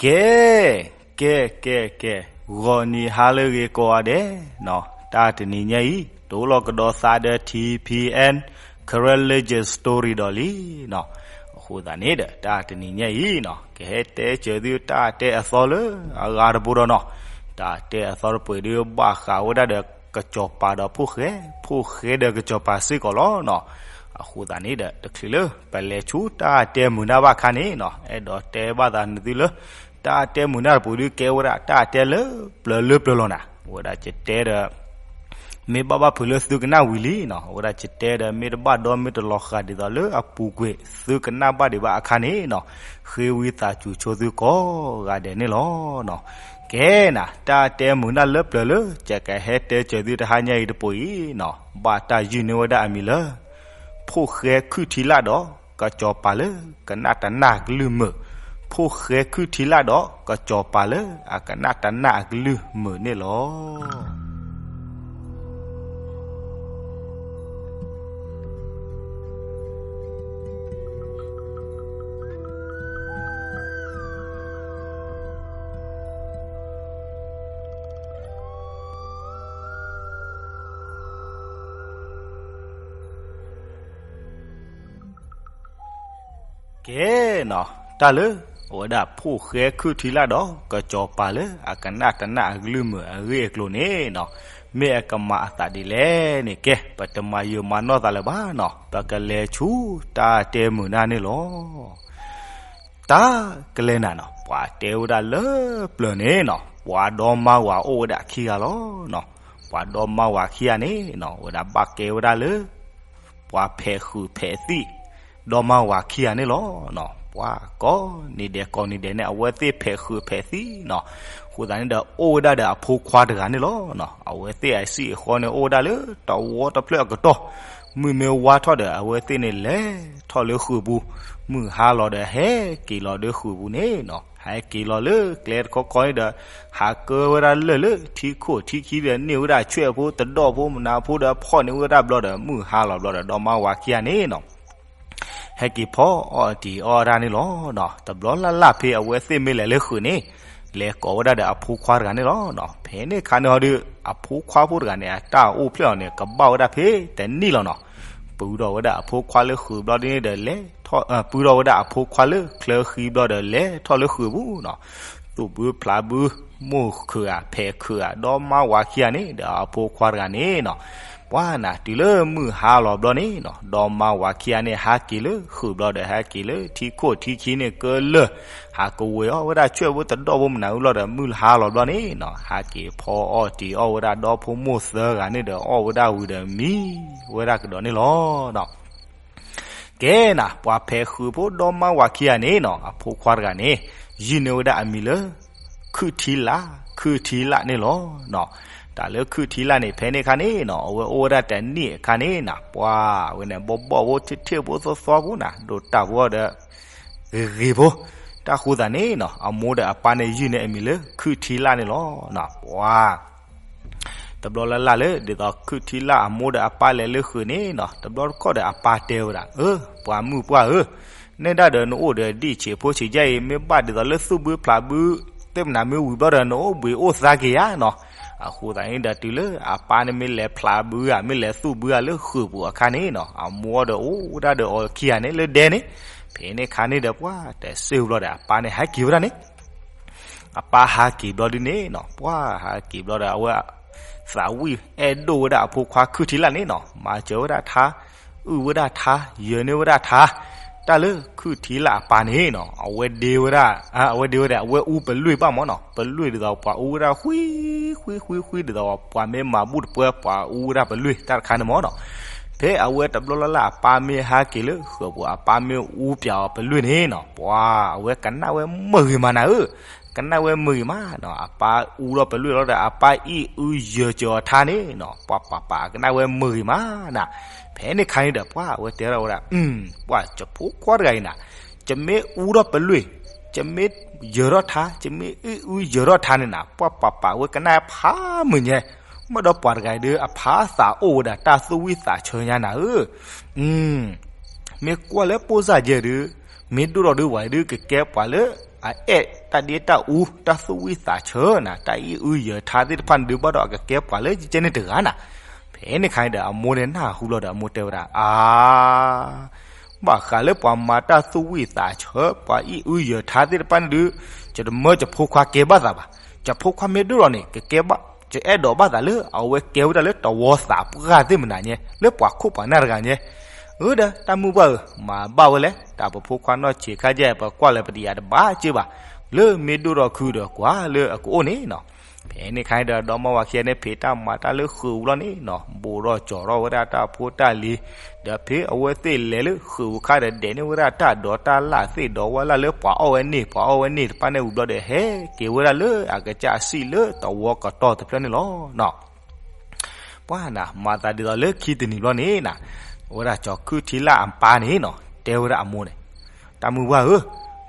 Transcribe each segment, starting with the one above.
ကဲ, ကဲ, ကဲ, ကဲ, ဂီၤနံၤဟါလၢအဂ့ၤကိးဂၤဒဲးနီၤ, တၢ်တနံၤညါအံၤ တိၢ်လီၤကဒီးသးဒီး ထံၣ်ဖံၣ်အဲၣ် Karen Legend Story ဒီးလံနီၤ. အဃိသတးန့ၣ်ဒီး တၢ်တနံၤညါအံၤနီၤ ကဟဲတဲစၢၤသုတၢ်တဲအသီလၢအဂၤတဘိဒီးနီၤ, တၢ်တဲအသီတပှဲၤဒုး ဘၣ်ဃးဝဲဒၣ်ဒီး ကစီၤပၤဒီးဖိၣ်ဃဲ, ဖိၣ်ဃဲဒီးကစီၤပၤစ့ၢ်ကီးလီၤနီၤ. အဃိသတးန့ၣ်ဒီး တချုးလၢပလဲၤဆူတၢ်တဲမုာ်နၢ်ဘၣ်အခါန့ၣ်နီၤ, အဲၣ်ဒိးတဲဘၣ်သးနသုလၢ တၢ်တဲမုာ်နၢ်တပူၤဒုး ကဲဝဲဒၣ်တၢ်တဲလၢပျၢၤလၢပျၢၤလီၤနၤ. အဝဲဒၣ်ယတဲဒီး မ့ၢ်ဘၣ်ဘၣ်ဖုးလၢသုကနၣ်ဝံၤလံနီၤ, အဝဲဒၣ်ယတဲဒီး မ့ၢ်တဘၣ်ဒီမ့ၢ်တလီၤဃာ်ဒ်သိးလၢအပူၤကွံာ် သုကနၣ်ဘၣ်ဒံးဘၣ်အခါန့ၣ်နီၤ, ဃ့ဝံသးစူၤဆိသုကိးဂၤဒဲးန့ၣ်လီၤနီၤ. ကဲနၤ, တၢ်တဲမုာ်နၢ်လၢပျၢၤလၢ ယကဟဲတဲစၢၤသုတဟါညါအံၤတပူၤအံၤနီၤ, ဘၣ်တၢ်ယုၢ်န့ၢ်ဝဲဒၣ်အမံၤလၢ ဖိၣ်ဃဲခုၣ်ထံလၣ်ဒီး ကစီၤပၤလၢကနၣ်တနၢ်အကလုၢ်မုာ်, ဖိၣ်ဃဲခုၣ်ထံလၣ်ဒီး ကစီၤပၤလၢအကနၣ်တနၢ်အကလုၢ်မုာ်န့ၣ်လီၤ. ကဲနီၤ, တၢ်လၢ အဝဲဒၣ်ဖိၣ်ဃဲခုၣ်ထံလၣ်ဒီး ကစီၤပၤလၢအကနၣ်တနၢ်အကလုၢ်မုာ်အဂ့ၢ်အကျိၤန့ၣ်နီၤ, မ့ၢ်အကမၤအသးဒ်လဲၣ်န့ၣ် ကဲ ပတမၤယုာ်မၤနီၢ်သးလၢၤဘၣ်နီၤ, ပကလဲၤဆူတၢ်တဲမုာ်နၢ်န့ၣ်လီၤ. တၢ်ကလဲၤနၤနီၤ, ပှၤတဲဝဲဒၣ်လၢပျၢၤန့ၣ်နီၤ, ပှၤဒီမါဝၤအိၣ်ဝဲဒၣ်ခံဂၤလီၤနီၤ. ပှၤဒီမါဝၤခံဂၤန့ၣ်နီၤ, အဝဲဒၣ်ဘၣ်ကဲဝဲဒၣ်လၢ ပှၤဖဲးဃုာ်ဖဲးသံၣ် ဒီမါဝၤခံဂၤန့ၣ်လီၤ. ပှၤကိးနံၤဒဲးကိးနံၤဒဲးန့ၣ် အဝဲသ့ၣ်ဖဲးဃုာ်ဖဲးသံၣ်နီၤ. အဃိသတးန့ၣ်ဒီး အိၣ်ဝဲဒၣ်ဒီးအဖိခွါတဂၤန့ၣ်လီၤ. အဝဲသ့ၣ်အစံၣ်အဃီန့ၣ် အိၣ်ဝဲဒၣ်လၢတဝီတဖျၢၣ်အကတီၢ်, မုၢ်မ့ၢ်ဝါထီၣ်ဒီး အဝဲသ့ၣ်န့ၣ်လဲၤထီၣ်လၢဃုာ်ပူၤ, မုၢ်ဟါလီၤဒီး ဟဲက့ၤလီၤလၢဃုာ်ပူၤန့ၣ်နီၤ. ဟဲက့ၤလီၤလၢကျဲတခီခီန့ၣ်ဒီး ဟးကၢဝဲဒၣ်လၢၢ်လၢထံခိၣ်ထံခံဒီး န့ၢ်ဝဲဒၣ်ဆွဲၣ်ဖိတဒီၣ်ဖိမနုၤဖိဒီး ဖီၣ်န့ၢ်ဝဲဒၣ်ဘျီဒီး မုၢ်ဟါလီၤဘျီဒီး ဒီမါဝၤခံဂၤန့ၣ်နီၤ ဟဲက့ၤဖီအီၣ်တံၤအီၣ်တၢ်န့ၣ်လီၤ. တဘျီလၢ်လၢ်ဖဲအဝဲသ့ၣ်မ့ၢ်လဲၤလၢဃုာ်န့ၣ် လဲၤကိးဝဲဒၣ်ဒီးအဖိခွါတဂၤန့ၣ်လီၤ. ဖဲန့ၣ်အခါန့ၣ်ဟီဒီး အဖိခွါဖိတဂၤန့ၣ် အတၢ်အိၣ်ဖျဲၣ်အီၤန့ၣ် ကဘၣ်ဝဲဒၣ်ဖဲတနံၣ်လီၤနီၤ. ပုၢ်ထီၣ်ဝဲဒၣ်အဖိခွါလၢဃုာ်ဘျီဒ်န့ၣ်ဒီး လဲၤထီၣ် ပုၢ်ထီၣ်ဝဲဒၣ်အဖိခွါလၢချၢဃံဘျီဒီး လဲၤထီၣ်လၢဃုာ်ပူၤနီၤ. သူၣ်ဘုဖျးဘု မိၢ်ခုၣ်ဧါ ဖဲးခုၣ်ဧါ ဒီမါဝၤခံဂၤန့ၣ်ဒီး အဖိခွါတဂၤန့ၣ်နီၤ ပှၤနၤတုၤလၢမုၢ်ဟါလီၤဘျီန့ၣ်နီၤ ဒီမါဝၤခံဂၤန့ၣ် ဟးက့ၤလၢဃုာ်ဘျီဒီး ဟဲက့ၤလၢထံခိၣ်ထံခံန့ၣ်ကလၢာ်, ဟးကဝဲၤအီၣ်ဝဲဒၣ်ဆွဲၣ်ဖိတဒီၣ်ဖိမနုၤအူလီၤဒီး မုၢ်ဟါလီၤဘျီန့ၣ်နီၤ ဟဲက့ၤဖီအီၣ်တံၤအီၣ်ဝဲဒၣ်ဒီဖိမိၢ်သၢဂၤန့ၣ်ဒီး အီၣ်ဝဲဒၣ်ဝံၤဒီးမံဝဲဒၣ်ကဒီးန့ၣ်လီၤ. ကဲနၤ ပှၤဖဲးဃုာ်ဖိဒီမါဝၤခံဂၤန့ၣ်နီၤ အဖိခွါတဂၤန့ၣ် ယုၢ်န့ၢ်ဝဲဒၣ်အမံၤလၢ ခုၣ်ထံလၣ်, ခုၣ်ထံလၣ်န့ၣ်လီၤ. တၢ်လၢခုၣ်ထံလၣ်န့ၣ် ဖဲန့ၣ်အခါန့ၣ်နီၤ အဝဲအိၣ်ဝဲဒၣ်တနံၣ်အခါန့ၣ်နၤ ပှၤဝဲန့ၣ် ဘီၣ်ဘီၣ်ဖိ ထ့ၣ်ထ့ၣ်ဖိ သီသီဖိနၤ ဒိၣ်တၢ်ဖိဒီး ဂ့ၤဂ့ၤဖိ, တၢ်ဃိသတးန့ၣ်နီၤ အမိၢ်ဒီးအပၢ်န့ၣ် ယုၢ်န့ၢ်အမံၤလၢ ခုၣ်ထံလၣ်န့ၣ်လီၤ. ပှၤ တဘျီလၢ်လၢ်လၢ ဒ်သိးခုၣ်ထံလၣ်အမိၢ်ဒီးအပၢ်လဲၤလၢဃုာ်န့ၣ်နီၤ တဘျီတခီၣ်ဒီးအပၢ်တဲဝဲဒၣ် အၢ ပှၤမုၣ်ပှၢ်ဧၢ, နဲဒၣ်ဒီးနအိၣ်ဒီးဒံၣ်ဆံးဖိဆံးယါအံၤ မ့ၢ်ဘၣ်ဒ်သိးလၢသူၣ်ဘုဖျးဘု သ့ၣ်မနၤမ့ၢ်ဝံၤဘျီဒီး နအိၣ်ဘှံးအိၣ်သါက့ၤယါနီၤ. အဃိသတးန့ၣ်ဒီးတုၤလၢအပၢ်န့ၣ်မ့ၢ်လဲၤဖျးဘုဧါ မ့ၢ်လဲၤသူၣ်ဘုဧါလၢဃုာ်ပူၤအခါန့ၣ်နီၤ အမိၢ်ဒီးအိၣ်ဝဲဒၣ်ဒီးအီၤခံဂၤန့ၣ်လၢဒဲန့ၣ်, ဖဲန့ၣ်အခါန့ၣ်ဒီးပှၤတစ့ၢ်ဘျီဒီးအပၢ်န့ၣ်ဟဲက့ၤဝဲဒၣ်န့ၣ် အပၢ်ဟးက့ၤဘျီဒ်န့ၣ်နီၤ ပှၤဟးက့ၤဘျီဒီး အဝဲ သးဝံၣ်အဲၣ်ဒိၣ်ဝဲဒၣ်အဖိခွါခုၣ်ထံလၣ်န့ၣ်နီၤ မၤစၢၤဝဲဒၣ်ထါ, အုၣ်ဝဲဒၣ်ထါ, ယၢၤန့ၢ်ဝဲဒၣ်ထါ, တၢ်လၢခုၣ်ထံလၣ်အပၢ်န့ၣ်နီၤ အဝဲဒ့ဝဲဒၣ်, အဝဲဒ့ဝဲဒၣ် အဝဲအူပလွံၢ်ဘၣ်မၢ်နီၤ ပလွံၢ်ဒ်သိးပှၤအူဝဲဒၣ်ဃံ, ဃံ, ဃံ, ဃံ ဒ်သိးပှၤမ့ၢ်မၤဘူၣ်တပှၢ် ပှၤအူဝဲဒၣ်ပလွံၢ်တၢ်တခါန့ၣ်မၢ်နီၤ. ဖဲအဝဲတဘျီလၢ်လၢ်အပၢ်မ့ၢ်ဟးက့ၤလၢဃုာ်ပူၤ အပၢ်မ့ၢ်အူပၠးအီၤပလွံၢ်န့ၣ်နီၤ ပှၤအဝဲကနၣ်ဝဲမုာ်ဂ့ၤမးနၤဧၢ, ကနၣ်ဝဲမုာ်ဂ့ၤမးနီၤ အပၢ်အူဒီးပလွံၢ်လီၤဒီး အပၢ်အံၣ်အုယၢၤစၢၤအီၤထါန့ၣ်နီၤ ပှၤပာ်ပာ်ကနၣ်ဝဲမုာ်ဂ့ၤမးနၤ. ဖဲန့ၣ်အခါန့ၣ်ဒီး ပှၤအဝဲတဲထီၣ်ဝဲဒၣ် ပှၤယဖိခွါတဂၤအံၤနၤ ယမ့ၢ်အူထီၣ်ပလွံၢ်, ယမ့ၢ်ယၢၤထီၣ်ထါ, ယမ့ၢ်အံၣ်အုယၢၤထီၣ်ထါန့ၣ်နၤ ပှၤပာ်ပာ်ဝဲကနၣ်ဖးမုာ်ညါ, မ့ၢ်ဒီးပှၤတဂၤအံၤဒီး အဖးသးအိၣ်ဝဲဒၣ်တၢ်သူၣ်ဝံၣ်သးဆၢညါနၤဧၢ မ့ၢ်ကွၢ်လၢပိၢ်စၢ်ယဲၢ်ဒုး, မ့ၢ်ဒိၣ်ထီၣ်ဒုးဝဲဒုး ကကဲပှၤလၢ အအဲၣ်တၢ်ဒ့တၢ်အူ တၢ်သူၣ်ဝံၣ်သးဆၢနၤ တၢ်အံၣ်အုယၢၤထါသ့ၣ်တဖၣ်န့ၣ်ဒုး ဘၣ်ဒီးအကကဲပှၤလၢကကဲန့ၣ်တဂၤနၤ. ဖဲန့ၣ်ခါအံၤဒီး အမိၢ်န့ၣ်နၢ်ဟူဘျီဒီး အမိၢ်တဲဝဲဒၣ်, အါ ဘၣ်ဃးလၢပှၤမၤတၢ်သူၣ်ဝံၣ်သးဆၢ ပှၤအံၣ်အုယၢၤထါသ့ၣ်တဖၣ်န့ၣ်ဒုး ယတမၢယဖိခွါကဲဘၣ်သးဘၣ်. ယဖိခွါမ့ၢ်ဒိၣ်ထီၣ်န့ၣ် ကကဲဘၣ်, ယအဲၣ်ဒိးဘၣ်သးလၢ အဝဲကဲဝဲဒၣ်လၢတဝီသးပှၢ်သ့ၣ်မနၤညဲ လၢပှၤခိၣ်ပှၤနၢ်တဂၤညဲ. အၢ ဒီးတၢ်မုၢ်ပှၢ်ဧၢ, မၤဘၣ်ဝဲလဲၣ်, တၢ်ပဖိခွါနီၢ်ဆံးခါယဲၢ် ပကွၢ်လၢပတယၤတဘၣ်က့ဘၣ်, လၢမ့ၢ်ဒိၣ်ထီၣ်ခုဒီးကွၢ်လၢအကအိၣ်န့ၣ်နီၤ. ဖဲန့ၣ်ခါအံၤဒီး ဒီမါဝၤခံဂၤန့ၣ် ဖံးတၢ်မၤတၢ်လၢဃုာ်အူလီၤန့ၣ်နီၤ, ဘိးထီၣ်ကၠီၤထီၣ်ဝဲဒၣ်တၢ်ဖိတၢ်လံၤ, ဒီးဖဲအဝဲသ့ၣ်လဲၤလၢဃုာ်အူအခါဒီး ဒဲးန့ၢ်ဝဲဒၣ်တၢ်ဒိးတၢ်လၣ်သ့ၣ်ဒီးဝဲလၢ်လၢပှၤအီၣ်ဝဲန့ၣ် ပှၤအီၣ်ဝဲန့ၣ်တဖၣ်န့ၣ်ဝံၤဘျီဒီး ဟဲက့ၤဝဲဒၣ်လၢအကစၢ်အစံၣ်လၢတဝီကတီၢ်တဖျၢၣ်န့ၣ်လီၤနီၤ. ပှၤနၤ မၤသးဒ်သိးလၢခံတနံၤဘျီန့ၣ်နၤ, ဝဲဒၣ်ကၠီၤခုၣ်ထံလၣ်အပၢ်န့ၣ်နီၤ တဲဝဲဒၣ်အမိၢ်န့ၣ်, တၢ်မုၢ်ပှၢ်ဧၢ,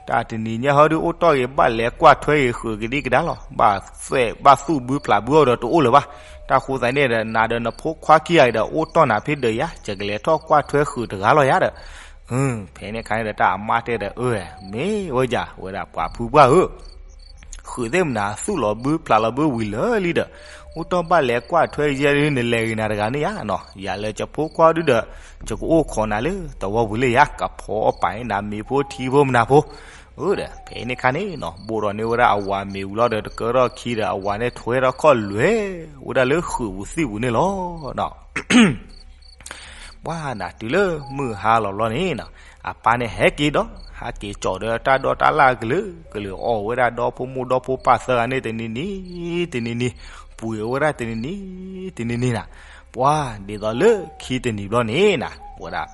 တၢ်တနံၤညါဟီဒုး အိၣ်တီၢ်ဂ့ၤ ဘၣ်လဲၤကွၢ်ထွဲဂ့ၤဃုာ်ကဒံကဒါလီၤ. ဘၣ်သူၣ်ဘုဖျးဘုအီၤဒီးတအိၣ်လၢၤဘၣ်. တၢ်ဃိသတးန့ၣ်ဒီး နၤဒီးနဖိခွါခံဂၤအံၤဒီး အိၣ်တီၢ်နၤဖဲဒၢးယၤ, ယကလဲၤထီၣ်ကွၢ်ထွဲဃုာ်တဂၤလီၤယၤဒီး. ဖဲန့ၣ်ခါန့ၣ်ဒီး တၢ်အမါတဲဒီး အၢ မ့ၢ်ဝဲယၤ ဝဲဒၣ်ပှၤဖုပှၢ်ဧၢ ဃုာ်သ့ၣ်မနၤ သူၣ်လီၤဘုဖျးလီၤဘုဝံၤလၢာ်လံဒီး, အိၣ်တီၢ်ဘၣ်လဲၤကွၢ်ထွဲယဲဒုး နလဲၤဂ့ၤနၤတဂၤန့ၣ်ယါနီၤ, ယၤလၢယဖိခွါဒုဒီး ယကအိၣ်ခိးနၤလၢတဝီပူၤလၢယါ ကဖီအီၣ်ပာ်နၤမ့ၤဖိထံဖိမနၤဖိ. အၢ ဒီး ဖဲန့ၣ်ခါန့ၣ်နီၤ ဘိးထီၣ်န့ၢ်ဝဲဒၣ်အဝၤမ့ၤဝံၤလီၤဒီး တကၢထီၣ်ခံဒီး အဝၤန့ၣ်ထွဲထီၣ်ခီၣ်လွဲဝဲဒၣ်လၢဃုာ်ပူၤသံၣ်ပူၤန့ၣ်လီၤ. ပှၤနၤတုၤလၢမုၢ်ဟါလီၤဘျီန့ၣ်နီၤ, အပၢ်န့ၣ်ဟဲက့ၤဒီး ဟဲက့ၤကၠီၤဒီးတၢ်ဒိးတၢ်လၣ်ကလုာ်ကလုာ် အီၣ်ဝဲဒၣ်ဒီဖိမိၢ်ဒီဖိပၢ်သၢဂၤန့ၣ် တနံၤနံၤ တနံၤနံၤ, ပှ့ၤဝဲဒၣ်တနံၤနံၤ တနံၤနံၤနၤ, ပှၤဒ်သိးလၢခံတနံၤဘျီန့ၣ်နၤ ဝဲဒၣ်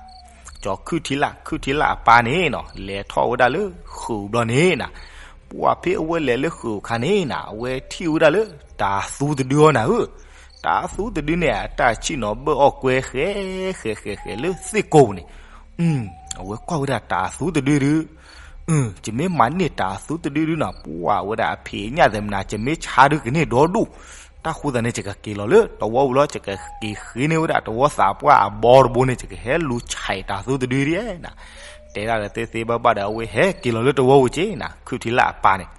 ကၠီၤခုၣ်ထံလၣ် ခုၣ်ထံလၣ်အပၢ်န့ၣ်နီၤ လဲၤထီၣ်ဝဲဒၣ်လၢဃုာ်ဘျီန့ၣ်နၤ, ပှၤဖဲအဝဲလဲၤလၢဃုာ်အခါန့ၣ်နၤ အဝဲထံၣ်ဝဲဒၣ်လၢတၤသူတဒုအီၤနၤဧၢ, တၤသူတဒုန့ၣ် အတၢ်ဆံၣ်နီၤဘၢၣ်အီၣ်ကွဲ ဃဲဃဲဃဲဃဲလၢသ့ၣ်ကိာ်ပူၤန့ၣ်, အဝဲကွၢ်ဝဲဒၣ်တၤသူတဒုဒု ယမ့ၢ်မၤန့ၢ်တၤသူတဒုဒုနီၤ ပှၤဝဲဒၣ်အဖံးအညၣ်သ့ၣ်မနၤ ယမ့ၢ်ဆါဒုကန့ၢ်ဒီဒူၣ်, တၢ်ဃိသတးန့ၣ် ယကက့ၤလီၤလၢတဝီပူၤလီၤ ယကက့ၤဃ့န့ၢ်ဝဲဒၣ်တဝီသးပှၢ်အဘီတဘိန့ၣ် ယကဟဲလူၤဆဲးတၤသူတဒုဒ်နၤ, တဲဒၣ်ဒီးသ့သ့ဘၣ်ဘၣ်ဒီး အဝဲဟဲက့ၤလီၤလၢတဝီပူၤက့နၤ ခုၣ်ထံလၣ်အပၢ်န့ၣ်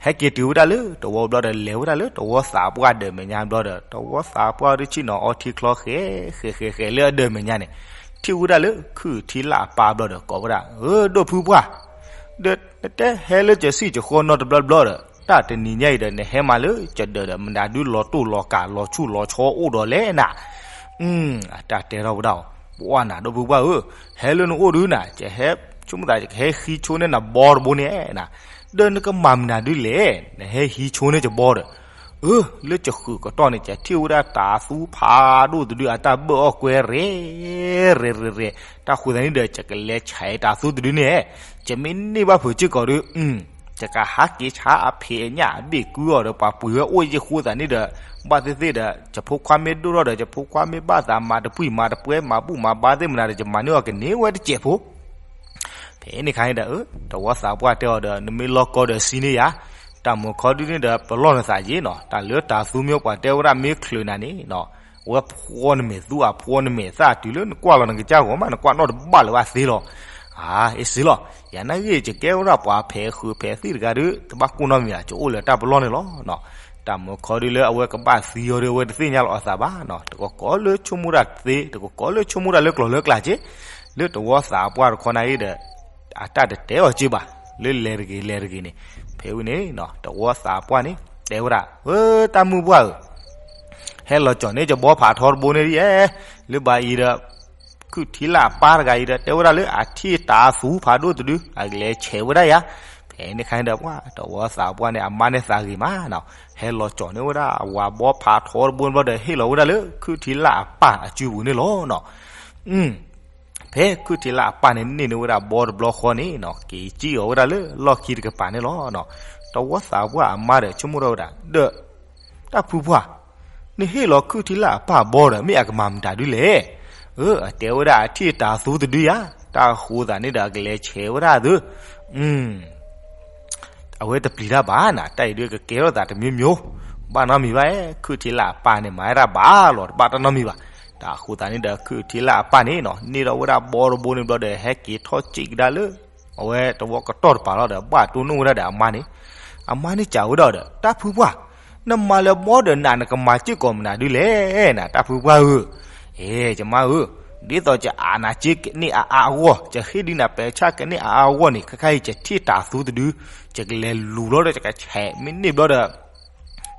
ဟဲက့ၤတုၤဝဲဒၣ်လၢတဝီဘျီဒီး လဲၤဝဲဒၣ်လၢတဝီသးပှၢ်ဒၢးမဲာ်ညါဘျီဒီး တဝီသးပှၢ်ဒုးဆံၣ်နီၤအီထံချီဃဲ ဃဲဃဲဃဲလၢအဒၢးမဲာ်ညါန့ၣ်, ထံၣ်ဝဲဒၣ်လၢခုၣ်ထံလၣ်အပၢ်ဘျီဒီး ကိးဝဲဒၣ် ဧၢ ဒိၣ်ဖုပှၢ်, ဒီးနတဲဟဲလၢကစံၣ်ကဃီနီတဘျီဘျီဒီး တၢ်တနံၤညါအံၤဒီး နဟဲမးလၢကဒၢးဒီး မနုၤဒုလီၤတိၢ်လီၤကးလီၤဆူၣ်လီၤဆီအိၣ်ဒီးလဲၣ်နၤ, အတၢ်တဲထီၣ်ဝဲဒၣ်အီၤ, ပှၤနၤ ဒိၣ်ဖုပှၢ်ဧၢ, ဟဲလၢနအိၣ်ဒုနၤ ယဟဲ ဆိကမိၣ်သး ယကဟဲဟံးဆိန့ၢ်နဘီတဘိန့ၣ်နၤ, ဒီးနကမၤမနုၤဒုလဲၣ် နဟဲဟံးဆိန့ၢ်ယဘီဒီး, အၢ လၢယဃုာ်ကတီၢ်န့ၣ် ယထံၣ်ဝဲဒၣ်တၤသူဖးဒိၣ်တဒု အတၢ်ဘၢၣ်အီၣ်ကွဲ ရဲ ရဲ ရဲ ရဲ တၢ်ဃိသတးန့ၣ်ဒီး ယကလဲၤဆဲးတၤသူတဒုန့ၣ်, ယမ့ၢ်န့ၢ်ဘၣ်ဖုးစ့ၢ်ကီးဒီး ယကဟးက့ၤဆါအဖံးအညၣ်အဘ့ၣ်ကုအီၤဒီး ပှၤပှ့ၤဝဲအိၣ်ယ့ၢ်ဃိသးန့ၣ်ဒီး, ဘၣ်သ့ၣ်သ့ၣ်ဒီး ယဖိခွါမ့ၢ်ဒိၣ်ထီၣ်ဒီး ယဖိခွါမ့ၢ်ဘၣ်သးမၤတပှံၤမၤတပွဲမၤဘူၣ်မၤဘါသ့ၣ်မနၤဒီး ယမၤန့ၢ်အီၤကန့ၢ်ဝဲတစဲးဖိ ဖဲန့ၣ်ခါန့ၣ်ဒီး တဝီသးပှၢ်တဲအီၤဒီး နမ့ၢ်လီၤကီဒီးစံးန့ၢ်ယၤ, တၢ်မုာ်ခီဒုန့ၣ်ဒီး ပလီၢ်နသးယ့ၣ်နီၤ, တၢ်လၢတၤသူမ့ၢ်ပှၤတဲဝဲဒၣ်မ့ၢ်ချုးနၤန့ၣ်နီၤ, အဝဲဖှီနမဲာ်သူအဖှီနမဲာ်သၣ် တုၤလၢနကွၢ်လီၤနကစၢ်ဂီၤမး နကွၢ်နီၣ်တဘၣ်လၢၤဘၣ်သ့လီၤ. အါ အ့ၣ်စ့လီၤ, ယနာ်ဂ့ၢ် ယကဲဝဲဒၣ်ပှၤဖဲးဃုာ်ဖဲးသံၣ်တဂၤဒီး တဘၣ်ကိၢ်နီတမံၤဘၣ် ယအိၣ်လၢတၢ်ပလီၢ်န့ၣ်လီၤ. တၢ်မုာ်ခီဒုလၢအဝဲကဘၣ်သံအီၤဒီး အဝဲတသ့ၣ်ညါလီၤအသးဘၣ်နီၤ, တကကိးလၢဆိကမိၣ်တၢ်သ့ တကကိးလၢဆိကမိၣ်တၢ်လၢကျိၤလၢကျါက့, လၢတဝီသးပှၢ်တခီနၤအံၤဒီး အတၢ်တတဲအီၤက့ဘၣ်, လၢလဲၤတဂ့ၤလဲၤတဂ့ၤန့ၣ်, ဖဲဝံၤန့ၣ် တဝီသးပှၢ်န့ၣ် တဲဝဲဒၣ် ဧၢ တၢ်မုၢ်ပှၢ်ဧၢ, ဟဲလီၤကၠီၤန့ၢ်ယဘီဖးထီတဘိန့ၣ်ဒ်, လၢဘၣ်အံၤဒီး ခုၣ်ထံလၣ်အပၢ်တဂၤအံၤဒီး တဲဝဲဒၣ်လၢအထံၣ်တၤသူဖးဒိၣ်တဒု အကလဲၤဆဲးဝဲဒၣ်ယၤ, ဖဲန့ၣ်ခါန့ၣ်ဒီး ပှၤတဝီသးပှၢ်န့ၣ် အမါန့ၣ်သးဂ့ၤမးနီၤ, ဟဲလီၤကၠီၤန့ၢ်ဝဲဒၣ်အဝၤဘီဖးထီတဘိန့ၣ်ဘျီဒီး ဟ့ၣ်လီၤဝဲဒၣ်လၢခုၣ်ထံလၣ်အပၢ်အစုပူၤန့ၣ်လီၤနီၤ. ဖဲခုၣ်ထံလၣ်အပၢ်န့ၣ် န့ၢ်န့ၢ်ဝဲဒၣ်ဘီတဘျီဃီန့ၣ်နီၤ, က့ၤစံၣ်အီၤဝဲဒၣ်လၢလီၢ်ခံတကပၤန့ၣ်လီၤ. တဝီသးပှၢ်အမါဒီး ဆိကမိၣ်ထီၣ်ဝဲဒၣ် ဒီး တၢ်ဖုပှၢ်, နဟ့ၣ်လီၤခုၣ်ထံလၣ်အပၢ်ဘီဒီး မ့ၢ်အကမၤမတၤဒုလဲၣ်. အၢ အတဲဝဲဒၣ်အထံၣ်တၤသူတဒုယၤ, တၢ်ဃိသးန့ၣ်ဒီး အကလဲၤဆဲးဝဲဒၣ်သု အဝဲတပျံၤတၢ်ဘၣ်နၤ, တၢ်အံၤဒုးကကဲထီၣ်သးတမံၤမံၤ, ဘၣ်နီတမံၤဘၣ်, ခုၣ်ထံလၣ်အပၢ်န့ၣ် မၤဝဲဒၣ်ဘၣ်လီၤ တဘၣ်တၢ်နီတမံၤဘၣ်. တၢ်ဃိသးန့ၣ်ဒီး ခုၣ်ထံလၣ်အပၢ်န့ၣ်နီၤ န့ၢ်ထီၣ်ဝဲဒၣ်ဘီတဘိန့ၣ်ဘျီဒီး ဟဲက့ၤထီၣ်စံၣ်ကဒါလၢ အဝဲတဝီကတီၢ်တပၤလီၤဒီး ဘၣ်တိၢ်နီၣ်ဝဲဒၣ်ဒီးအမါန့ၣ်, အမါန့ၣ်စံးဝဲဒၣ်ဒီး တၢ်ဖုပှၢ်, နမၤလၢဘီဒီးနး နကမၤစ့ၢ်ကီးမနုၤဒုလဲၣ်နၤ တၢ်ဖုပှၢ်ဧၢ, အဲ ယမါဧၢ, ဒ်သိးယအးနၤစ့ကန့ၢ်အါအါအဂီၢ်, ယဟ့ၣ်ဒုးနၤပဲာ်ဆၣ်ကန့ၢ်အါအါအဂီၢ်န့ၣ် ခဲခါအံၤယထံၣ်တၤသူတဒု, ယကလဲၤလူၤဘျီဒီး ယကဆဲးမ့ၢ်န့ၢ်ဘျီဒီး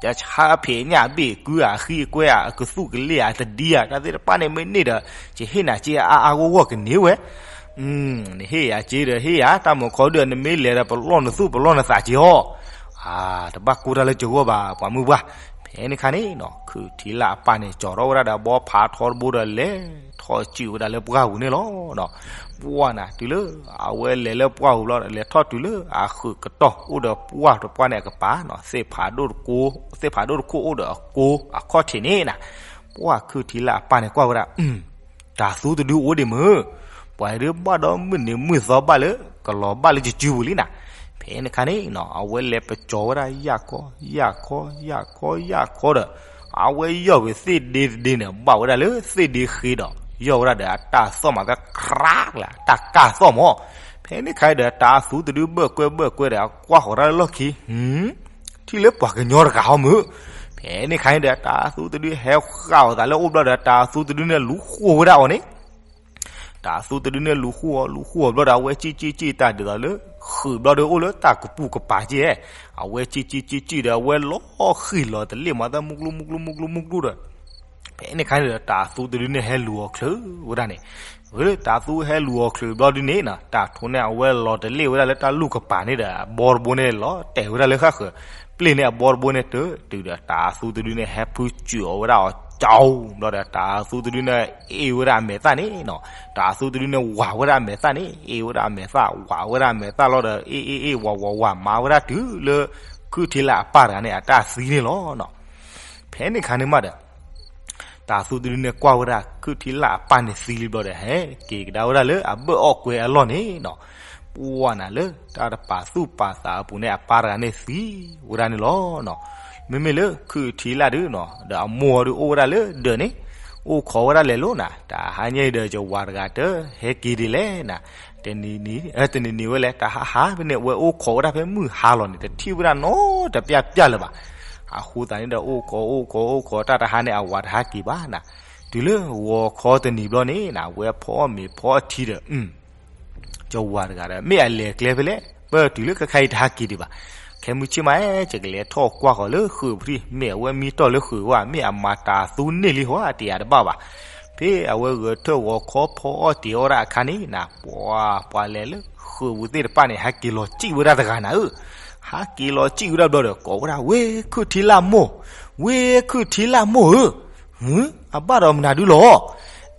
ယဆါအဖံးအညၣ်အဘ့ၣ်အကုၢ်ဧါ အဃံအကွဲဧါ အကသူၣ်ကလ့ၣ်ဧါ အတဒံဧါ တၢ်သ့ၣ်တဖၣ်န့ၣ်မ့ၢ်န့ၢ်ဒီး ယဟ့ၣ်နၤစ့အါအါဂီၢ်ဂီၢ်ကန့ၢ်ဝဲ, နဟ့ၣ်ယၤစ့ဒီးဟ့ၣ်ယၤ တၢ်မုာ်ခီဒုး နမ့ၢ်လဲၤဒီးပလီၢ်နသူၣ်ပလီၢ်နသးစ့ဟီၣ်, တဘၣ်ကိၢ်တၢ်လၢယဂီၢ်ဘၣ် ပှၤမုၢ်ပှၢ်, ဖဲန့ၣ်ခါန့ၣ်နီၤ ခုၣ်ထံလၢ်အပၢ်န့ၣ် ကၠီၤထီၣ်ဝဲဒၣ်ဒီးဘီဖးထီတဘိဒီး လဲၤထီၣ်စံၣ်ဝဲဒၣ်လၢပှၢ်ပူၤန့ၣ်လီၤ. ပှၢ်နၤ တုၤလၢအဝဲလဲၤလၢပှၢ်ပူၤဘျီ လဲၤထီၣ်တုၤလၢအဃုာ်ကတီၢ် အိၣ်ဒီးပှၢ်တပှၢ်န့ၣ်အကပၤနီၤ သ့ၣ်ဖးဒိၣ်တခိၣ်, သ့ၣ်ဖးဒိၣ်တခိၣ်အိၣ်ဒီးအကိအခီၣ်ထံးန့ၣ်နၤ, ပှၢ်ခုၣ်ထံလၢ်အပၢ်န့ၣ်ကွၢ်ဝဲဒၣ် တၤသူတဒုအိၣ်ဒံးမုၢ်, ပှၤဒုးဘၣ်ဒီးမုၢ်နံၤမုၢ်သီဘၣ်လၢ ကလီၤဘၣ်လၢယစုပူၤလံနၤ, ဖဲန့ၣ်ခါန့ၣ်နီၤ အဝဲလဲၤပကၠီၤဝဲဒၣ်ယၢ်ခီ ယၢ်ခီ ယၢ်ခီ ယၢ်ခီဒီး အဝဲယီၢ်ဝဲသ့ၣ်ဒ့တဒ့န့ၣ် ဘၣ်ဝဲဒၣ်လၢသ့ၣ်ဒ့ဃ့ဒီး ယီၢ်ဝဲဒၣ်ဒီးအတၢ်သီၣ်မးကခရးလၢ တၢ်ကၢ်သီၣ်မး, ဖဲန့ၣ်ခါဒီးတၤသူတဒုဘၢၣ်ကွဲဘၢၣ်ကွဲဒီး အကွၢ်ဃီၤတၢ်လၢလီၢ်ခံ ထံၣ်လၢပှၤကညီတဂၤဟီမုၢ်, ဖဲန့ၣ်ခါန့ၣ်ဒီး တၤသူတဒုဟဲဃာ်အီၤသးလၢအအိၣ်ဘျီဒီး တၤသူတဒုန့ၣ်လူၤဃိဝဲဒၣ်အီၤန့ၣ်, တၤသူတဒုန့ၣ်လူၤဃိအီၤ လူၤဃိအီၤဘျီဒီး အဝဲစံၣ်စံၣ်စံၣ်တၢ်ဒ်သိးလၢ ဃုာ်ဘျီဒီးအိၣ်လၢတၢ်ကပူၤကပၤက့, အဝဲစံၣ်စံၣ်စံၣ်စံၣ်ဒီး အဝဲလီၤဃံၤလီၤတလ့ၣ်မး တၢ်မုၢ်ကျူမုၢ်ကျူမုၢ်ကျူမုၢ်ကျူဒီး ဖဲန့ၣ်ခါန့ၣ်ဒီး တၤသူတဒုန့ၣ်ဟဲလူၤအီၤချုးဝဲဒၣ်န့ၣ်, ဝဲလၢတၤသူဟဲလူၤအီၤချုးဘျီဒုန့ၣ်နီၤ တၢ်ထိန့ၣ် အဝဲလီၤတလ့ၣ်ဝဲဒၣ်လၢတၢ်လူၢ်ကပၤန့ၣ်ဒီး အဘီတဘိန့ၣ်လီၤတဲာ်ဝဲဒၣ်လၢဃၣ်ဃၢၤ, ပျ့ၢ်န့ၢ်အဘီတဘိန့ၣ်တတုၤဒီး တၤသူတဒုန့ၣ် ဟဲဖုစူးအီၤဝဲဒၣ်အီၤကၠီဘျီဒီး တၤသူတဒုန့ၣ် အ့ၣ်ဝဲဒၣ်အမဲာ်သၣ်န့ၣ်နီၤ, တၤသူတဒုန့ၣ် ဝးဝဲဒၣ်အမဲာ်သၣ်န့ၣ် အ့ၣ်ဝဲဒၣ်အမဲာ်သၣ် ဝးဝဲဒၣ်အမဲာ်သၣ်လီၤဒီး အ့ၣ်အ့ၣ်အ့ၣ် ဝးဝးဝး မၤဝဲဒၣ်တုၤလၢ ခုၣ်ထံလၢ်အပၢ်တဂၤန့ၣ် အတၢ်သံန့ၣ်လီၤနီၤ. ဖဲန့ၣ်ခါန့ၣ်မးဒီး တၤသူတဒုန့ၣ် ကွၢ်ဝဲဒၣ်ခုၣ်ထံလၢ်အပၢ်န့ၣ်သံလံဘျီဒီး ဟဲက့ၤကဒါဝဲဒၣ်လၢအဘၢၣ်အီၣ်ကွဲအလီၢ်န့ၣ်နီၤ, ပှၢ်နၤလၢတၢ်တပာ်သူၣ်ပာ်သးအပူၤန့ၣ် အပၢ်တဂၤန့ၣ်သံဝဲဒၣ်န့ၣ်လီၤနီၤ. မ့မ့ၢ်လၢခုၣ်ထံလၢ်ဒုနီၤ ဒီးအမိၢ်အီၤဒုအိၣ်ဝဲဒၣ်လၢဒၢးန့ၣ် အိၣ်ခိးဝဲဒၣ်လဲၤလိၤနၤ, တဟါညါအံၤဒီး ယဝၤတဂၤတဟဲက့ၤဒ်လဲၣ်နၤ, တနံၤနံၤ တနံၤနံၤဝဲလဲၣ် တဟါဟါဖဲန့ၣ် အဝဲအိၣ်ခိးဝဲဒၣ်ဖဲမုၢ်ဟါလီၤန့ၣ် တထံၣ်ဝဲဒၣ်နီတပျၢ်ပျၢ်လၢၤဘၣ်. အဃိသတးန့ၣ်ဒီး အိၣ်ခိးအိၣ်ခိးအိၣ်ခိး တၢ်တဟါန့ၣ် အဝၤတဟဲက့ၤဘၣ်နၤ, တုၤလၢဂီၤခီတနံၤဘျီန့ၣ်နၤ အဝဲဖီအီၣ်မ့ၤဖီအီၣ်ထံဒီး ယဝၤတဂၤဒီး မ့ၢ်အလဲၤကျဲဖဲလဲၣ်, ပတုၤလၢခဲခါအံၤတဟဲက့ၤဒံးဘၣ်. ခဲမုၢ်ဆ့ၣ်မး ယကလဲၤထီၣ်ကွၢ်ဃီၤလၢဃုာ်ပူၤထံး မ့ၢ်အဝဲမံတီၢ်လၢဃုာ်ဝဲ မ့ၢ်အမၤတၤသူန့ၢ်လံဟီ တယၤတဘၣ်ဘၣ်. ဖဲအဝဲဂဲၤထၢၣ်ဂီၤခီဖီအီၣ်တ့ၤအီၣ်ဒၣ်အခါန့ၣ်နၤ ပှၤပှၤလဲၤလၢဃုာ်ပူၤသ့ၣ်တဖၣ်န့ၣ် ဟဲက့ၤလီၤစံၣ်ဝဲဒၣ်တဂၤနၤဧၢ, ဟဲက့ၤလီၤစံၣ်ဝဲဒၣ်ဘျီဒီး ကိးဝဲဒၣ် ဝ့ၢ်ခုၣ်ထံလၢ်မိၢ်, ဝ့ၢ်ခုၣ်ထံလၢ်မိၢ်ဧၢ, အဘၣ်ဒီးမနုၤဒုလီၤ.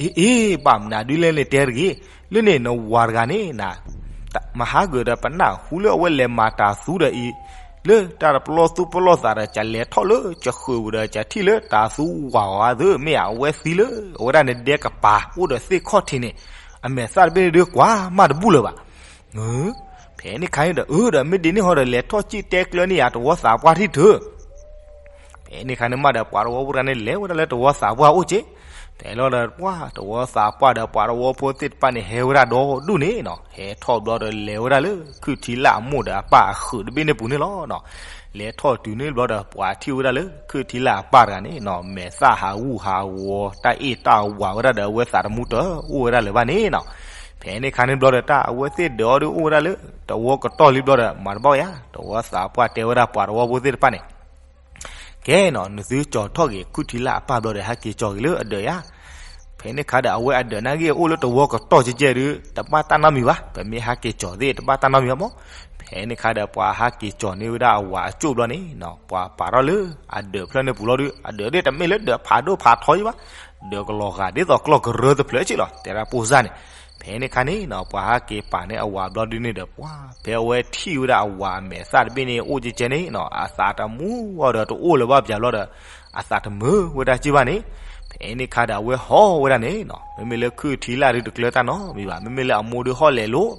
အ့ အ့ ဘၣ်မနုၤဒုလဲၣ်န့ၣ် တဲတဂ့ၤ, လၢန့ၣ်နဝၤတဂၤန့ၣ်နၤ မဟါဂ့ၤဒီးပနၢ်ဟူလၢအဝဲလဲၤမၤတၤသူဒီးအံၤ, လၢတၢ်တပျီသူပျီသးဒီး ကလဲၤထီၣ်လၢကဃုာ်ပူၤဒီး ကထံၣ်လၢတၤသူဝၤအီၤသ့ မ့ၢ်အဝဲသံလၢ အဝဲဒၣ်န့ၣ်ဒဲကပၤ အိၣ်ဒီးသ့ၣ်ခီၣ်ထံးန့ၣ်, အမဲာ်သၣ်တဘ့ၣ်န့ၣ်ဒုးကွၢ်မးတဘူၣ်လၢၤဘၣ်. ဖဲန့ၣ်ခါန့ၣ်ဒီး အၢ ဒီးမ့ၢ်ဒ်န့ၣ်ဟီဒီး လဲၤထီၣ်စံၣ်တဲကျၢန့ၢ်ယၤတဝီသးပှၢ်ထံၣ်တၢၢ် ဖဲန့ၣ်ခါန့ၣ်မးဒီး ပှၤတဝီဖိတဂၤန့ၣ် လဲၤဝဲဒၣ်လၢတဝီသးပှၢ်အိၣ်က့ၤ, တဲလီၤဒီးပှၤတဝီသးပှၢ်ဒီး ပှၤတဝီဖိသ့ၣ်တဖၣ်န့ၣ် ဟဲဝဲဒၣ်ဒီဒူၣ်န့ၣ်နီၤ, ဟဲထီၣ်ဘျီဒီး လဲၤဝဲဒၣ်လၢ ခုၣ်ထံလၢ်အမိၢ်ဒီးအပၢ်အဃုာ်တဘ့ၣ်န့ၣ်ပူၤန့ၣ်လီၤ. လဲၤထီၣ်တုၤန့ၣ်ဘျီဒီး ပှၤထံၣ်ဝဲဒၣ်လၢ ခုၣ်ထံလၢ်အပၢ်တဂၤန့ၣ်နီၤ မဲာ်သၣ်ဟးဂူာ်ဟးဂီၤ တၢ်အ့ၣ်တၢ်ဝးဝဲဒၣ်ဒီး အဝဲသးတမူတအိၣ်ဝဲဒၣ်လၢၤဘၣ်န့ၣ်နီၤ. ဖဲန့ၣ်ခါန့ၣ်ဘျီဒီး တၢ်အဝဲသ့ၣ်ဒၢးအီၤဒုးအိၣ်ဝဲဒၣ်လၢ တဝီကတီၢ်လံဘျီဒီး မၤတဘၣ်ဝဲယါ, တဝီသးပှၢ်တဲဝဲဒၣ်ပှၤတဝီဖိသ့ၣ်တဖၣ်န့ၣ် ကဲနီၤ နသုကၠီၤထီၣ်က့ၤ ခုၣ်ထံလၢ်အပၢ်ဘျီဒီး ဟဲက့ၤကၠီၤက့ၤလၢအဒၢးယါ. ဖဲန့ၣ်ခါဒီး အဝဲအဒၢးနာ်က့ၤအိၣ်လၢတဝီကတီၢ်ကဲကဲဒုး တဘၣ်တၢ်နီတမံၤဘၣ်, ပမ့ၢ်ဟဲက့ၤကၠီၤသ့ၣ် တဘၣ်တၢ်နီတမံၤဘၣ်မး. ဖဲန့ၣ်ခါဒီး ပှၤဟဲက့ၤကၠီၤန့ၢ်ဝဲဒၣ်အဝၤအကၠိၣ်ဘျီန့ၣ်နီၤ ပှၤပာ်ထီၣ်လၢအဒၢးဖျၢၣ်န့ၣ်ပူၤလီၤဒုး အဒၢးဒၣ်တမ့ၢ်လၢဒၢးဖးဒိၣ်ဖးထီယံၤဘၣ်, ဒၢးကလီၤဂာ်ဒ်သိးကျီၢ်ကရၢတဖျၢၣ်က့လီၤ တဲဒၣ်ပိၢ်စၢ်န့ၣ်. ဖဲန့ၣ်ခါန့ၣ်နီၤ ပှၤဟဲက့ၤပာ်န့ၢ်အဝၤဘျီဒုးန့ၣ်ဒီး ပှၤ ဖဲအဝဲထံၣ်ဝဲဒၣ်အဝၤအမဲာ်သၣ်တဘ့ၣ်န့ၣ် အိၣ်ကဲကဲန့ၣ်နီၤ အသးတမူအီၤဒီးတအိၣ်လၢၤဘၣ်ပၠးဘျီဒီး အသးတမုာ်ဝဲဒၣ်က့ဘၣ်န့ၣ်. ဖဲန့ၣ်ခါဒီး အဝဲဟီၣ်ဝဲဒၣ်န့ၣ်နီၤ မ့မ့ၢ်လၢခုၣ်ထံလၢ်ဒုးတကျၢတၢ်နီတမံၤဘၣ်, မ့မ့ၢ်လၢအမိၢ်ဒုးဟီၣ်လဲၤလိၤ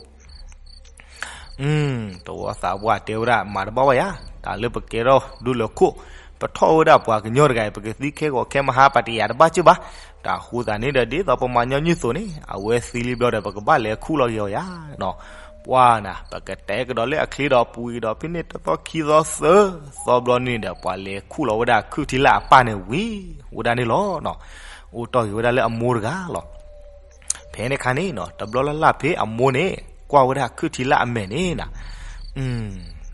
တဝီသးပှၢ်တဲဝဲဒၣ် မၤတဘၣ်ဝဲယါ, တၢ်လၢပကဲထီၣ်ဒူလၢခိၣ်, ပထီၣ်ဝဲဒၣ်ပှၤကညီတဂၤအံၤ ပကသံခဲဂီၤခဲမဟါ ပတယၤတဘၣ်က့ဘၣ်. တၢ်ဃိသတးန့ၣ်ဒီး ဒ်သိးပမၤညီနုၢ်အသိးန့ၣ် အဝဲသံလံဘျီဒီး ပကဘၣ်လဲၤခူၣ်လီၤက့ၤအီၤယါနီၤ. ပှၢ်နၤ ပကတဲကဒီးလၢအချ့ဒီးပူၤဒီး ဖဲန့ၣ်တသီခံသီသၢသီဘျီန့ၣ်ဒီး ပှၤလဲၤခူၣ်လီၤဝဲဒၣ်ခုၣ်ထံလၣ်အပၢ်န့ၣ်ဝံၤဝဲဒၣ်န့ၣ်လီၤ. အိၣ်တီၢ်ဂ့ၤဝဲဒၣ်လၢအမိၢ်တဂၤလီၤ. ဖဲန့ၣ်ခါန့ၣ်နီၤ တဘျီလၢ်လၢ်ဖဲအမိၢ်န့ၣ် ကွၢ်ဝဲဒၣ်ခုၣ်ထံလၣ်အမဲာ်န့ၣ်နၤ,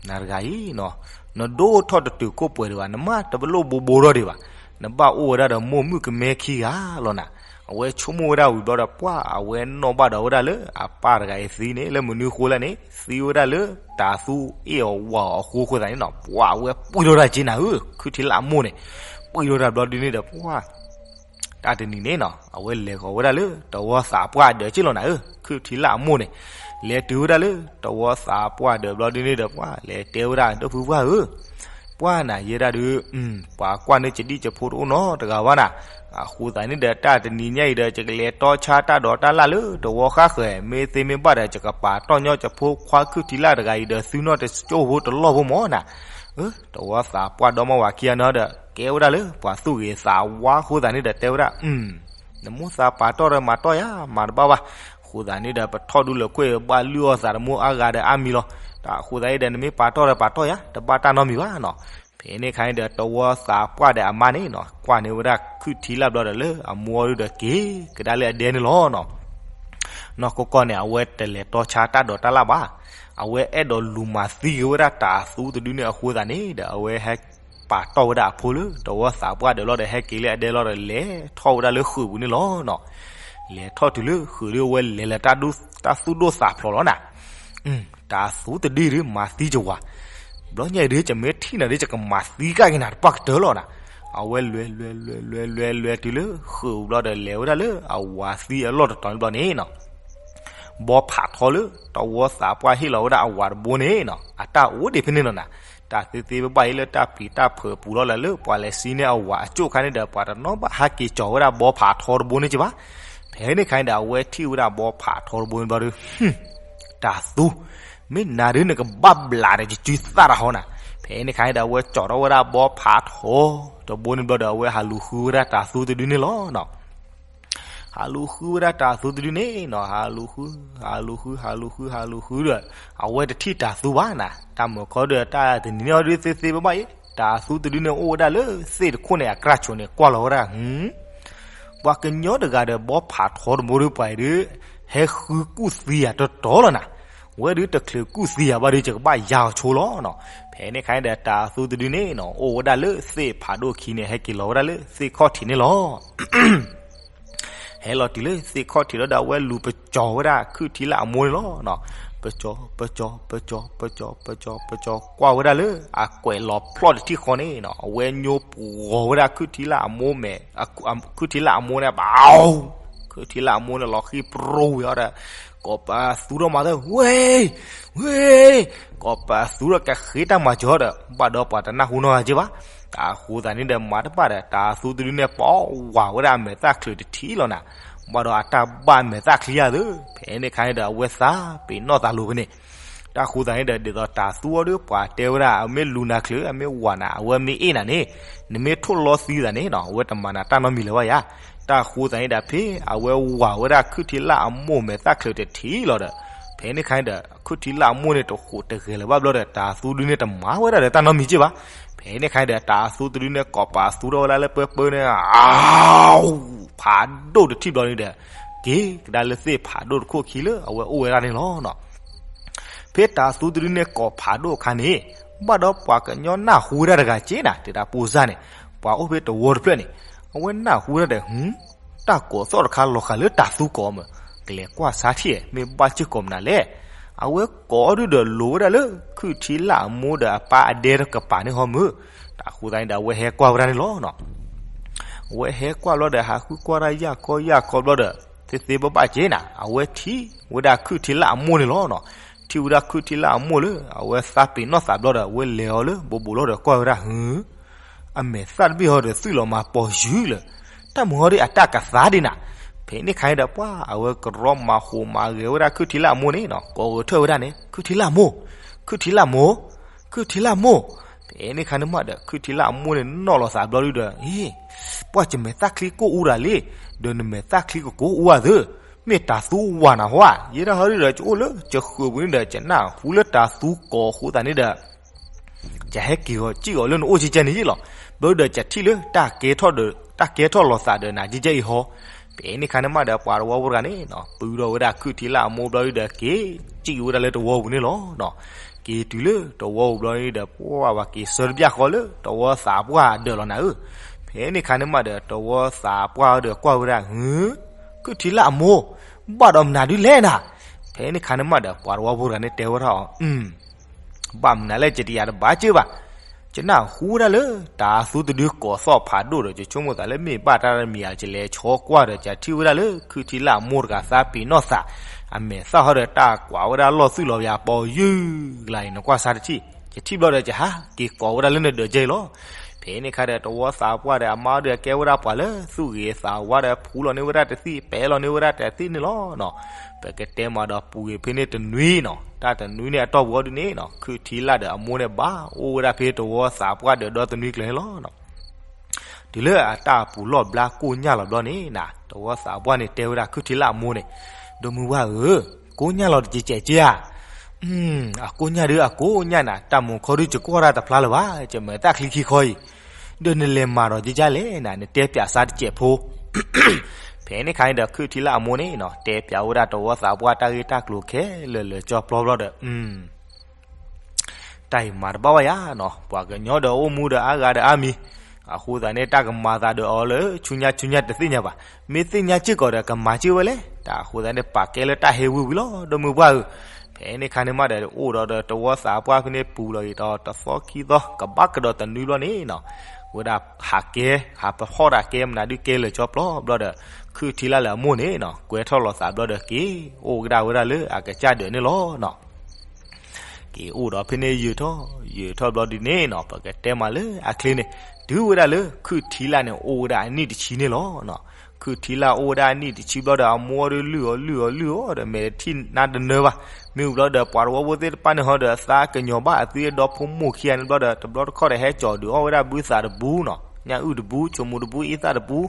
နၤတဂၤအံၤနီၤ နဒိၣ်ထီၣ်တတုၤခိၣ်ပှဲၤဒံးဘၣ်, နမ့ၢ်တဘၣ်လိၣ်ဘိဘိထီၣ်ဒံးဘၣ်, နဘၣ်အိၣ်ဝဲဒၣ်ဒီးမိၢ်မုၣ်ကမဲခံဂၤလီၤနၤ. အဝဲဆိကမိၣ်ဝဲဒၣ်ဝံၤဘျီဒီး ပှၢ်အဝဲနီၣ်ဘၣ်ဒီးဝဲဒၣ်လၢ အပၢ်တဂၤအံၤသံန့ၣ် လၢမနုၤအဃိလဲၣ်န့ၣ် သံဝဲဒၣ်လၢတၤသူအ့ၣ်အီၤဝၤအီၤအဃိအဃိသတးန့ၣ်နီၤ ပှၢ်အဝဲပှံၢ်ထီၣ်တၢ်က့နၤဧၢ, ခုၣ်ထံလၣ်အမိၢ်န့ၣ် ပှံၢ်ထီၣ်တၢ်ဘျီဒုန့ၣ်ဒီး ပှၢ် တၢ်တနံၤန့ၣ်နီၤ အဝဲလဲၤဃီၤဝဲဒၣ်လၢ တဝီသးပှၢ်ဒၢးက့လီၤနၤဧၢ, ခုၣ်ထံလၣ်အမိၢ်န့ၣ် လဲၤတုၤဝဲဒၣ်လၢ တဝီသးပှၢ်ဒၢးဘျီဒုန့ၣ်ဒီး ပှၢ်လဲၤတဲဝဲဒၣ် ဒီပုၢ်ဝဲၢ်ဧၢ, ပှၢ်နၤယဲဒၣ်ဒုး ပှၤကွၢ်န့ၢ်ကဒံၣ်ကဖိတအိၣ်နီတဂၤဘၣ်နၤ, အဃိသတးန့ၣ်ဒီး တၢ်တနံၤညါအံၤဒီး ယကလဲၤတီဆါတၢ်ဒိးတၢ်လၣ်လၢတဝီဃၣ်ဃၢၤ, မ့ၢ်သ့မ့ၢ်ဘၣ်ဒီး ယကပာ်တီၢ်ညီကဖိခွါခုၣ်ထံလၣ်တဂၤအံၤဒီး သုနီၢ်တကၠိၢ်ဖိတလီၢ်ဖိမၢ်နၤ. တဝီသးပှၢ်ဒီမါဝၤခံဂၤန့ၣ်ဒီး ကဲဝဲဒၣ်လၢပှၤသူၣ်ဂ့ၤသးဝါအဃိသတးန့ၣ်ဒီး တဲဝဲဒၣ် နမိၢ်သးပာ်တီၢ်ဒီးမၤတီၢ်ယၤ မၤတဘၣ်ဘၣ်, အဃိသတးန့ၣ်ဒီး ပထီၣ်ဒူလၢာ်ကွဲၢ်ဘၣ်လုၢ်အီၣ်သးတမူအါဂၤဒီးအါမံၤလီၤ. တၢ်အဃိသတးအံၤဒီး နမ့ၢ်ပာ်တီၢ်ဒီးပာ်တီၢ်ယၤ တဘၣ်တၢ်နီတမံၤဘၣ်နီၤ. ဖဲန့ၣ်ခါန့ၣ်ဒီး တဝီသးပှၢ်ဒီးအမါန့ၣ်နီၤ ကွၢ်န့ၢ်ဝဲဒၣ်ခုၣ်ထံလၣ်ဘျီဒီးလၢအမိၢ်အီၤဒုဒီးက့ၤကဒါလၢအဒဲန့ၣ်လီၤနီၤ. နီၢ်ကီၢ်ကီၢ်န့ၣ် အဝဲတလဲၤတီဆါတၢ်ဒိးတၢ်လၣ်ဘၣ်, အဝဲအဲၣ်ဒိးလူၤမၤသံက့ၤဝဲဒၣ်တၤသူတဒုန့ၣ်အဃိသတးန့ၣ်ဒီး အဝဲဟဲပာ်တီၢ်ဝဲဒၣ်အဖိလၢတဝီသးပှၢ်ဒၢးလီၤဒီး ဟဲက့ၤလၢအဒဲလီၤဒီး လဲၤထီၣ်ဝဲဒၣ်လၢဃုာ်ပူၤန့ၣ်လီၤနီၤ. လဲၤထီၣ်တုၤလၢဃုာ်ဒီး အဝဲလဲၤလၢတၢ်သူၣ်ဒိၣ်သးဖျိးလီၤနၤ. တၤသူတဒုဒီး မၤသံကဝၤ, ဘျီညါအံၤဒီး ယမ့ၢ်ထံၣ်နၤဒီး ယကမၤသံကဒါက့ၤနၤတပှၢ်ကတၢၢ်လီၤနၤ. အဝဲလဲၤလဲၤလဲၤလဲၤလဲၤလဲၤတုၤလၢဃုာ်ဘျီဒီး လဲၤဝဲဒၣ်လၢအဝၤသံအလီၢ်တတီၤန့ၣ်ဘျီန့ၣ်နီၤ ဘီဖးထီလၢတဝီသးပှၢ်ဟ့ၣ်လီၤဝဲဒၣ်အဝၤတဘိန့ၣ်နီၤ အတၢ်အိၣ်ဒံးဖဲန့ၣ်လီၤနၤ. တၢ်သ့သ့ဘၣ်ဘၣ်အံၤလၢတၢ်ပျံၤတၢ်ဖုးပူၤလီၤလၢ လၢပှၤလဲၤစံၣ်န့ၢ်အဝၤအကၠိၣ်ခါန့ၣ်ဒီး ပှၤတနီၣ်ဘၣ်ဟးက့ၤကၠီၤဝဲဒၣ်ဘီဖးထီတဘိန့ၣ်က့ဘၣ်. ဖဲန့ၣ်ခါန့ၣ်ဒီး အဝဲထံၣ်ဝဲဒၣ်ဘီဖးထီတဘိန့ၣ်ဘျီဒီး တၤသူ, မ့ၢ်နၤဒုးနကဘၣ်ဘျးဒီးယစုသၣ်တၢ်ဟီနၤ. ဖဲန့ၣ်ခါန့ၣ်ဒီး အဝဲကၠီၤထီၣ်ဝဲဒၣ်ဘီဖးထီတဘိန့ၣ်ဘျီဒီး အဝဲဟးလူၤဃုဝဲဒၣ်တၤသူတဒုန့ၣ်လီၤနီၤ. ဟးလူၤဃုဝဲဒၣ်တၤသူတဒုန့ၣ်နီၤ ဟးလူၤဃု, ဟးလူၤဃု, ဟးလူၤဃု, ဟးလူၤဃုဒီး အဝဲတထံၣ်တၤသူဘၣ်နၤ. တၢ်မုာ်ခီဒီး တၢ်တနံၤန့ၣ်အီၤဒုးသ့သ့ဘၣ်ဘၣ်အံၤ တၤသူတဒုန့ၣ်အိၣ်ဝဲဒၣ်လၢသ့ၣ်တခိၣ်န့ၣ် အကြၢးဆိးန့ၣ် ကွၢ်လီၤဝဲဒၣ် ပှၤကညီတဂၤဒီး ဘီဖးထီတဘိဒီး ပှၤအံၤဒုး ဟဲဃုကူၣ်သံယၤတတီၤလီၤနၤ. ဝဲဒုးတချုးကူၣ်သံယၤဘၣ်ဒီး ယကဘၣ်ယါအီၤဆိလီၤနီၤ. ဖဲန့ၣ်ခါန့ၣ်ဒီး တၤသူတဒုန့ၣ်နီၤ အိၣ်ဝဲဒၣ်လၢသ့ၣ်ဖးဒိၣ်ခံန့ၣ် ဟဲက့ၤလီၤဝဲဒၣ်လၢသ့ၣ်ခီၣ်ထံးန့ၣ်လီၤ. ဟဲလီၤတုၤလၢသ့ၣ်ခီၣ်ထံးလီၤဒီး အဝဲလူၤပကၠီၤဝဲဒၣ်ခုၣ်ထံလၣ်အမိၢ်န့ၣ်လီၤ. ပကၠီၤ ပကၠီၤ ပကၠီၤ ပကၠီၤ ပကၠီၤ ပကၠီၤ ကွၢ်ဝဲဒၣ်လၢအကွဲးလီၤဖျီၣ်တထံၣ်ဃီန့ၣ်နီၤ အဝဲညိပှီၤဝဲဒၣ်ခုၣ်ထံလၣ်အမိၢ်မဲာ်, ခုၣ်ထံလၣ်အမိၢ်န့ၣ် ဘၣ် ခုၣ်ထံလၣ်အမိၢ်န့ၣ် လီၤဃံပြိဝံၤအီၤဒီး ကိးပသူထီၣ်မၤသၢ ဝ့ၢ် ဝ့ၢ် ကိးပသူထီၣ်ကဃ့တၢ်မၤစၢၤဒီး ဘၣ်ဒီးပှၤတနၢ်ဟူနီတဂၤက့ဘၣ်. အဃိသတးန့ၣ်ဒီး မၤတဘၣ်ဒီး တၤသူတဒုန့ၣ် ပဝးဝဲဒၣ်အမဲာ်သၣ်ချၢးတထံၣ်လီၤနၤ. ဘၣ်ဒီးအတၢ်ဘၣ်အမဲာ်သၣ်ချံယၤသၢ, ဖဲန့ၣ်ခါန့ၣ်ဒီး အဝဲသးပ့ၤနီၣ်သးလိၤဖဲန့ၣ် တၢ်ဃိသတးန့ၣ်ဒီး ဒ်သိးတၤသူအီၤဒီး ပှၤတဲဝဲဒၣ် အမ့ၢ်လူၤနၤချုး အမ့ၢ်ဝးနၤ အဝဲမ့ၢ်အ့ၣ်နၤန့ၣ် နမ့ၢ်ထိၣ်လီသံသးန့ၣ်နီၤ အဝဲတမၤနၤတၢ်နီတမံၤလၢၤဘၣ်ယါ. တၢ်ဃိသတးန့ၣ်ဒီး ဖဲအဝဲဝးဝဲဒၣ်ခုၣ်ထံလၣ်အမိၢ်မဲာ်သၣ်ချၢးတထံၣ်လီၤဒီး ဖဲန့ၣ်ခါန့ၣ်ဒီး ခုၣ်ထံလၣ်အမိၢ်န့ၣ် တဃိးတဂဲၤလၢၤဘၣ်ဘျီဒီး တၤသူဒုန့ၣ်တမၤဝဲဒၣ်ဒီးတၢ်နီတမံၤက့ဘၣ်. ဖဲန့ၣ်ခါန့ၣ်ဒီး တၤသူတဒုန့ၣ် ကိးပသူထီၣ်ဝဲဒၣ်လၢပၢပၢန့ၣ် ဖးဒိၣ်တထံၣ်ဘျီန့ၣ်ဒီး က့ၤကဒါလၢသ့ၣ်ဖးဒိၣ်တခိၣ်ခံလၢအဝဲအိၣ်ဝဲဒၣ်န့ၣ်လီၤ. ဖဲတၤသူတဒုန့ၣ်ကိးဖးဒိၣ်အခါန့ၣ် ဘၣ်ဒီးပှၤကညီနၢ်ဟူဝဲဒၣ်တဂၤက့နၤ တဲဒၣ်ပိၢ်စၢ်န့ၣ် ပှၤအိၣ်ဖဲတဝီတဖျၢၣ်န့ၣ် အဝဲနၢ်ဟူဝဲဒၣ်ဒီး တၢ်ကိးသီၣ်တခါလီၤဃာ်လၢတၤသူကိးမုၢ်, ကလဲၤကွၢ်ဆါထံၣ် မ့ၢ်ဘၣ်စ့ၢ်ကီးမနုၤလဲၣ်. အဝဲကိးအီၤဒုဒီးလိၤဝဲဒၣ်လၢ ခုၣ်ထံလၣ်အမိၢ်ဒီးအပၢ်အဒဲတကပၤန့ၣ်ဟီမုၢ်. တၢ်ဃိသတးန့ၣ်ဒီး အဝဲဟဲကွၢ်ဝဲဒၣ်န့ၣ်လီၤ. အဝဲဟဲကွၢ်ဘျီဒီး ဟးဃုကွၢ်ဒၣ်ယၢ်ခီယၢ်ခီဘျီဒီး သ့သ့ဘၣ်ဘၣ်က့နၤ အဝဲထံၣ်ဝဲဒၣ်ခုၣ်ထံလၣ်အမိၢ်န့ၣ်လီၤ. ထံၣ်ဝဲဒၣ်ခုၣ်ထံလၣ်အမိၢ်လၢ အဝဲသးပ့ၤနီၣ်သးဘျီဒီး အဝဲလဲၤအီၤလၢဘိးဘိးလီၤဒီးကွၢ်ဝဲဒၣ် ဟု အမဲာ်သၣ်တဘ့ၣ်ဟီဒီး သွံၣ်လီၤမၤပိာ်ယုၢ်လၢာ်, တၢ်မုာ်ဟီဒ်အတၢ်ကသါဒ်နၤ. ဖဲန့ၣ်ခါန့ၣ်ဒီး ပှၤအဝဲကရီမၤဟူးမၤဂဲၤဝဲဒၣ် ခုၣ်ထံလၣ်အမိၢ်န့ၣ်နီၤ, ကိးဂဲၤထၢၣ်ဝဲဒၣ်န့ၣ် ခုၣ်ထံလၣ်အမိၢ်, ခုၣ်ထံလၣ်အမိၢ်, ခုၣ်ထံလၣ်အမိၢ်. ဖဲန့ၣ်ခါန့ၣ်မးဒီး ခုၣ်ထံလၣ်အမိၢ်န့ၣ် နီၣ်လီၤသးဘျီဒုဒီး အ့ ပှၤယမဲာ်သၣ်ချံကိၢ်အူဒၣ်လံ, ဒီးနမဲာ်သၣ်ချံကကိၢ်အူအသၢ မ့ၢ်တၤသူဝၤနၤဟီဧါ, ယဲဒၣ်ဟီဒုဒီး ယအိၣ်လၢယဃၢၤပူၤန့ၣ်ဒီး ယနၢ်ဟူလၢတၤသူကိးအဃိသတးန့ၣ်ဒီး ယဟဲက့ၤဂီၤစံၣ်အီၤလၢနအိၣ်ကဲကဲန့ၣ်ယ့ၣ်လီၤ. ဘျီဒီး ယထံၣ်လၢတၢ်ကဲထီၣ်ဒီး တၢ်ကဲထီၣ်လိာ်သးဒီးနၤကဲကဲအံၤဟီ. ဖဲန့ၣ်ခါန့ၣ်မးဒီး ပှၤတဝီဖိတဂၤန့ၣ်နီၤ ပုၢ်ဒီးဝဲဒၣ်ခုၣ်ထံလၣ်အမိၢ်ဘျီဒီး က့ၤစံၣ်ဝဲဒၣ်လၢတဝီပူၤန့ၣ်လီၤ. က့ၤတုၤလၢတဝီပူၤဘျီဒီး ပှၤဘၣ်က့ၤဆှၢတဘျီဃီလၢတဝီသးပှၢ်ဒၢးလီၤနၤဧၢ. ဖဲန့ၣ်ခါန့ၣ်မးဒီး တဝီသးပှၢ်ဒီးကွၢ်ဝဲဒၣ် ဟု ခုၣ်ထံလၣ်အမိၢ် ဘၣ်ဒီးမနုၤဒုလဲၣ်နၤ. ဖဲန့ၣ်ခါန့ၣ်မးဒီး ပှၤတဝီဖိတဂၤန့ၣ်တဲဝဲဒၣ်အီၤ ဘၣ်မနုၤလဲၣ် ယတယၤတဘၣ်စ့ၢ်ဘၣ်. ယနၢ်ဟူဝဲဒၣ်လၢ တၤသူတဒုကိးသီၣ်ဖးဒိၣ်ဒီး ယဆိကမိၣ်သးလၢမ့ၢ်ဘၣ်တၢ်တမံၤဧါ ယလဲၤဆီကွၢ်ဒီး ယထံၣ်ဝဲဒၣ်လၢ ခုၣ်ထံလၣ်အမိၢ်တဂၤသးပ့ၤနီၣ်သး အမဲာ်သၣ်ဟီဒီးတၢ်ကွၢ်ဝဲဒၣ်လီၢ်သွံၣ်လီၤယၤပီယုၢ်ဂၤအံၤ နကွၢ်ဆါတထံၣ်. ယထံၣ်ဘျီဒီး ယဟးက့ၤကိးဝဲဒၣ်လၢနဒၢးကဲအံၤလီၤ. ဖဲန့ၣ်ခါဒီး တဝီသးပှၢ်ဒီးအမါဒီးကဲဝဲဒၣ်ပှၤလၢသူၣ်ဂ့ၤသးဝါဒီး ဖှူလီၤန့ၢ်ဝဲဒၣ်တသ့ၣ် ပဲလီၤန့ၢ်ဝဲဒၣ်တသ့ၣ်န့ၣ်လီၤ. ပကတဲမးဒီးပူၤဂ့ၤဖဲန့ၣ်တနွံနီၤ တၢ်တနွံန့ၣ်အတီၢ်ပူၤအီၤဒုန့ၣ်နီၤ ခုၣ်ထံလၣ်ဒီးအမိၢ်န့ၣ် ဘၣ်အိၣ်ဝဲဒၣ်ဖဲတဝီသးပှၢ်ဒီးဒီတနွံကျၢၤန့ၣ်လီၤ. တုၤလၢအတၢ်ပူၤလီၢ်ဘျါကိၣ်ညၣ်လီၤဘျီန့ၣ်နီၤ တဝီသးပှၢ်န့ၣ်တဲဝဲဒၣ်ခုၣ်ထံလၣ်အမိၢ်န့ၣ်, ဒီမုၢ်ဝါဧၢ, ကိၣ်ညၣ်လီၤတကဲးကဲးဧါ. အကိၣ်ညၣ်ဒုအကိၣ်ညၣ်နၤ တၢ်မုာ်ခီဒုယကွၢ်တၢ်တဖျါလၢၤဘၣ်, ယမၤသးချံခံခီအံၤ, ဒီးနလဲၤမၤဒီးကဲကဲလဲၣ်နၤ နတဲပၠးစါတစဲးဖိ ဖဲန့ၣ်ခါန့ၣ်ဒီးခုၣ်ထံလၣ်အမိၢ်န့ၣ်နီၤ တဲပၠးဝဲဒၣ်တဝီသးပှၢ်တၢ်ဂ့ၢ်တၢ်ကျိၤခဲလၢာ်လၢာ်ကၠီပျီဘျီဒီး တၢ်အံၤမၤတဘၣ်ဝဲယၤနီၤ, ပှၤကညီဒီးအိၣ်မူဒီးအါဂၤဒီးအါမံၤ, အဃိသတးန့ၣ် တၢ်ကမၤသးဒီးအီၤလၢဆူညါဆူညါတသ့ၣ်ညါဘၣ်, မ့ၢ်သ့ၣ်ညါစ့ၢ်ကီးဒီးကမၤစ့ၢ်ဝဲလဲၣ်, တၢ်အဃိသတးန့ၣ် ပာ်ကဲလၢတၢ်ဟဲဝံၤဝံၤလီၤ ဒီမုၢ်ပှၢ်ဧၢ. ဖဲန့ၣ်ခါန့ၣ်မးဒီး အိၣ်ဒီးတဝီသးပှၢ်ဖဲန့ၣ်ပူၤလီၤအံၤဒီး တသီခံသီ ကဘၣ်ကဒီးတနွံဘျီန့ၣ်နီၤ, ဝဲဒၣ်ဟးကဲ ဟးပဟီၣ်တၢ်ကဲမနုၤဒုကဲလၢာ်ကၠီပျီဘျီဒီး ခုၣ်ထံလၣ်လၢအမိၢ်န့ၣ်နီၤ ကွဲထီၣ်လီၤသးဘျီဒီးက့ၤ အိၣ်ကဒါဝဲဒၣ်လၢအကစၢ်ဒၢးန့ၣ်လီၤနီၤ. က့ၤအိၣ်ဒီးဖဲန့ၣ်ယုာ်ထီၣ် ယုာ်ထီၣ်ဘျီဒုန့ၣ်နီၤ ပကတဲမးလၢအချ့န့ၣ် တုၤဝဲဒၣ်လၢခုၣ်ထံလၣ်န့ၣ် အိၣ်ဝဲဒၣ်အနံၣ်တဆံန့ၣ်လီၤနီၤ. ခုၣ်ထံလၣ်အိၣ်ဝဲဒၣ်အနံၣ်တဆံဘျီဒီး အမိၢ်ဒီးလုၢ်အီၤလုၢ်အီၤလုၢ်အီၤဒီး မဲာ်တထံၣ်နါတနၢဘၣ်. မ့ၢ်ဝံၤဘျီဒီး ပှၤတဝီဖိသ့ၣ်တဖၣ်န့ၣ်ဟီဒီး သးကညီၤဘၣ်အသုဒီဖိမိၢ်ခံဂၤန့ၣ်ဘျီဒီး တဘျီတခီၣ်ဒီးဟဲကၠီၤဒုးအီၣ်ဝဲဒၣ်ဘုသးတဘူနီၤ, ညၣ်အုၣ်တဘူ, ဆိမိၣ်တဘူ, အံသၣ်တဘူ,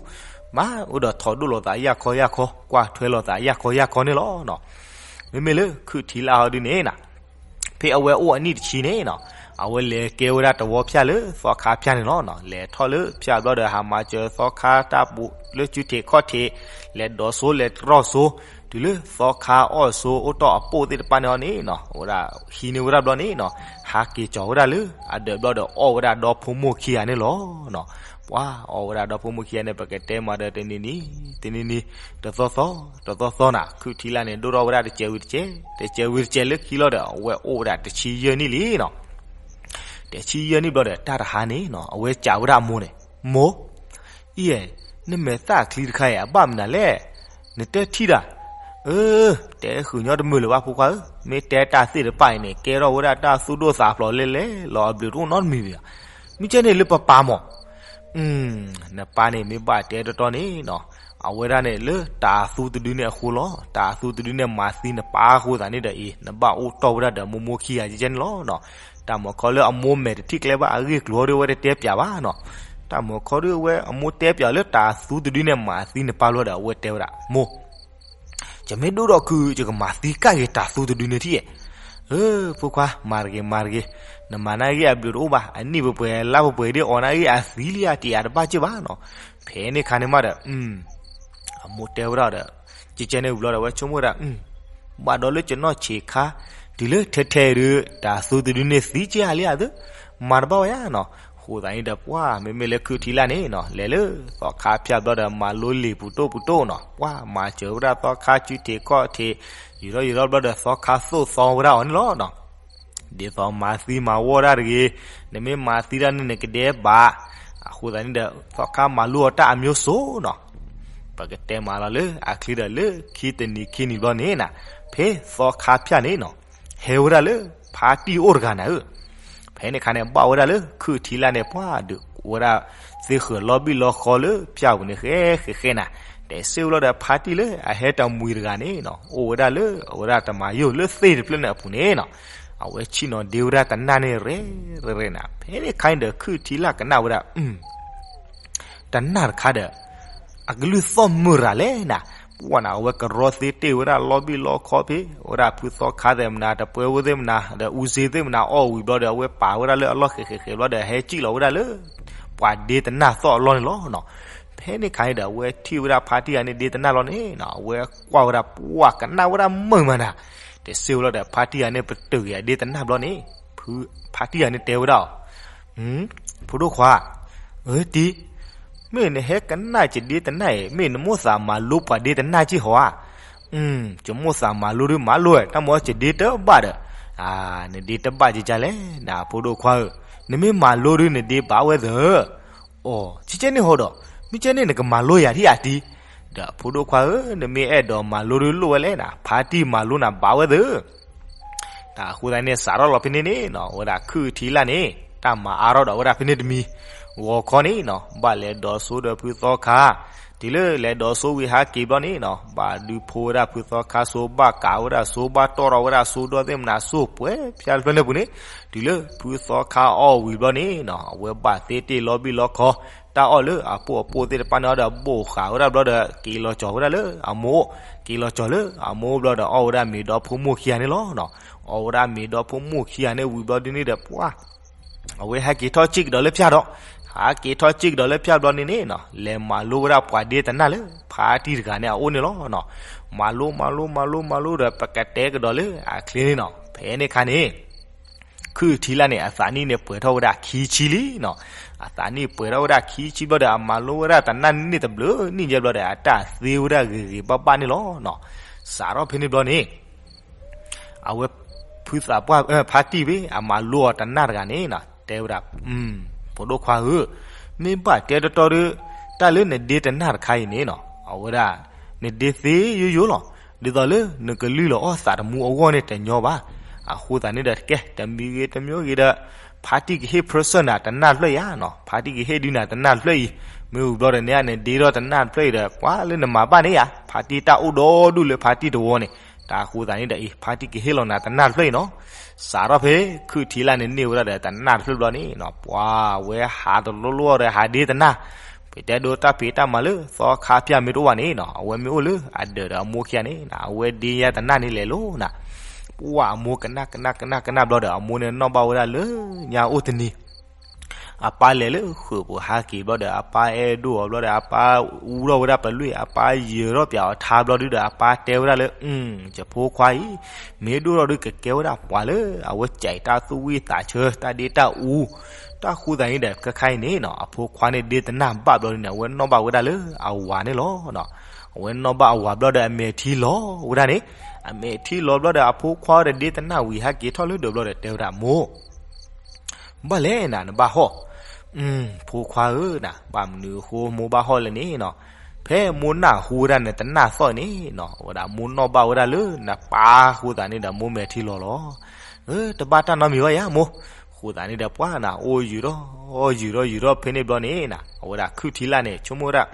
မၤအိၣ်ဒီးထိးဒိၣ်လိာ်သးယၢ်ခီယၢ်ခီ, ကွၢ်ထွဲလိာ်သးယၢ်ခီယၢ်ခီန့ၣ်လီၤ. မ့မ့ၢ်လၢခုၣ်ထံလၣ်ဟီဒုန့ၣ်နီၤ ဖဲအဝဲအိၣ်အနံၣ်တဆံန့ၣ်နီၤ အဝဲလဲၤကဲဝဲဒၣ်တဝီဖၠၣ်လၢသီခါဖၠၣ်န့ၣ်လီၤ. လဲၤထီၣ်လၢဖၠၣ်ဘျီဒီး ဟးမၤစၢၤသီခါတၢ်ပူၤလၢစုထံးခီၣ်ထံး, လဲၤဒိးစိလဲၤတရီၣ်စိ, တုၤလၢသီခါအီၣ်စိအိၣ်တီၢ်အပိၣ်သ့ၣ်တဖၣ်န့ၣ်အီၤန့ၣ်နီၤ အဝဲဒၣ်ဟံးန့ၢ်ဝဲဒၣ်ဘျီန့ၣ်နီၤ ဟးက့ၤကၠီၤဝဲဒၣ်လၢအဒၢးဘျီဒီး အီၣ်ဝဲဒၣ်ဒီဖိမိၢ်ခံဂၤန့ၣ်လီၤ. ပှၤအီၣ်ဝဲဒၣ်ဒီဖိမိၢ်ခံဂၤန့ၣ် ပကတဲမးဒီးတနံၤနံၤ တနံၤနံၤ တသီသီ တသီသီနၤ ခုၣ်ထံလၣ်န့ၣ် ဒိၣ်ထီၣ်ဝဲဒၣ်တစဲးဝံၤတစဲး တစဲးဝံၤတစဲးလၢခံလီၤဒီး အဝဲအိၣ်ဝဲဒၣ်တဆံယဲၢ်နံၣ်လံနီၤ. တဆံယဲၢ်နံၣ်ဘျီဒီး တၢ်တဟါန့ၣ်နီၤ အဝဲစံးဝဲဒၣ်အမိၢ်န့ၣ်, မိၢ်, အံၤ, နမဲာ်သၣ်ချံတခါအံၤ အဘၣ်မနုၤလဲၣ်, နတဲထံၣ်တၢ်, အၢ, တဲဃုာ်ညီတမုာ်လၢၤဘၣ်ဖိခွါဧၢ, မ့ၢ်တဲတၢ်သ့ၣ်တဖၣ်အံၤန့ၣ် ကဲထီၣ်ဝဲဒၣ်တၢ်သူၣ်ဒိၣ်သးဖျိးလဲၣ်လဲၣ်လီၤ အဘျုးတအိၣ်နီတမံၤဘၣ်. မ့ၢ်ကဲန့ၣ်လၢပပၢ်မး နပၢ်န့ၣ်မ့ၢ်ဘၣ်တဲတီတီန့ၣ်နီၤ အဝဲဒၣ်န့ၣ်လၢတၤသူတဒုန့ၣ်အဃိလီၤ. တၤသူတဒုန့ၣ်မၤသံနပၢ်အဃိသတးန့ၣ်ဒီးအံၤ နဘၣ်အိၣ်တီၢ်ဝဲဒၣ်ဒီးမိၢ်မိၢ်ခံဂၤကဲန့ၣ်လီၤ. တၢ်မၤခီလၢအမိၢ်မဲာ်တထံၣ်ကျဲဘၣ်အဂ့ၢ်ကျိၤဒီး အဝဲတတဲပၠးဘၣ်နီၤ. တၢ်မၤခီဒီးအဝဲအမိၢ်တဲပၠးလၢတၤသူတဒုန့ၣ်မၤသံနပၢ်လီၤဒီး အဝဲတဲဝဲဒၣ် မိၢ် ယမ့ၢ်ဒိၣ်ထီၣ်ခု ယကမၤသံကၣ်က့ၤတၤသူတဒုန့ၣ်ထံၣ်ဧါ. အၢ ဖိခွါ မၤတဂ့ၤ မၤတဂ့ၤ, နမၤနာ်ဂ့ၢ်အဘျုးတအိၣ်ဘၣ်, အနံၣ်ပှဲၤပှဲၤ လါပှဲၤပှဲၤဒ်အီၤနာ်ဂ့ၢ်အသံလံဧါ တယာ်တဘၣ်က့ၢ်ဘၣ်နီၤ. ဖဲန့ၣ်ခါန့ၣ်မးဒီး အမိၢ်တဲဝဲဒၣ်ဒီး ကဲကဲန့ၣ်ဝံၤလီၤဒီး အဝဲဆိကမိၣ်ဝဲဒၣ် ဘၣ်ဒီးလၢကနီၢ်ဆံးခါ တုၤလၢထဲထဲဒုး တၤသူတဒုန့ၣ်သံက့ၤဧါလံဧါသ့, မၤတဘၣ်ဝဲဧါနီၤ. အဃိသတးန့ၣ်ဒီး ပှၤ မ့မ့ၢ်လၢခုၣ်ထံလၣ်န့ၣ်နီၤ လဲၤလၢသီခါဖၠၣ်ဘျီဒီး မၤလိလံာ်ပူၤတိၣ်ပူၤတိၣ်နီၤ, ပှၤမၤစၢၤဝဲဒၣ်သီခါစုထံးခီၣ်ထံး, ယူၤထီၣ်ယူၤထီၣ်ဘျီဒီး သီခါသိၣ်သီဝဲဒၣ်အီၤန့ၣ်လီၤနီၤ. ဒ်သိးမၤသံမၤဝီတၢ်တဂ့ၤ, နမ့ၢ်မၤသံတၢ်န့ၣ် နကဒဲဘၣ်. အဃိသတးန့ၣ်ဒီး သီခါမၤလိအီၤတၢ်အမျိုးစုံနီၤ. ပကတဲမးလီၤလၢအချံဒီး လၢခံတနံၤခံနံၤဘျီန့ၣ်နီၤ, ဖဲသီခါဖၠၣ်န့ၣ်နီၤ ဟဲဝဲဒၣ်လၢ ဖါတံၢ်အိၣ်တဂၤနၤဧၢ. ဖဲန့ၣ်ခါန့ၣ် ဘၣ်ဝဲဒၣ်လၢခုၣ်ထံလၣ်န့ၣ် ပှၤဒုးဝဲဒၣ် သ့ဃၢၤလီၤဘံၣ်လီၤဃီလၢဖၠၣ်ပူၤန့ၣ် ဃဲဃဲဃဲနၤ, တဲဆၢဝဲလီၤဒီး ဖါတံၢ်လၢအဟဲတမှံၤတဂၤန့ၣ်နီၤ အိၣ်ဝဲဒၣ်လၢအဝဲဒၣ်တမၤယိာ်လၢသ့ၣ်တဖျၢၣ်န့ၣ်အပူၤန့ၣ်နီၤ, အဝဲဆ့ၣ်နီၤဒ့ဝဲဒၣ်တနၢ်န့ၣ် ရဲၣ်ရဲၣ်နၤ. ဖဲန့ၣ်ခါန့ၣ်ဒီး ခုၣ်ထံလၣ်ကနၣ်ဝဲဒၣ် တနၢ်တခါဒီး အကလုၢ်သီၣ်မုာ်ရၤလဲၣ်နၤ, ပှၢ်နၤ အဝဲကရီသ့တ့ၢ်ဝဲဒၣ်လီဘံၣ်လီခီဖဲ ဝဲဒၣ်ဖုသီခါသ့ၣ်မနၤ တပွဲဝဲသ့ၣ်မနၤ ဒီးအူစ့သ့ၣ်မနၤ အီၣ်ဝံၤဘျီဒီး အဝဲပာ်ဝဲဒၣ်လၢအလီၢ်ဃဲးဃဲးဃဲးဘျီဒီး ဟဲစံၣ်လီၤဝဲဒၣ်လၢ ပှၤဒ့တနၢ်သီၣ်အလီၢ်န့ၣ်လီၤနီၤ. ဖဲန့ၣ်ခါန့ၣ်ဒီး အဝဲထံၣ်ဝဲဒၣ်ဖါတံၢ်ဂၤန့ၣ်ဒ့တနၢ်လီၤန့ၣ်နီၤ အဝဲကွၢ်ဝဲဒၣ် ပှၢ်ကနၣ်ဝဲဒၣ်မုာ်မးနၤ တစ့ၢ်ဝဲလီၤဒီး ဖါတံၢ်ဂၤန့ၣ် ပတုာ်က့ၤအဒ့တနၢ်ဘျီန့ၣ် ဖါတံၢ်ဂၤန့ၣ်တဲဝဲဒၣ်အီၤ ဖိဒိၣ်ခွါ, အၢတံၢ်, မ့ၢ်နဟဲကနၣ်က့ၤဒ့တနၢ်အံၤ မ့ၢ်နမိၣ်သးမၤလိပှၤဒ့တနၢ်က့ၤဟီဧါ. ယမိၣ်သးမၤလိဒုးမၤလိ တၢ်မၤက့ၤဒ့တဘၣ်ဒီး, နဒ့တဘၣ်ကကလဲၣ် နဖိဒိၣ်ခွါဧၢ, နမ့ၢ်မၤလိဒုးနဒ့ဘၣ်ဝဲသၢ အိ, ကကဲန့ၣ်ဟီဒီး, မ့ၢ်ကဲန့ၣ်နကမၤလိယၤဒ်အတံၢ်, ဒီးဖိဒိၣ်ခွါဧၢ, နမ့ၢ်အဲၣ်ဒိးမၤလိဒုးလိၣ်ဝဲလဲၣ်နၤ ဖါတံၢ်မၤလိနၤဘၣ်ဝဲသၢ တၢ်အဃိသတးန့ၣ် စးထီၣ်လီၤဖဲန့ၣ်န့ၣ်နီၤ အဝဲဒၣ်ခုၣ်ထံလာ်န့ၣ် တၢ်မၤအါထီၣ်ဒီးဝဲဒၣ်ဖဲန့ၣ်တမံၤ, ဂီၤခီန့ၣ်နီၤ ဘၣ်လဲၤဒိးစိဒီးဖုသီခါ, တုၤလၢလဲၤဒိးစိဝံၤဟးက့ၤဘျီန့ၣ်နီၤ ဘၣ်ဒုးဖိဝဲဒၣ်ဖုသီခါစိ ဘၣ်ကးဝဲဒၣ်စိ ဘၣ်တီၣ်ထီၣ်ဝဲဒၣ်စိဒီသ့ၣ်မနၤစိ ပှဲၤဖၠါတဖျၢၣ်န့ၣ်ပူၤန့ၣ်, တုၤလၢဖုသီခါအီၣ်ဝံၤဘျီန့ၣ်နီၤ အဝဲဘၣ်သ့တ့ၢ်လီဘံၣ်လီခီ, တၢ်အီၣ်လၢအပိၢ်အပိၢ်သ့ၣ်တဖၣ်န့ၣ်အီၤဒီးဘိၣ်ဃာ်ဝဲဒၣ်ဘျီဒီး က့ၤလီၤကၠီၤဝဲဒၣ်လၢအမိၢ်, က့ၤလီၤကၠီၤလၢအမိၢ်ဘျီဒီး အီၣ်ဝဲဒၣ်မ့ၤဒီဖိမိၢ်ခံဂၤန့ၣ်လီၤနီၤ. အီၣ်ဝဲဒၣ်မ့ၤဒီဖိမိၢ်ခံဂၤန့ၣ်ဝံၤဘျီဒ်န့ၣ်ဒီး ပှၢ် အဝဲဟဲက့ၤထီၣ်စံၣ်ကဒီးလၢဖၠါဒီး, ဟဲက့ၤထီၣ်စံၣ်ကဒီးလၢဖၠါဘျီန့ၣ်န့ၣ်နီၤ လဲၤမၤလိဝဲဒၣ်ပှၤဒ့တနၢ်လၢ ဖါတံၢ်တဂၤန့ၣ်အအိၣ်န့ၣ်လီၤနီၤ. မၤလိမၤလိမၤလိမၤလိဒီး ပကတဲကဒီးလၢအချ့န့ၣ်နီၤ ဖဲန့ၣ်ခါန့ၣ် ခုၣ်ထံလာ်န့ၣ် အသးနံၣ်န့ၣ်ပှဲၤထီၣ်ဝဲဒၣ်ခံဆံလံနီၤ. အသးနံၣ်ပှဲၤထီၣ်ဝဲဒၣ်ခံဆံဘျီဒီး အမၤလိဝဲဒၣ်တနၢ်န့ၣ်တဘျုးနံၣ်ယဲၢ်ဘျီဒီး အတၢ်သ့ဝဲဒၣ်ဂ့ၤဂ့ၤဘၣ်ဘၣ်န့ၣ်လီၤနီၤ. စးထီၣ်ဖဲန့ၣ်ဘျီန့ၣ် အဝဲဖုသးပှၢ်ဖါတံၢ်ဖဲ အမၤလိအီၤတနၢ်တဂၤန့ၣ်နီၤ တဲဝဲဒၣ် ဖိဒိၣ်ခွါဧၢ, မ့ၢ်ဘၣ်တဲတီတီဒီး တၢ်လၢနဒ့တနၢ်တခါအံၤန့ၣ်နီၤ အဝဲဒၣ် နဒ့သ့ယိယိလီၤ. ဒ်သိးလၢနကလုၢ်လီၤအီၣ်သးတမူအဂီၢ်န့ၣ်တညီဘၣ်. အဃိသတးန့ၣ်ဒီး ကဲ တမံၤဂ့ၤတမံၤဂ့ၤဒီး ဖါတံၢ်ကဟ့ၣ် present နၤတနၢ်တဖျၢၣ်အံၤဧါနီၤ ဖါတံၢ်ကဟ့ၣ်ဒုးနၤတနၢ်တဖျၢၣ်အံၤ, မ့ၢ်ဝံၤဘျီဒီးန့ၣ် နဒ့ထီၣ်တနၢ်တဖျၢၣ်အံၤဒီး ပှၤလၢနမၤဘၣ်န့ၣ်ဧါ ဖါတံၢ်တၢ်အိၣ်ဒီဒူၣ်လၢဖါတံၢ်တဝီန့ၣ်, တၢ်အဃိသတးန့ၣ်ဒီးအံၤ ဖါတံၢ်ကဟ့ၣ်လီၤနၤတနၢ်တဖျၢၣ်အံၤနီၤ. စးထီၣ်ဖဲ ခုၣ်ထံလာ်န့ၣ်န့ၢ်ဝဲဒၣ်ဒီးတနၢ်တဖျၢၣ်ဘျီန့ၣ်နီၤ ပှၤဝဲဟးတလိၣ်လိၣ်ဒီးဟးဒ့တနၢ်, ပတဲဒိတၢ်ဖံးတၢ်မၤလၢသီခါဖၠါမ့ၢ်တအိၣ်ဘၣ်န့ၣ်နီၤ အဝဲမ့ၢ်အိၣ်လၢအဒၢးဒီးအမိၢ်ခံဂၤန့ၣ်နီၤ အဝဲဒ့ညါတနၢ်န့ၣ်လဲၤလိၤနီၤ. ပှၤအမိၢ်ကနၣ်ကနၣ်ကနၣ်ကနၣ်ဘျီဒီး အမိၢ်န့ၣ်နီၣ်ဘၣ်ဝဲဒၣ်လၢညါအိၣ်တနံၤ အပၢ်လဲၤလၢဃုာ်ပူၤဟးက့ၤဘျီဒီး အပၢ်အဲၣ်ဒိၣ်အီၤဘျီဒီး အပၢ်အူထီၣ်ဝဲဒၣ်ပလွံၢ် အပၢ်ယၢၤထီၣ်ပၠးအီၤထါဘျီဒုဒီး အပၢ်တဲဝဲဒၣ်လၢ ယဖိခွါအံၤ မ့ၢ်ဒိၣ်ထီၣ်ဒုကကဲဝဲဒၣ်ပှၤလၢ အဝဲကဲတၢ်သူၣ်ဝံၣ်သးဆၢ တၢ်ဒ့တၢ်အူ, တၢ်ဃိသတးန့ၣ်ဒီး ခဲခါအံၤန့ၣ်နီၤ အဖိခွါန့ၣ်ဒ့တနၢ်ဘၣ်ဘျီဒုန့ၣ် အဝဲနီၣ်ဘၣ်ဝဲဒၣ်လၢအဝၤန့ၣ်လီၤ. အဝဲနီၣ်ဘၣ်အဝၤဘျီဒီး အမဲာ်ထံလီၤဝဲဒၣ်န့ၣ်, အမဲာ်ထံလီၤဘျီဒီး အဖိခွါဒီးဒ့တနၢ်ဝံၤဟဲက့ၤထီၣ်လၢဒၢးဘျီဒီးတဲဝဲဒၣ်မိၢ် ဘၣ်လဲၣ်နၤ နဘၣ်ဟီၣ်, ဖိခွါဧၢနၤ ဘၣ်မနုၤအဃိမိၢ်ဘၣ်ဟီၣ်လဲၣ်န့ၣ်နီၤ, ဖဲမိၢ်နၢ်ဟူဝဲဒၣ်နတနၢ်သီၣ်န့ၣ်နီၤ ဝဲဒၣ်မိၢ်နီၣ်ဘၣ်ဝဲဒၣ်လၢနပၢ်အဃိသတးန့ၣ်ဒီး မိၢ်မဲာ်ထံလီၤလီၤ. တဘၣ်တၢ်နီတမံၤဘၣ်ယၤမိၢ်, အဃိသတးန့ၣ်ဒီး ပှၤနၤ အိၣ်ယုာ်ထီၣ် ယုာ်ထီၣ်ယုာ်ထီၣ်ဖဲန့ၣ်ဘျီန့ၣ်နီၤ အဝဲဒၣ်ခုၣ်ထံလာ်န့ၣ် ဆိကမိၣ်ဝဲဒၣ်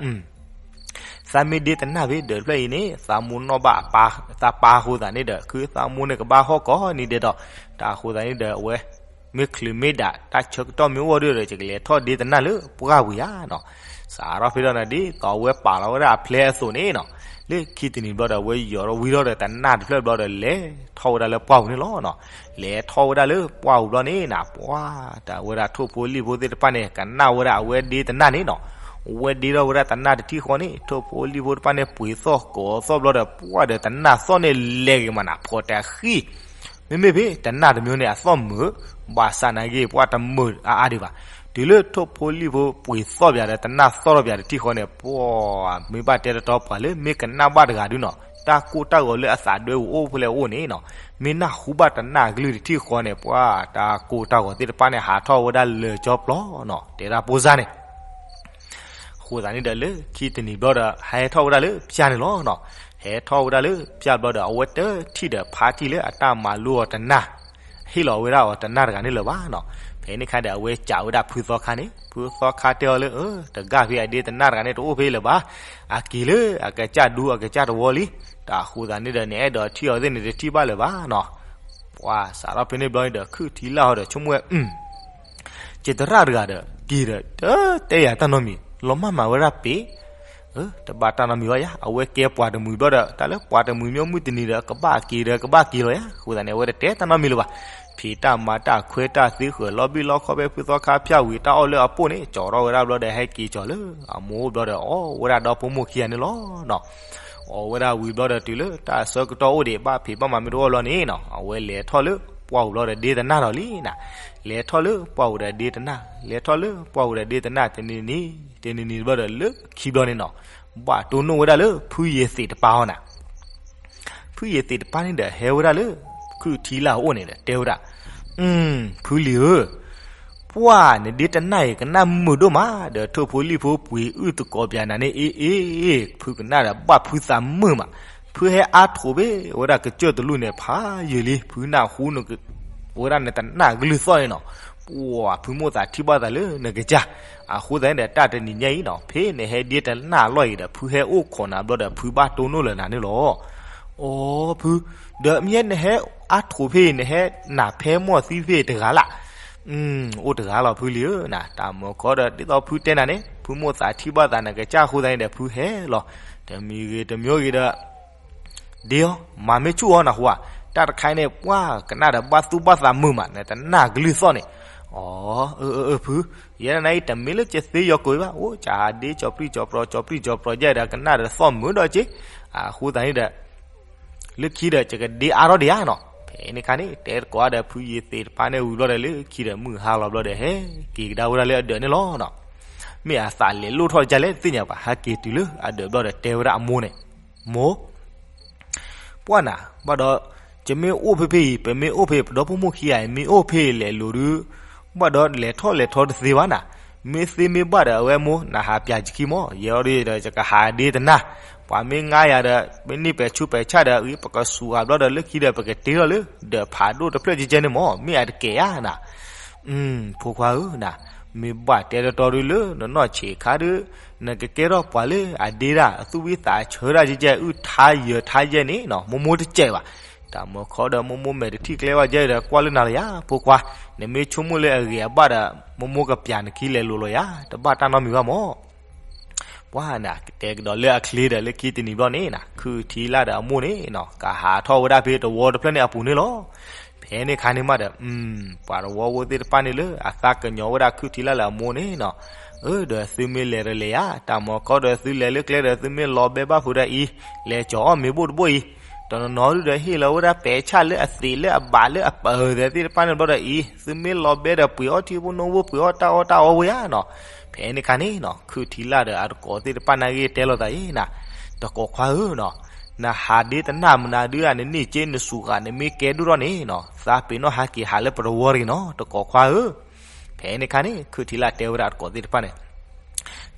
သးမ့ၢ်ဒ့တနၢ်ဖဲဒၢးတဖျၢၣ်အံၤန့ၣ် သးမိၢ်နီၣ်ဘၣ်အပၢ်, သးပၢ်အဃိသတးန့ၣ်ဒီး ခုသးမိၢ်န့ၣ်ကဘၣ်ဟီၣ်ကိးနံၤဒဲးဒီး, တၢ်အဃိသတးန့ၣ်ဒီး အဝဲ မ့ၢ်ချုးမ့ၢ်ဒၣ် တၢ်ဆၢကတီၢ်မ့ၢ်အိၣ်ဒီး ယကလဲၤထီၣ်ဒ့တနၢ်လၢပှၢ်ပူၤယၤနီၤ. စးထီၣ်ဖဲဒီးန့ၣ် ဒ်သိးအဝဲပာ်လီၤဝဲဒၣ်အပျဲၢ်အသိးန့ၣ်နီၤ, လၢခံတနံၤဘျီဒီး အဝဲယီၤထီၣ်ဝံထီၣ်ဒီးတနၢ်တဖျၢၣ်ဘျီဒီး လဲၤထီၣ်ဝဲဒၣ်လၢပှၢ်ပူၤန့ၣ်လီၤနီၤ. လဲၤထီၣ်ဝဲဒၣ်လၢပှၢ်ပူၤဘျီန့ၣ်နီၤ ပှၤ တၢ်ဝဲဒၣ်ထိၣ်ဖိလံၣ်ဖိသ့ၣ်တဖၣ်န့ၣ် ကနၣ်ဝဲဒၣ်အဝဲဒ့တနၢ်န့ၣ်နီၤ, အဝဲဒ့ထီၣ်ဝဲဒၣ်တနၢ်တထံၣ်ဃီန့ၣ် ထိၣ်ဖိလံၣ်ဖိတဖၣ်န့ၣ် ပှ့ၤသီၣ်ကိးသီၣ်ဘျီဒီး ပှၤဒီးတနၢ်သီၣ်န့ၣ်လဲၤဂ့ၤမးနၤ ဖီၣ်တၢ်ဃံ မ့မ့ၢ်ဖဲတနၢ်တမံၤန့ၣ် အသီၣ်မုာ်, ဘၣ်ဆၣ်နာ်က့ ပှၤတမုာ်အါအါဒံးဘၣ်. တုၤလၢထိၣ်ဖိလံၣ်ဖိပှ့ၤသီၣ်ပၠးဒီး တနၢ်သီၣ်ထီၣ်ပၠးတထံၣ်ဃီန့ၣ် ပှၤ မ့ၢ်ဘၣ်တဲတတီပှၤလၢ မ့ၢ်ကနၣ်ဘၣ်တဂၤဒုနီၤ, တၢ်ကိၢ်တၢ်ဂီၤလၢအသးဒွဲၣ်ပူၤအိၣ်ဖဲလဲၣ်အိၣ်န့ၣ်နီၤ, မ့ၢ်နၢ်ဟူဘၣ်တနၢ်ကလုၢ်တထံၣ်ဃီန့ၣ် ပှၤတၢ်ကိၢ်တၢ်ဂီၤသ့ၣ်တဖၣ်န့ၣ် ဟးထီၣ်ဝဲဒၣ်လၢာ်ကၠီပျီနီၤ, တဲဒၣ်ဖိစၢ်န့ၣ် အဃိသတးန့ၣ်ဒီး လၢခံတနံၤဘျီဒီး ဟဲထီၣ်ဝဲဒၣ်လၢပျၢ်န့ၣ်လီၤ. ဟဲထီၣ်ဝဲဒၣ်လၢပျၢ်ဘျီဒီး အဝဲတထံၣ်ဒီးဖါတံၢ်လၢအတၢ်မၤလိအီၤတနၢ်, ဟ့ၣ်လီၤဝဲဒၣ်အီၤတနၢ်တဂၤန့ၣ်လၢၤဘၣ်နီၤ. ဖဲန့ၣ်ခါဒီး အဝဲစံးဝဲဒၣ်ဖုသီခါန့ၣ်, ဖုသီခါတဲအီၤလၢ အၢ တဂၤဖဲအဒ့တနၢ်တဂၤန့ၣ် တအိၣ်ဖဲလၢၤဘၣ်, အက့ၤလၢအကစၢ်ဒူအကစၢ်တဝီလံ. တၢ်အဃိသတးန့ၣ်ဒီး နအဲၣ်ဒိးထံၣ်အီၤသ့ၣ်န့ၣ် တထံၣ်ဘၣ်လၢၤဘၣ်နီၤ. ပှၤစးထီၣ်ဖဲန့ၣ်ဘျီန့ၣ်ဒီး ခုၣ်ထံလာ်ဟီဒီး ဆိကမိၣ်ဝဲ ကသရၣ်တဂၤဒီး က့ၤဒီး တတဲယၤတၢ်နီတမံၤ လီၤမၢ်မးဝဲဒၣ်ပ့ၤ, တဘၣ်တၢ်နီတမံၤဘၣ်ယၤ, အဝဲကဲပှၤတမှံၤဘျီဒီး တၢ်လၢပှၤတမှံၤမ့ၢ်အိၣ်မုၢ်တနံၤဒီး ကဘၣ်က့ၤဒီးကဘၣ်က့ၤလီၤယၤ. အဃိသတးန့ၣ် အဝဲတတဲတၢ်နီတမံၤလၢၤဘၣ်. ဖံးတၢ်မၤတၢ်ခွဲးတၢ်သ့ဃၢၤလီၤဘံၣ်လီခီဖဲဖုသီခါဖၠၣ်ဝံၤ တၢ်အီၣ်လၢအပိၢ်န့ၣ် ကၠီၤထီၣ်ဝဲဒၣ်ဘျီဒီး ဟဲက့ၤကၠီၤလၢအမိၢ်အိၣ်ဘျီဒီး အီၣ်ဝဲဒၣ်ဒီဖိမိၢ်ခံဂၤန့ၣ်လီၤနီၤ. အီၣ်ဝဲဒၣ်ဝံၤဘျီဒီး တုၤလၢတၢ်ဆၢကတီၢ်အိၣ်ဒံး ဘၣ်ဖံးဘၣ်မၤမ့ၢ်တအိၣ်ဘျီန့ၣ်နီၤ, အဝဲလဲၤထီၣ်လၢပှၢ်ပူၤဘျီဒီး ဒ့တနၢ်ဒီးလံနီၤ. လဲၤထီၣ်လၢပှၢ်ပူၤဒီးဒ့တနၢ်, လဲၤထီၣ်လၢပှၢ်ပူၤဒီးဒ့တနၢ် တနံၤနံၤ တနံၤနံၤဘျီဒီး လၢခံဘျီန့ၣ်နီၤ, ဘၣ်တိၢ်နီၣ်ဝဲဒၣ်လၢဖုယ့ၤသ့းတပၢ်အီၤနၤ. ဖုယ့ၤသ့းတပၢ်န့ၣ်ဒီး ဟဲဝဲဒၣ်လၢခုၣ်ထံလၢ်အအိၣ်န့ၣ်ဒီး တဲဝဲဒၣ်, ဖုလံၤဧၢ, ပှၢ်နဒ့တနၢ်အံၤ ကနၣ်မုာ်ဒိၣ်မး ဒီးထိၣ်ဖိလံၣ်ဖိပှ့ၤအုၣ်သကိးပၠးနၤန့ၣ် အ့အ့, ဖုကနၣ်ဒီးဘၣ်ဖုသးမုာ်မး, ဖုဟဲအါထီၣ်ဖဲဝဲဒၣ်ကစၢၢ်တလူၢ်န့ၣ် ဖးယံာ်လံ, ဖုနၢ်ဟူနက ဝဲဒၣ်နတနၢ်ကလုၢ်သီၣ်န့ၣ်နီၤ, ပှၢ်ဖုမိၢ်သးထံၣ်ဘၣ်သးလၢနကစၢ်, အဃိသတးန့ၣ်ဒီး တၢ်တနံၤညါအံၤနီၤ ဖဲနဟဲဒ့တနၢ်အလီၢ်အံၤဒီး ဖုဟဲအိၣ်ခိးနၤဘျီဒီး ဖုဘၣ်တိၢ်နီၣ်လၢနၤန့ၣ်လီၤ. အိ ဖု, ဒီးမ့ၢ်နဟဲအါထီၣ်ဖဲအံၤ နဟဲနၢ်ဖဲမီၢ်သံဖဲအံၤတဂၤလၢ် အိၣ်တဂၤလီၤဖုလံၤဧၢနၤ, တၢ်မၢခီဒီး ဒ်သိးဖုတဲနၤန့ၣ် ဖုမိၢ်သးထံၣ်ဘၣ်သးနကစၢ်အဃိသတးန့ၣ်ဒီး ဖုဟဲလီၤ, တမံၤဂ့ၤတမံၤဂ့ၤဒီး ဒ့အီၤ, မၤမ့ၢ်ဆူၣ်အီၤနၢ်ဟူဧါ, တၢ်တခါအံၤန့ၣ် ပှၢ်ကနၣ်ဒီးဘၣ်သူၣ်ဘၣ်သးမုာ်မး နတနၢ်ကလုၢ်သီၣ်န့ၣ်, အိ အၢ အၢ အၢ ဖု, ယဲဒၣ်နၤအံၤ တမ့ၢ်လၢကသ့ယီၤကိးဘၣ်, အိ ကဟးဒ့ကၠီၤပြံၣ်ကၠီၤပြီၤ ကၠီၤပြံၣ်ကၠီၤပြီၤယဲဒီး ကနၣ်ဒီးသီၣ်မုာ်ဒီးက့, အဃိသတးန့ၣ်ဒီး လၢခံဒီး ယကဒ့အါထီၣ်ဒံးဧါနီၤ, ဖဲန့ၣ်ခါန့ၣ် တဲသကိးဒီးဖုယ့ၤသ့းတပၢ်န့ၣ်ဝံၤဘျီဒီး လၢခံဒီးမုၢ်ဟါလီၤဘျီဒီး ဟဲက့ၤကဒါဝဲဒၣ်လၢအဒၢးန့ၣ်လီၤနီၤ. မ့ၢ်အသးလဲၤလိၣ်ထီၣ်ဒ်လဲၣ်တသ့ၣ်ညါဘၣ်, ဟဲက့ၤတုၤလၢအဒၢးဘျီဒီး တဲဝဲဒၣ်အမိၢ်န့ၣ်, မိၢ် ပှၢ်နၤ, ဘၣ်ဒီး ယမ့ၢ်အိၣ်ဖဲဖဲအံၤ ပမ့ၢ်အိၣ်ဖဲ ပဒီဖိမိၢ်ခံဂၤအံၤ မ့ၢ်အိၣ်ဖဲအံၤလဲၤလိၤဒုး, ဘၣ်ဒီးလဲၤထီၣ်လဲၤထီတသ့ဘၣ်နၤ, မ့ၢ်သ့မ့ၢ်ဘၣ်ဒီး အဝဲမိၢ် နဟးပၠးယခံမီၢ်, ယဲအံၤဒီး ယကဟးဒ့တနၢ်, ပှၤမ့ၢ်ငါယၤဒီး မ့ၢ်န့ၢ်ပဲာ်ဆူးပဲာ်ဆၣ်ဒီး အံၤ ပကစူးဂၤဘျီဒီး လၢခံဒီး ပကတ့ထီၣ်လၢဒၢးဖးဒိၣ်တဖျၢၣ်ကဲကဲန့ၣ်မီၢ်, မ့ၢ်အတကဲဧါနၤ ဖိခွါဧၢ, မ့ၢ်ဘၣ်တဲတတီဒုးလၢနနီၢ်ဆံးခါဒုး, နကကဲထီၣ်ပှၤလၢအဒ့ဒၣ် အသူၣ်ဝံသးဆၢတၢ်ကဲကဲ အုၣ်ထါယၢၤထါယဲန့ၣ်နီၤ, မိၢ်မိၢ်တကဲဘၣ်. တၢ်မၢခီဒီး မိၢ်မိၢ်မဲာ်တထံၣ်ကျဲဘၣ်ကဲဒီး ကွၢ်လၢနၤလီၤယၤ ဖိခွါ, နမ့ၢ်ဆိကမိၣ်လၢအဂ့ၤအဘၣ်ဒီး မိၢ်မိၢ်ကပၠးနခံလဲၤလိၤလီၤယၤ, တဘၣ်တၢ်နီတမံၤဘၣ်မီၢ် ပှၢ်နၤ ကတဲကဒီးလၢအချ့ဒီး လၢခံတနံၤဘျီန့ၣ်နၤ ခုၣ်ထံလၢ်ဒီးအမိၢ်န့ၣ်နီၤ ကဟးထီၣ်ဝဲဒၣ်ဖဲတဝီတဖျၢၣ်န့ၣ်အပူၤန့ၣ်လီၤ. ဖဲန့ၣ်ခါန့ၣ်မးဒီး ပှၤတဝီဖိသ့ၣ်တဖၣ်န့ၣ်လၢ အသးကညီၤဝဲဒၣ်ခုၣ်ထံလၢ်လၢအမိၢ်န့ၣ်နီၤ, အၢ ဒီးသုမ့ၢ်လဲၤတလဲၤယၤ တၢ်မၢခီဒီးသုလဲၤလၢကျဲဒီး သုမ့ၢ်လီၤဘဲဘၣ်ဖုးဒၣ်အံၤ လဲၤကၠီၤအီၣ်မ့ၤဘိၣ်တဘိၣ်အံၤ, တနီၤနီၤဒုဒီးဟ့ၣ်လီၤဝဲဒၣ်ပဲာ်ဆၣ်လၢအသံးလၢအဘၣ်လၢအပၢၤသ့ၣ်တဖၣ်န့ၣ်ဘျီဒီးအံၤ သုမ့ၢ်လီၤဘဲဒီးပှ့ၤအီၣ်ထံဖိနိဖိ ပှ့ၤအီၣ်တၢ်အီၣ်တၢ်အီဝဲယၤနီၤ. ဖဲန့ၣ်ခါန့ၣ်နီၤ ခုၣ်ထံလၢ်ဒီးအတကိးသ့ၣ်တဖၣ်န့ၣ်ဂ့ၢ်တဲလိာ်သးအံၤနၤ, တကိးခွါဧၢနီၤ, နဟးဒ့တနၢ်မနုၤဒု နန့ၢ်က့နစူးဃာ် နမ့ၢ်ကဲဒိၣ်ထီၣ်န့ၣ်နီၤ သးပ့ၤနီၣ်ဟးက့ၤဟးလၢပတဝီတဂ့ၤနီၤ တကိးခွါဧၢ. ဖဲန့ၣ်ခါန့ၣ် ခုၣ်ထံလၢ်တဲဝဲဒၣ်အတကိးသ့ၣ်တဖၣ်န့ၣ်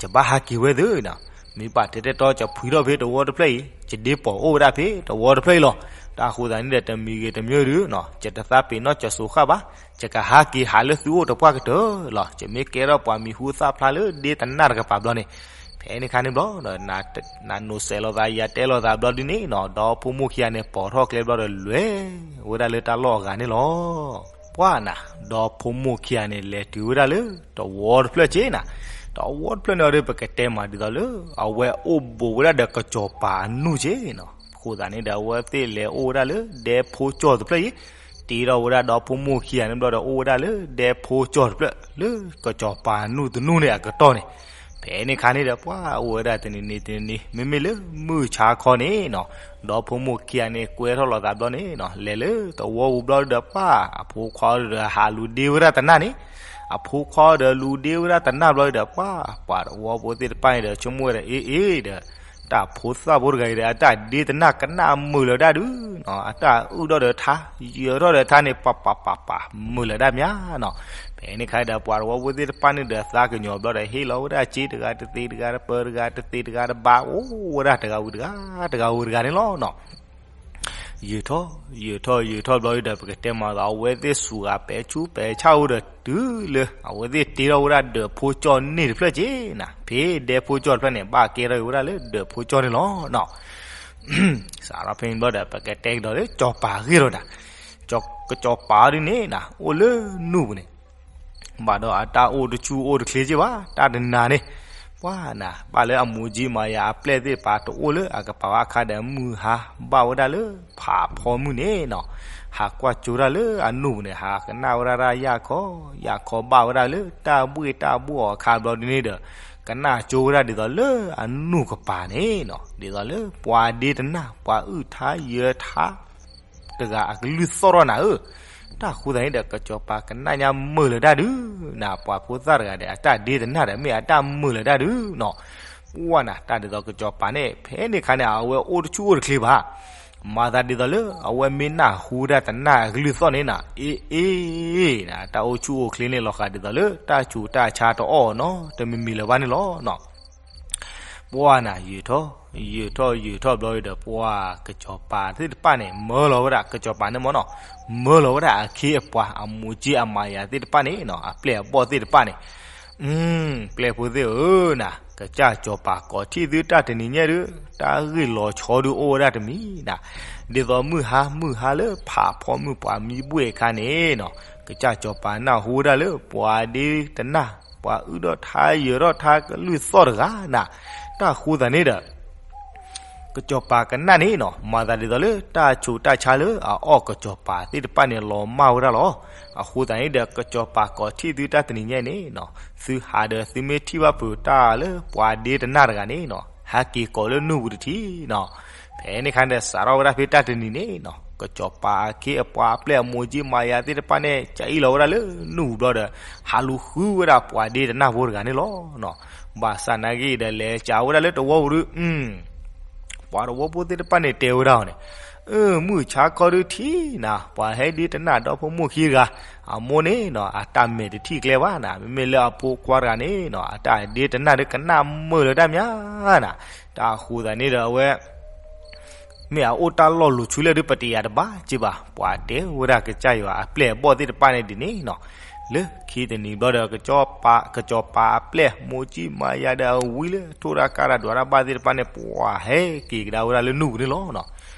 ယဘၣ်ဟးက့ၤဝဲသ့နီၤ, မ့ၢ်ဘၣ်တဲတဲတီ ယဖှံထီၣ်ဖဲတဝီတဖျၢၣ်အံၤ ယဒ့ပိာ်အိၣ်ဝဲဒၣ်ဖဲတဝီတဖျၢၣ်အံၤလီၤ. တၢ်ဃိသးန့ၣ်ဒီး တမံၤဂ့ၤတမံၤဒုနီၤ ယတသးပ့ၤနီၣ်ယစူးဃာ်ဘၣ်, ယကဟးက့ၤဟးလၢသုအိၣ်တပှၢ်ကတၢၢ်လီၤ. ယမ့ၢ်ကဲထီၣ်ပှၤမံၤဟူသၣ်ဖျါလၢဒ့တနၢ်တကပၤဘျီန့ၣ်, ဖဲန့ၣ်ခါန့ၣ်ဘျီ နနိးစဲးလိာ်သး ယတဲလိာ်သးဘျီဒ်န့ၣ်နီၤ ဒီဖိမိၢ်ခံဂၤန့ၣ် ပိာ်ထီၣ်ကျဲဘျီဒီးလဲၤဝဲဒၣ်လၢတၢ်လီၢ်အဂၤန့ၣ်လီၤ. ပှၢ်နၤ ဒီဖိမိၢ်ခံဂၤန့ၣ် လဲၤတုၤဝဲဒၣ်လၢတဝီတဖျၢၣ်က့နၤ, တဝီတဖျၢၣ်န့ၣ်ဒီး ပကတဲမးဒ်သိးလၢ အဝဲအိၣ်ဘူးဝဲဒၣ်ဒီးကစီၤပၤအနူၢ်က့နီၤ. အဃိသတးန့ၣ်ဒီး အဝဲသ့ၣ်လဲၤအိၣ်ဝဲဒၣ်လၢဒဲဖိကၠီၢ်တဖျၢၣ်အံၤ, တ့ထီၣ်ဝဲဒၣ်ဒီဖိမိၢ်ခံဂၤန့ၣ်ဘျီဒီး အိၣ်ဝဲဒၣ်လၢဒဲဖိကၠီၢ်တဖျၢၣ် လၢကစီၤပၤအနူၢ်တနူၢ်န့ၣ်အကတီၢ်န့ၣ်, ဖဲန့ၣ်ခါန့ၣ်ဒီး ပှၢ်အိၣ်ဝဲဒၣ်တနံၤနံၤတနံၤနံၤ မ့မ့ၢ်လၢမုၢ်ဆါခီန့ၣ်နီၤ, ဒီဖိမိၢ်ခံဂၤန့ၣ် ကွဲထီၣ်လိာ်သးဘျီန့ၣ်နီၤ လဲၤလၢတဝီပူၤဘျီဒီး ပှၢ်အဖိခွါဒီးဟးလူၤဒ့ဝဲဒၣ်တနၢ်န့ၣ်, အဖိခွါဒီးလူၤဒ့ဝဲဒၣ်တနၢ်ဘျီဒီး ပှၢ်ပှၤတဝီဖိသ့ၣ်တဖၣ်န့ၣ်ဒီး ဆိကမိၣ်ဝဲဒၣ် အ့ အ့ဒီး တၢ်ဖိသၣ်ဖိတဂၤအံၤဒီး အတၢ်ဒ့တနၢ်ကနၣ်မုာ်လၢၤဒၣ်ဒုး, အတၢ်အုၣ်ထီၣ်ဒီးထါ, ယၢၤထီၣ်ဒီးထါန့ၣ် ပၢ်ပၢ်ပၢ်ပၢ် မုာ်လၢၤဒၣ်မးနီၤ. ဖဲန့ၣ်ခါဒီး ပှၤတဝီဖိသ့ၣ်တဖၣ်န့ၣ်ဒီး သးကညီၤဘျီဒီး ဟ့ၣ်လီၤဝဲဒၣ်စ့တဂၤတသ့တဂၤတပၢၤတဂၤ တသ့တဂၤတဘါ အိၣ်ဝဲဒၣ်တဂၤဝံၤတဂၤ တဂၤဝံၤတဂၤန့ၣ်လီၤနီၤ. ယၢၤထီၣ် ယၢၤထီၣ် ယၢၤထီၣ်ဘျီဒီး ပကတဲမးဒီး အဝဲသ့ၣ်စူၤဂၤပဲာ်ဆူးပဲာ်ဆၣ်အိၣ်ဒီး တုၤလၢအဝဲသ့ၣ်တ့ထီၣ်ဝဲဒၣ်ဒၢးဖိကၠီၢ်န့ၣ်တဖျၢၣ်က့နၤ, ဖဲဒဲဖိကၠီၢ်တဖျၢၣ်န့ၣ် ဘၣ်ကဲထီၣ်က့ၤဝဲဒၣ်လၢဒၢးဖိကၠီၢ်န့ၣ်လီၤနီၤ. စးထီၣ်ဖဲန့ၣ်ဘျီဒီး ပကတဲကဒီးလၢ ကစီၤပၤအဂ့ၢ်လီၤနၤ. ကစီၤပၤဒ်န့ၣ်နၤ အိၣ်လၢနူၢ်ပူၤန့ၣ် ဘၣ်ဒီးအတၢ်အိၣ်တဆူၣ်အိၣ်တချ့က့ဘၣ် တၢ်တနၤန့ၣ်, ပှၤနၤ ဘၣ်လၢအမိၢ်ကၠံမၤယၤအပျဲၢ်သ့ၣ်တဖၣ်တအိၣ်လၢအကပၤဘၣ်အခါဒီး မုၢ်ဟါဘၣ်ဝဲဒၣ်လၢဖးဖီမုၢ်န့ၣ်နီၤ, ဟးကွၢ်ကၠိဒၣ်လၢအနူၢ်ပူၤန့ၣ် ဟးကနၣ်ဝဲဒၣ်တၢ်ယၢ်ခီ, ယၢ်ခီဘၣ်ဝဲဒၣ်လၢတၢ်ဘှ့ၣ်တၢ်ဘှီၣ်အခါဘျီဒ်န့ၣ်ဒီး ကနၣ်ကၠိဝဲဒၣ်ဒ်သိးလၢအနူၢ်ကပၤန့ၣ်နီၤ, ဒ်သိးလၢပှၤဒ့တနၢ် ပှၤအုၣ်ထါယၢၤထါ တဂၤအကလုၢ်သီၣ်ထီၣ်နၤဧၢ, တၢ်ဃိသးန့ၣ်ဒီး ကစီၤပၤကနၣ်ညါမုာ်လၢၤတၢ်ဒုး, နၤပှၤဖိသၣ်တဂၤဒီး အတၢ်ဒ့တနၢ်ဒီး မ့ၢ်အတၢ်မုာ်လၢၤတၢ်ဒုးနီၤ, ပှၤနၤ တၢ်ဒ်သိးကစီၤပၤန့ၣ် ဖဲန့ၣ်ခါန့ၣ် အဝဲအိၣ်တဆူၣ်အိၣ်တချ့ဘၣ်, မၤသးဒ်သိးလၢ အဝဲမ့ၢ်နၢ်ဟူဝဲဒၣ်တနၢ်အကလုၢ်သီၣ်န့ၣ်နၤ, အ့ အ့ နၤ တၢ်အိၣ်ဆူၣ်အိၣ်ချ့န့ၣ်လီၤဃးဒ်သိးလၢ တၢ်ဆူးတၢ်ဆါတအီၣ်နီတမံၤမံၤလၢၤဘၣ်န့ၣ်လီၤနီၤ. ပှၤနၤ ယုာ်ထီၣ် ယုာ်ထီၣ်ယုာ်ထီၣ်ဘျီဒီး ပှၤကစီၤပၤသ့ၣ်တဖၣ်န့ၣ် မၢလီၤဝဲဒၣ် ကစီၤပၤန့ၣ်မ့ၢ်နီၤ, မၢလီၤဝဲဒၣ်အခ့အပှၤ အမိၢ်ကၠံအမၤယၤသ့ၣ်တဖၣ်န့ၣ်နီၤ, အပျဲၢ်အဘီၣ်သ့ၣ်တဖၣ်န့ၣ်, ပျဲၢ်ဖိသ့ၣ်ဧၢနၤ, ကစၢ်စီၤပၤကိးထံၣ်သုတၢ်တနံၤညါဒုး တၢ်ဂ့ၢ်လီၤဆီဒုးအိၣ်ဝဲဒၣ်တမံၤနၤ, ဒ်သိးမုၢ်ဟါ မုၢ်ဟါလၢဖးဖီမုၢ်ပှၤမံဘှ့ၣ်အခါန့ၣ်နီၤ, ကစၢ်စီၤပၤနၢ်ဟူဝဲဒၣ်လၢ ပှၤဒ့တနၢ် ပှၤအုၣ်ထီၣ်ထါယၢၤထီၣ်ထါကလုၢ်သီၣ်တဂၤနၤ, တၢ်ဃိသးန့ၣ်ဒီး ကစီၤပၤကနၣ်န့ၣ်နီၤ, မၤသးဒ်သိးလၢတၢ်ဆူးတၢ်ဆါလၢအအီၣ်ကစီၤပၤသ့ၣ်တဖၣ်န့ၣ် လီၤမၢ်ဝဲဒၣ်လီၤ. အဃိသတးန့ၣ်ဒီး ကစီၤပၤကိးထံၣ်သုတၢ်တနံၤညါန့ၣ်နီၤ, သုဟးဒီးသုမ့ၢ်ထံၣ်ဘၣ်ဖုးတၢ်လၢပှၤဒ့တနၢ်တဂၤန့ၣ်နီၤ, ဟဲက့ၤကိးလၢနူၢ်ပူၤတထံၣ်နီၤ. ဖဲန့ၣ်ခါဒီး စးထီၣ်ဝဲဒၣ်ဖဲတၢ်တနံၤန့ၣ်နီၤ, ကစီၤပၤအခ့အပှၤအပျဲၢ်အမိၢ်ကၠံမၤယၤသ့ၣ်တဖၣ်န့ၣ် ကအံၣ်လီၤဝဲဒၣ်လၢနူၢ်ပူၤဘျီဒီး ဟးလူၤဃုဝဲဒၣ်ပှၤဒ့တနၢ်ဖိတဂၤန့ၣ်လီၤ. ဘၣ်ဆၣ်နာ်က့ဒီး လဲၤစးဝဲဒၣ်လၢတဝီပူၤဒုး ပှၤတဝီဖိသ့ၣ်တဖၣ်န့ၣ်တဲဝဲဒၣ်အီၤန့ၣ်, မုၢ်ဆါခီဒုးထံၣ်နၤ, ပှၤဟဲဒ့တနၢ်ဒီဖိမိၢ်ခံတဂၤ, အမိၢ်န့ၣ်နီၤ အတၢ်မဲာ်တထံၣ်ကျဲဘၣ်နၤ, မ့မ့ၢ်လၢအဖိခွါတဂၤန့ၣ်နီၤ အတၢ်ဒ့တနၢ်ဒုးကနၣ်မုာ်လၢၤတၢ်မးနၤ, တၢ်ဃိသတးန့ၣ်ဒီးအဝဲ မ့ၢ်အအိၣ်တၢ်လီၢ်လီၤဆူလဲၣ်ဒုး ပတယၤတဘၣ်က့ဘၣ်, ပှၤတဲဝဲဒၣ်ကစၢ်ယွၤအပျဲၢ်အဘီၣ်သ့ၣ်တဖၣ်န့ၣ်ဒ်န့ၣ်နီၤ, လၢခံတနံၤဘျီဒီး ကစီၤပၤအပျဲၢ်မိၢ်ကၠံမၤယၤဒီးအဝံလၢထိၣ်တၢ်ကါတၢ်ဒွးတၢ်ဘၣ်သ့ၣ်တဖၣ်န့ၣ် ပှၤဟဲက့ၤကဒါဝဲဒၣ်လၢနူၢ်ပူၤန့ၣ်လီၤနီၤ.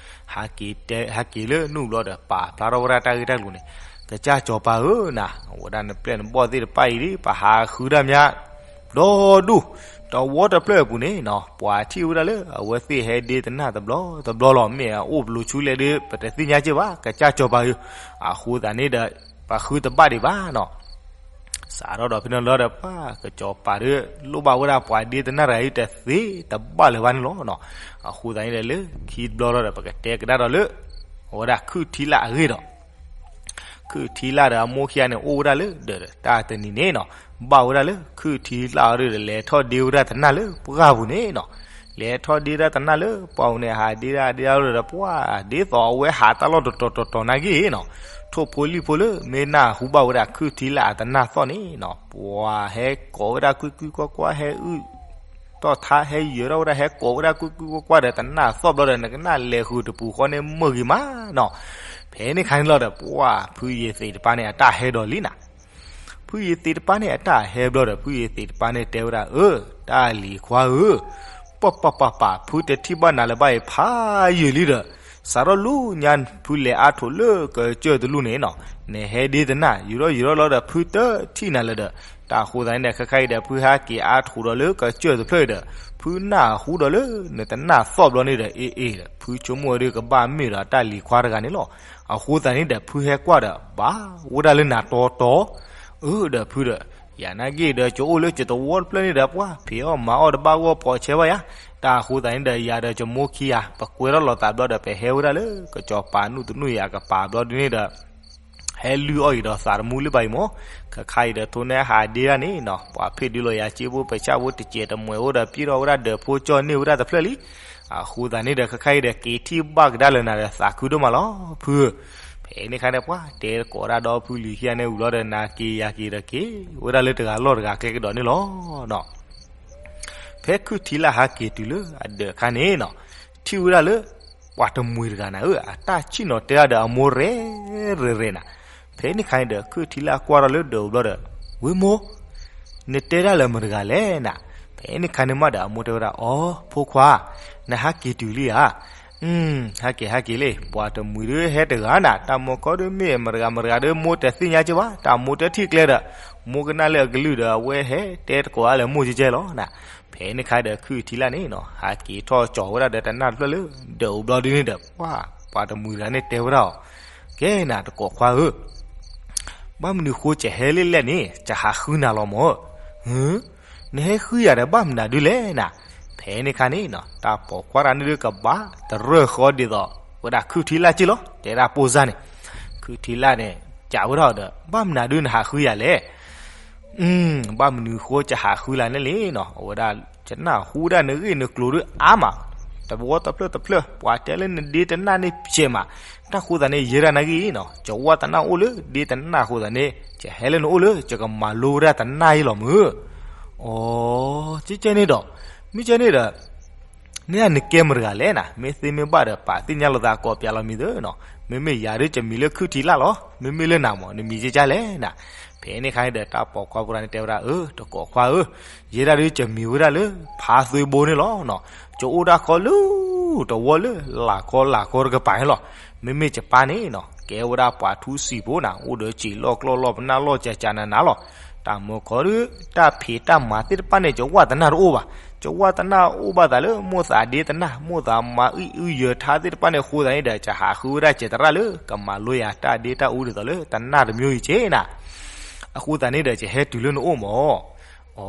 ဟဲက့ၤတဲ ဟဲက့ၤလၢနူၢ်ဘျီဒီး ပာ်ဖျါထီၣ်ဝဲဒၣ်တၢ်ဂ့ၢ်တၢ်ကျိၤန့ၣ်, ကစၢ်စီၤပၤဧၢနၤ, အဝဲဒၣ်နပျဲၢ်နဘီၣ်သ့ၣ်တဖၣ်အံၤဒ် ပဟးဃုတၢ်မး ဒီဒူၣ်, တဝီတဖျၢၣ်အပူၤန့ၣ်နီၤ ပှၤထံၣ်ဝဲဒၣ်လၢ အဝဲသ့ၣ်ဟဲဒ့တနၢ်တဘျီတဘျီလီၤ, မ့ၢ်အအိၣ်ပလိၤဆူလဲၣ်ဒုး ပတသ့ၣ်ညါက့ဘၣ် ကစၢ်စီၤပၤဧၢ, အဃိသတးန့ၣ်ဒီး ပဃုတဘၣ်ဒံးဘၣ်နီၤ. စးထီၣ်ဒီးဖဲန့ၣ်လီၤဒီး ပှၤကစီၤပၤဒီး လိၣ်ဘၣ်ဝဲဒၣ်ပှၤဒ့တနၢ်တဂၤအံၤတသ့တဘၣ်လၢၤဘၣ်န့ၣ်လီၤနီၤ. အဃိသတးန့ၣ်ဒီး လၢခံတဘျီလီၤဒီး ပကတဲကဒါဒီးလၢ အဝဲဒၣ်ခုၣ်ထံလၣ်အဂ့ၢ်ဒီး ခုၣ်ထံလၣ်ဒီးအမိၢ်ခံဂၤန့ၣ် အိၣ်ဝဲဒၣ်လၢဒီး တၢ်တနံၤန့ၣ်နီၤ ဘၣ်ဝဲဒၣ်လၢခုၣ်ထံလၣ်အီၤဒီး လဲၤထီၣ်ဒ့ဝဲဒၣ်တနၢ်လၢပှၢ်ပူၤန့ၣ်နီၤ. လဲၤထီၣ်ဒ့ဒၣ်တနၢ်လၢပှၢ်ပူၤန့ၣ် ဟးဒ့ဒၣ်ဒ့ဒၣ်ဒီး ပှၤဒ်သိးအဝဲဟးတၢ်လီၢ်တတီၤတီၤတီၤနာ်က့နီၤ. ထိၣ်ဖိလံၣ်ဖိလၢ မ့ၢ်နၢ်ဟူဘၣ်ဝဲဒၣ်ခုၣ်ထံလၣ်အတနၢ်သီၣ်န့ၣ်နီၤ ပှၤဟဲကိးဝဲဒၣ်ကွံကွံကွၢ်ကွၢ် ဟဲအုၣ် ထီၣ်ထါ ဟဲယၢၤထီၣ်ဝဲဒၣ် ဟဲကိးဝဲဒၣ်ကွံကွံကွၢ်ကွၢ်ဒီး တနၢ်သီၣ်ဘျီဒီး နကနၣ်လဲၤဃုာ်တပူၤဃီန့ၣ် မုာ်ဂ့ၤမးနီၤ. ဖဲန့ၣ်ခါန့ၣ်လီၤဒီး ပှၤဖုယ့ၤသ့းတဖၣ်န့ၣ် အတၢ်ဟဲဒီးလံနၤ. ဖုယ့ၤသ့းတဖၣ်န့ၣ် အတၢ်ဟဲဘျီဒီး ဖုယ့ၤသ့းတဖၣ်န့ၣ် တဲဝဲဒၣ် အၢ တၢ်လံၤခွါဧၢ, ပၢ်ပၢ်ပၢ်ပၢ် ဖုတထံၣ်ဘၣ်နၤလၢၤဘၣ်အံၤ ဖးယံာ်လံဒီး စးထီၣ်လၢညါ ဖုလဲၤအါထိးလၢကစၢၢ်တလူၢ်န့ၣ်နီၤ, နဟဲဒ့တနၢ် ယူၤထီၣ်ယူၤထီၣ်လီၤဒီး ဖုတထံၣ်နၤလၢၤဒီး တၢ်ဃိသတးန့ၣ်ဒီး ခဲခါအံၤဒီး ဖုဟဲက့ၤအါထိးဒီးလၢကစၢၢ်တဖျၢၣ်အံၤဒီး ဖုနၢ်ဟူဒီးလၢနတနၢ်သီၣ်ဘျီန့ၣ်ဒီး အ့ၣ်အ့ၣ်ဒီး ဖုဆိကမိၣ်ဝဲဒၣ်ကဘၣ်မ့ၢ်ဒီးတၢ်လံၤခွါတဂၤန့ၣ်လီၤ. အဃိသတးန့ၣ်ဒီး ဖုဟဲကွၢ်ဒီး ဘၣ်ဝဲဒၣ်လၢနၤတီတီ အၢ ဒီးဖုဒီး ယၤနာ်က့ဒီး ကအိၣ်လၢကတဝီတဖျၢၣ်န့ၣ်ဒီး ပှၤဖံးအီၣ်မၤအီၣ်တဘၣ်ဂီၢ် ဖိးဆဲးဘၣ်ယၤ, တၢ်အဃိသတးန့ၣ်ဒီး ယၤဒီးကမိၢ်ခံဂၤ ပကွဲထီၣ်လိာ်သးဘျီဒီး ပဟဲဝဲဒၣ်လၢ ကစီၤပၤနုၢ်တနုၢ်အံၤအကပၤဘျီဒ်န့ၣ်ဒီး ဟဲလုၢ်အီၣ်အံၤဒီးသးတမူလၢၤဘၣ်အံၤမ့ၢ်, ခဲခါအံၤဒီး ထိၣ်န့ၢ်ဟးဒ့ဒၣ်န့ၣ်နီၤ ပှၤဖံးဒုးလီၤယၤ စ့ဖိပဆၣ်ဖိတစဲးတမှဲးအိၣ်ဒီး ပျဲထီၣ်ဝဲဒၣ်ဒီးဖိကၠီၣ်န့ၢ်ဝဲဒၣ်တဖျၢၣ်လံ. အဃိသတးန့ၣ်ဒီး ခဲခါအံၤဒီး က့ၤထံၣ်ဘၣ်ကဒါလၢနၤဒီး သးခုဒိၣ်မးလီၤ ဖုဧၢ. ဖဲန့ၣ်ခါန့ၣ် ပှၤတဲကိးဒၣ်ဒီးဖုလံၤခံဂၤန့ၣ်ဝံၤလီၤဒီး နၤက့ၤယၤက့ၤဒီးက့ၤဝဲဒၣ်လၢတဂၤလီၢ်တဂၤကျဲကဒီးန့ၣ်လီၤနီၤ. ဖဲခုၣ်ထံလၣ်ဟဲက့ၤတုၤလၢအဒၢးအခါန့ၣ်နီၤ ထံၣ်ဝဲဒၣ်လၢ ပှၤတမှံၤတဂၤနၤဧၢ အတၢ်ဆံၣ်နီၤတဲဒၣ်ဒီးအမိၢ်ရဲၣ်ရဲၣ်ရဲၣ်နၤ. ဖဲန့ၣ်ခါန့ၣ်ဒီး ခုၣ်ထံလၣ်ကွၢ်ထီၣ်လၢဒၢးဘျီဒီး ဝ့ၢ်မိၢ် နတဲဒၣ်လၢမတၤတဂၤလဲၣ်နၤ. ဖဲန့ၣ်ခါန့ၣ်မးဒီး အမိၢ်တဲဝဲဒၣ် အိ ဖိခွါ, နဟဲက့ၤတုၤလံဧါ. ဟဲက့ၤ ဟဲက့ၤလံ, ပှၤတမှံၤဒုးဟဲတဂၤနၤ, တၢ်မိၢ်ကီၢ်ဒုးမ့ၢ်မတၤတဂၤမတၤတဂၤဒီး မိၢ်တသ့ၣ်ညါက့ဘၣ်, တၢ်မိၢ်တထံၣ်ကျဲဒီး မိၢ်ကနၣ်လၢအကလုၢ်ဒီး အဝဲဟဲတဲတကိးအါလၢမိၢ်ကဲကဲလီၤနၤ. ဖဲန့ၣ်ခါဒီး ခုၣ်ထံလၢ်န့ၣ်နီၤ ဟးက့ၤထီၣ်ကၠီၤဝဲဒၣ်ဒီးတနၢ်တဖျၢၣ်လၢ ဒၢးအိၣ်ဘျီဒုန့ၣ်ဒီး ပှၤ ပှၤတမှံၤတဂၤန့ၣ်တဲဝဲဒၣ်အီၤ, ကဲနၤ တကိးခွါဧၢ, ဘၣ်မနုၤဃိ ကဟဲလၢလဲၣ်န့ၣ် ကဟးဃုနၤလီၤမၢ်. ဟၢ, နဟဲဃုယၤဒီး ဘၣ်မနုၤဒုလဲၣ်နၤ. ဖဲန့ၣ်ခါန့ၣ်နီၤ တၢ်ပိာ်ခွါတဂၤန့ၣ်ဒုး ကဘၣ်တရၢၢ်ဃီဒ်သိး ဝဲဒၣ်ခုၣ်ထံလၢ်က့လီၤ. တဲဒၣ်ပိၢ်စၢ်န့ၣ်, ခုၣ်ထံလၢ်န့ၣ် ကးဝဲဒၣ်အီၤဒီး ဘၣ်မနုၤဒုးနဟးဃုယၤလဲၣ်. ဘၣ်မနုၤဃိ ကဟးဃုလၢ်န့ၣ်လံနီၤ, အဝဲဒၣ် ကနၢ်ဟူဒၣ်နဂ့ၢ်နကျိၤဒုးအါမး, တဝီတဖျၢၣ်တဖျၢၣ် ပှၤတဲလၢနဒ့တနၢ်န့ၣ်ဖျဲးမး, တၢ်ဃိသးန့ၣ် ယဲဒၣ်နဂ့ၢ်နီၤ, ကဝၢ်တနၢ်အိၣ်လၢဒ့တနၢ်အဃိသးန့ၣ် ကဟဲလၢနအိၣ်လၢ ကကမၤလိဝဲဒၣ်တနၢ်အံၤလီၤမၢ်. အိ, ကဲကဲန့ၣ်ဒီး, မ့ၢ်ကဲန့ၣ်ဒီး န့ၣ်နကဲမတၤတဂၤလဲၣ်နၤ, မ့ၢ်သ့မ့ၢ်ဘၣ်ဒီး ပာ်သ့ၣ်ညါလိာ်သးကိးပၠးလီၤမံၤသၢနီၤ. မ့မ့ၢ်ယၤဒုး ကမံၤလၢခုၣ်ထံလၢ်လီၤ, မ့မ့ၢ်လၢနၤမၢ် နမံၤကဲကဲလဲၣ်နၤ. ဖဲန့ၣ်ခါန့ၣ်ဒီး တၢ်ပိာ်ခွါဖိတဂၤန့ၣ်တဲဝဲဒၣ်, အၢ တကိးခွါဧၢ, ယဲဒၣ်ဒုး ကမံၤဝဲဒၣ်လၢ ဖါသွ့ဘိန့ၣ်လီၤနီၤ. ကအိၣ်ဒၣ်ခီလၢ တဝီလၢ လၢ်ခီလၢ်ခီတကပၤန့ၣ်လီၤ. မ့မ့ၢ်ကပၢ်န့ၣ်နီၤ ကဲဝဲဒၣ်ပှၤထူစံာ်ဖိနၤ, အိၣ်ဒီးစံာ်လီၢ်ကျီၢ်လီၢ်ပနၢ်လီၢ်ကၠးကၠးနးနးလီၤ. တၢ်မၢခီဒုး တၢ်ဖံးတၢ်မၤသ့ၣ်တဖၣ်န့ၣ် ကဝၢ်တနၢ်တအိၣ်ဘၣ်. ကဝၢ်တနၢ်အိၣ်ဘၣ်သးလၢ မိၢ်သးဒ့တနၢ်, မိၢ်သးမၤအံၣ်အုယၢၤထါသ့ၣ်တဖၣ်န့ၣ် အဃိသတးန့ၣ်ဒီး ကဟးဃုဝဲဒၣ်စဲးတရၣ်လၢ ကမၤလိယၤတၢ်ဒ့တၢ်အူဒ်သိးလၢ တနၢ်တမံၤအံၤက့နၤ. အဃိသတးန့ၣ်ဒီး ကဟဲတုၤလၢနအိၣ်မၢ်. အိ,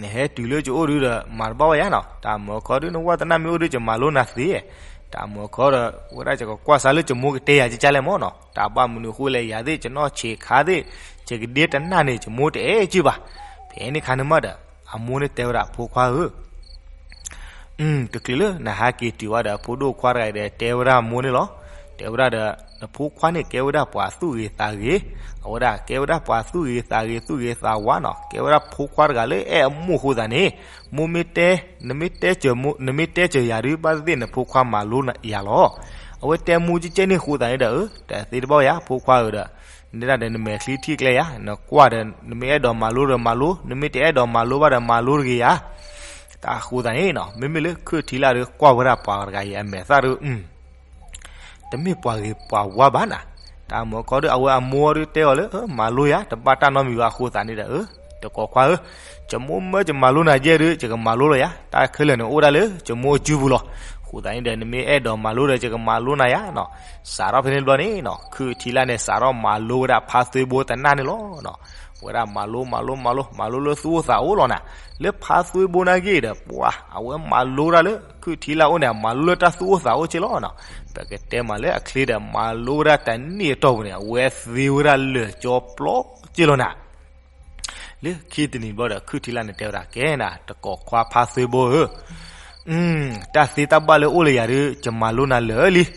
နဟဲတုၤလၢကအိၣ်ဒုးဒီး မၤတဘၣ်ဝဲယၤနီၤ. တၢ်မၢခီဒုး နဝၢ်တနၢ်မ့ၢ်အိၣ်ဒုး ကမၤလိနၤသ့. တၢ်မၢခီဒီး ဝဲဒၣ်ကကွၢ်စးလၢကမိၢ်ကတဲယၤကကလဲၣ်မၢ်နီၤ. တၢ်ဘၣ်မနုၤဃိလဲၣ် ယၤသ့ၣ် ကနီၢ်ဆံးခါသ့ၣ် ကကဒ့တနၢ်န့ၣ် ကမိၢ်တအဲၣ်က့ဘၣ်. ဖဲန့ၣ်ခါန့ၣ်မးဒီး အမိၢ်န့ၣ်တဲဝဲဒၣ် ဖိခွါဧၢ, တချုးလၢနဟးက့ၤတုၤဝဲဒီး ဖိဒိၣ်ခွါတဂၤအံၤဒီး တဲဝဲဒၣ်မိၢ်န့ၣ်လီၤ. တဲဝဲဒၣ်ဒီး နဖိခွါန့ၣ်ကဲဝဲဒၣ်ပှၤသူၣ်ဂ့ၤသးဂ့ၤ, အဝဲဒၣ်ကဲဝဲဒၣ်ပှၤသူၣ်ဂ့ၤသးဂ့ၤ သူၣ်ဂ့ၤသးဝါနီၤ, ကဲဝဲဒၣ်ဖိခွါတဂၤလၢအဲၣ်အမိၢ်အဃိသတးန့ၣ်, မိၢ်မ့ၢ်တဲ, နမ့ၢ်တဲစၢၤယၤဒုး ဘၣ်သ့ၣ်သ့ၣ်နဖိခွါမၤလိယၤလီၤ. အဝဲတဲမိၢ်ကကဲန့ၣ်အဃိသတးန့ၣ်ဒီး တသ့တဘၣ်ယၤ ဖိခွါဧၢဒီး နဲဒၣ်ဒီးနမဲာ်ချံထံၣ်ကျဲယၤ, နကွၢ်ဒီး နမ့ၢ်အဲၣ်ဒိးမၤလိဒီးမၤလိ, နမ့ၢ်တအဲၣ်ဒိးမၤလိဘၣ်ဒီးမၤလိတဂ့ၤယၤ. တၢ်ဃိသတးန့ၣ်နီၤ မ့မ့ၢ်လၢခုၣ်ထံလၢ်ဒီး ကွၢ်ဝဲဒၣ်ပှၤတဂၤအံၤအမဲာ်သၣ်ဒီး တမ့ၢ်ပှၤဂ့ၤပှၤဝါဘၣ်နၤ. တၢ်မၢခီဒီး အဝဲအမိၢ်ဒီးတဲအီၤလၢ မၤလိယၤ တဘၣ်တၢ်နီတမံၤဘၣ်အဃိသတးန့ၣ်ဒီး တကိးခွါဧၢ, ကမိၢ်မၢကမၤလိနၤယဲၢ်ဒီး ယကမၤလိလီၤယၤ, တၢ်ခဲလၢာ်န့ၣ်အိၣ်ဒၣ်လၢ ယမိၢ်အစုပူၤလီၤ. အဃိသတးန့ၣ်ဒီး နမ့ၢ်အဲၣ်ဒိးမၤလိဒီး ယကမၤလိနၤယၤနီၤ. စးထီၣ်ဖဲန့ၣ်တဘျီန့ၣ်နီၤ ခုၣ်ထံလၢ်န့ၣ် စးထီၣ်မၤလိဝဲဒၣ်ဖါသွ့ဘိတနၢ်န့ၣ်လီၤ. ဝဲဒၣ်မၤလိ မၤလိ မၤလိ မၤလိလၢသူၣ်အိၣ်သးအိၣ်လီၤနၤ. လၢဖါသွ့ဘိနာ်က့ဒီး ပှၤ အဝဲမၤလိတၢ်လၢ ခုၣ်ထံလၢ်အိၣ်န့ၣ် မၤလိလၢတၢ်သူၣ်အိၣ်သးအိၣ်က့လီၤနီၤ. ပကတဲမးလၢအချ့ဒီး မၤလိဝဲဒၣ်တနံၣ်အတီၢ်ပူၤန့ၣ် အဝဲသ့ဝဲဒၣ်လၢာ်ကၠီပျီက့လီၤနၤ. လၢခံတနံၤဘျီဒီး ခုၣ်ထံလၢ်န့ၣ်တဲဝဲဒၣ် ကဲနၤ တကိးခွါဖါသွ့ဘိဧၢ, တၢ်သ့တၢ်ဘၣ်လၢအိၣ်လၢယၤဒီး ယမၤလိနၤလၢာ်လံ. ဒ်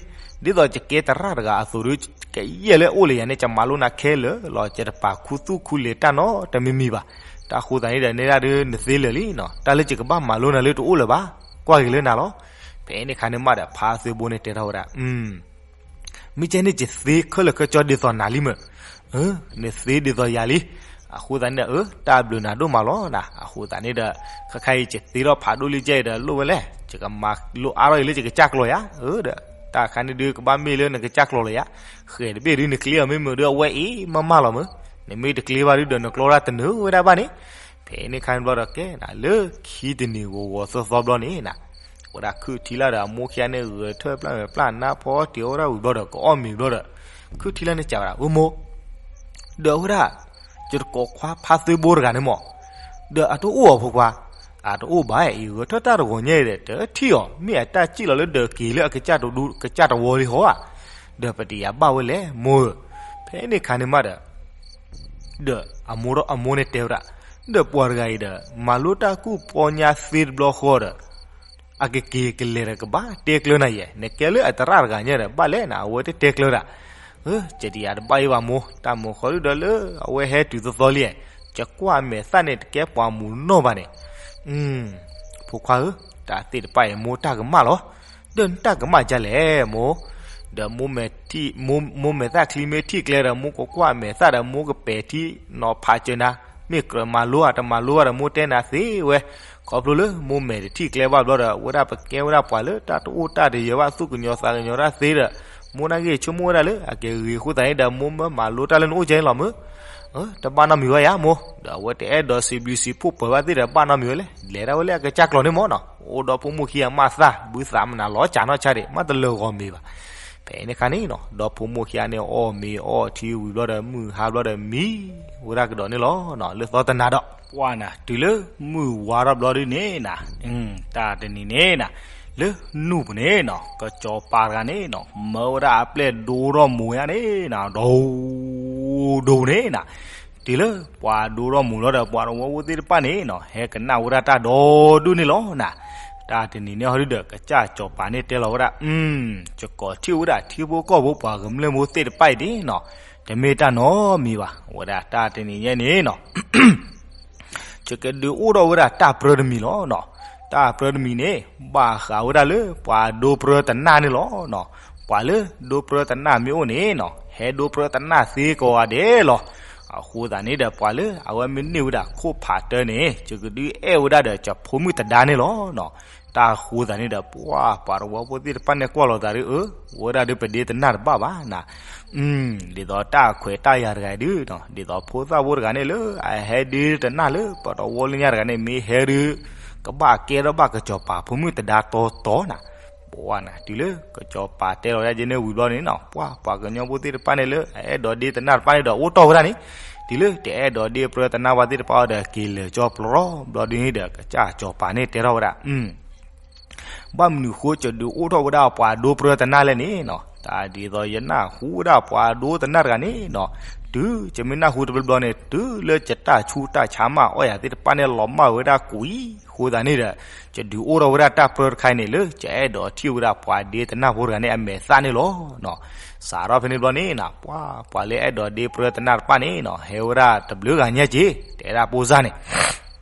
သိးယကဲသရၣ်တဂၤအသိးဒီး ကယဲၢ်လၢအိၣ်လၢယၤန့ၣ် ယမၤလိနၤခဲလၢာ်လီၤ. ယတပာ်ခူသူၣ်ခူလံာ်တၢ်နီတမံၤမံၤဘၣ်. တၢ်ဃိသတးန့ၣ်ဒီး နဲဒၣ်ဒီးနသ့လၢာ်လံနီၤ. တၢ်လၢယကဘၣ်မၤလိနၤလၢတအိၣ်လၢၤဘၣ်. ကွၢ်က့ၤလၢနၤလီၤ. ဖဲန့ၣ်ခါန့ၣ်မးဒီး ဖါသွ့ဘိန့ၣ်တဲထီၣ်ဝဲဒၣ် မ့ၢ်ကဲန့ၣ် ယသ့ခဲလၢာ်ခဲဆ့ဒ်သိးနၤလံမ့ၢ်, နသ့ဒ်သိးယၤလံ. အဃိသတးန့ၣ်ဒီး တၢ်ဘျုးနၤဒိၣ်မးလီၤနၤ. အဃိသတးန့ၣ်ဒီး ခဲခါအံၤ ယသ့ထီၣ်ဖးဒိၣ်လံကဲအံၤဒီး လိၣ်ဝဲလဲၣ်, ယကမၤလိအါထီၣ်အံၤလၢယကစၢ်ကျိာ်ယၤ, ဒီး တၢ်ခါန့ၣ်ဒုး ကဘၣ်မ့ၢ်လၢနကစၢ်ကျိာ်လီၤယၤ. ဃဲၤတဘ့ၣ်ဒုး နကျ့အီၤမ့ၢ်မုာ်ဒီး အဝဲအံၤမးမးလီၤမ့ၢ်, နမ့ၢ်တကျ့ဘၣ်ဒုးဒီး နကျီတၢ်တနုာ်ဝဲဒၣ်ဘၣ်န့ၣ်. ဖဲန့ၣ်ခါန့ၣ်ဘျီဒီး ကဲနၤ လၢခံတနံၤဂီၤဂီၤသီသီဘျီန့ၣ်နၤ ဝဲဒၣ်ခုၣ်ထံလၢ်ဒီးအမိၢ်ခံဂၤန့ၣ် ဂဲၤထၢၣ်ပျၢ်မဲာ်ပျၢ်နါဖီတ့ၤအီၣ်ဝဲဒၣ်ဝံၤဘျီဒီး ကအီၣ်မ့ၤဘျီဒီး ခုၣ်ထံလၢ်န့ၣ်စံးဝဲဒၣ် အၢမိၢ်, ဒီးအဝဲဒၣ် ယတကိးခွါဖါသွ့ဘိတဂၤန့ၣ်မး, ဒီးအတအိၣ်အီၤဖိခွါ, အတအိၣ်ဘၣ်အံၤ ဂဲၤထၢၣ်တၢ်တဂီၤညါအံၤဒီး တထံၣ်အီၤ မ့ၢ်အတၢ်စံၣ်လီၤလၢဒၢးက့ၤလၢအကစၢ်တဒူ ကစၢ်တဝီလံဟီဧါ, ဒီးပတယၤဘၣ်ဝဲလဲၣ်မိၢ်ဧၢ. ဖဲန့ၣ်ခါန့ၣ်မးဒီး ဒီးအမိၢ်ဒီးအမိၢ်န့ၣ်တဲဝဲဒၣ်, ဒီးပှၤတဂၤအံၤဒီး မၤလိတၢ်ကူၣ်ပီညါသ့တဘျီဃီဒီး အကက့ၤကလဲၤဒီးကဘၣ်တဲကျၢၤနၤယဲ, နကဲလၢအသရၣ်တဂၤညါဒီး ဘၣ်လဲၣ်နၤ အဝဲတတဲကျၢၤတၢ်. အၢ ကဒံးယၤတဘၣ်အံၤဘၣ်မိၢ်, တၢ်မၢဃီဒုဒီးလၢအဝဲဟဲတုၤသီသီလံ, ယကွၢ်အမဲာ်သၣ်န့ၣ် တကဲပှၤမူးနီၢ်ဘၣ်န့ၣ်. ဖိခွါဧၢ, တၢ်သ့ၣ်တဖၣ်အံၤမိၢ်တၢ်ကမၣ်လီၤ. ဒီးနတၢ်ကမၣ်ဒ်လဲၣ်မိၢ်, ဒီးမိၢ်မဲာ်သၣ်ချံမ့ၢ်ထံၣ်ကျဲဒီး မိၢ်ကကွၢ်အမဲာ်သၣ်ဒီး မိၢ်ကပဲာ်ထံနီၤဖးစၢၤနၤ, မ့ၢ်ကြၢးမၤလိဧါ တမၤလိဘၣ်ဒီး မိၢ်တဲနၤသ့ဝဲ. ခီဖျိလၢမိၢ်မဲာ်တထံၣ်ကျဲဘၣ်ဘျီဒီး ဝဲဒၣ်ပကဲဝဲဒၣ်ပှၤလၢတၢ်တအိၣ်တၢ်တယၢၤဘၣ် သူၣ်ကညီၤသးကညီၤတၢ်သ့ဒီး မိၢ်နာ်က့ဆိကမိၣ်ဝဲဒၣ်လၢအကဂ့ၤအဃိသတးန့ၣ်ဒီး မိၢ်မၢမၤလိတၢ်လၢနအိၣ်ကဲန့ၣ်လီၤမၢ်. တဘၣ်နီတမံၤဝဲယၤမိၢ်, ဒီးအဝဲတအဲၣ်ဒိးစံးဘျုးစံးဖှိၣ်ပၢၤဘၣ်သ့ၣ်ဒီး ဘၣ်နီတမံၤဝဲလဲၣ်, လဲၤဒၣ်ဝဲလၢအကစၢ်ကျိာ်န့ၣ်မၢ်နီၤ, အိၣ်ဒီးဖိမုၣ်ခံဂၤမးသၣ် ဘုသးမနုၤလီၤစၢ်နီၢ်ဆါဒံး မးတလၢာ်ဂီၤမ့ၤဘၣ်. ဖဲန့ၣ်ခါန့ၣ်နီၤ ဒီးဖိမုၣ်ခံဂၤန့ၣ် အီၣ်မ့ၤအီထံဝံၤဘျီဒီး မုၢ်ဟါဘျီဒီးမံဝဲဒၣ်ကဒီးန့ၣ်လီၤ. လၢသီတနၤဒီး ပှၢ်နၤ တုၤလၢမုၢ်ဝါထီၣ်ဘျီဒုန့ၣ်နၤ, တၢ်တနံၤန့ၣ်နၤ, လၢနူၢ်ပူၤန့ၣ်နီၤ ကစီၤပၤတဂၤန့ၣ်နီၤ မၢဝဲဒၣ်အပျဲၢ်ဒိထီၣ်မိၤညါန့ၣ်နၤ, ဒိၣ်ဒိၣ်န့ၣ်နၤ, တုၤလၢပှၤဒိထီၣ်မိၤလီၤဒီး ပှၤတဝီဖိသ့ၣ်တဖၣ်န့ၣ်နီၤ ဟဲကနၣ်ဝဲဒၣ်တၢ်ဒီဒူၣ်န့ၣ်လီၤနၤ. တၢ်တနံၤန့ၣ်ဟီဒုဒီး ကစၢ်စီၤပၤန့ၣ်တဲလီၤဝဲဒၣ်, ယကိးထံၣ်ဝဲဒၣ်ထံဖိကီၢ်ဖိပှၤကမျၢၢ်ဖိသ့ၣ်တဖၣ်အံၤန့ၣ်နီၤ, တမ့ၢ်တၢ်နီတမံၤဘၣ်. ဝဲဒၣ်တၢ်တနံၤညါန့ၣ်နီၤ ယကဒုးအိၣ်ထီၣ်ဝဲဒၣ်တၢ်ပြၢတမံၤလီၤ. တၢ်ပြၢတမံၤန့ၣ် ဘၣ်ဃးဝဲဒၣ်လၢပှၤဒိပြၢတနၢ်န့ၣ်လီၤ. ပှၤလၢဒိပြၢတနၢ်မ့ၢ်အိၣ်န့ၣ်နီၤ ဟဲဒိပြၢတနၢ်သ့ကိးဂၤဒဲးလီၤ. အဃိသတးန့ၣ်ဒီး ပှၤလၢအဝဲမ့ၢ်န့ၢ်ဝဲဒၣ်ခိၣ်ဖးတၢန့ၣ် ယကဒုးအဲၣ်ဝဲဒၣ်ဒီး ယဖိမုၣ်သဒါန့ၣ်လီၤ. တၢ်ဃိသတးန့ၣ်ဒီး ပှၤ ပှၤတဝီဖိသ့ၣ်တဖၣ်န့ၣ်ကွၢ်လိာ်သးဒီး အၢ ဝဲဒၣ်ဒီးပဒ့တနၢ်တဘၣ်ဘၣ်နၤ. ဒ်သိးတၢ်ခွဲးတၢ်ယာ်တဂၤအံၤဒုး ဒ်သိးဖိသၣ်ဖိတဂၤန့ၣ်လၢအဟဲဒ့တနၢ်လၢပှၤတဝီလၢညါတဂၤန့ၣ် မ့ၢ်ဟဲဒုး ကဘၣ်ကဲထီၣ်ဘၣ်ကစီၤပၤဖိမုၣ်သဒါတီတီနၤ. ပှၢ်နၤ တုၤလၢကစီၤပၤတဲလီၤဒၣ်ကဲန့ၣ်ဝံၤဘျီန့ၣ်နီၤ ပှၤ ပှၤကညီဖိသ့ၣ်တဖၣ်န့ၣ်လၢအအဲၣ်ဒိးဒ့တနၢ်တဖၣ်န့ၣ်ဒီး အိၣ်တီၢ်ဝဲဒၣ်န့ၣ်, တုၤလၢတအဲၣ်ဒိးဒ့ပြၢတနၢ်ဘၣ်သ့ၣ်တဖၣ်အီၤဒီး က့ၤလၢာ်ကၠီပျီဘျီဒုန့ၣ်ဒီး ကစၢ်စီၤပၤန့ၣ်တဲထီၣ်ဝဲဒၣ် ဘၣ်မနုၤဃိယဒုးအိၣ်ထီၣ်ဝဲဒၣ်ပှၤဒိပြၢတနၢ်လဲၣ်န့ၣ်နီၤ, တၢ်ဒ်သိးယနၢ်ဟူဝဲဒၣ်ပှၤဒိတနၢ်တဂၤန့ၣ်နီၤ, တုၤယမ့ၢ်နၢ်ဟူတဘျီဘျီန့ၣ် တုၤလၢယတၢ်ဆူးတၢ်ဆါမးအီၣ်ယၤသ့ၣ်တဖၣ်န့ၣ် လီၤမၢ်ဝဲဒၣ်ကွံာ်, အဃိသတးန့ၣ်ဒီး ယဒုးအိၣ်ထီၣ်ဝဲဒၣ်တၢ်ပြၢတခါအံၤန့ၣ်လၢ ယအဲၣ်ဒိးထံၣ်ဝဲဒၣ်ပှၤဒ့တနၢ်ဖိတဂၤန့ၣ် အမဲာ်သၣ်န့ၣ်လီၤ. စးထီၣ်ဖဲန့ၣ်ဘျီန့ၣ်နီၤ ပှၤ ပှၤလၢအဲၣ်ဒိးဒ့ပြၢတနၢ်တဖၣ်န့ၣ်နီၤ ဟဲဝဲဒၣ်တဘျုးဂၤညါက့ၤ တဲဒၣ်ပိၢ်စၢ်န့ၣ်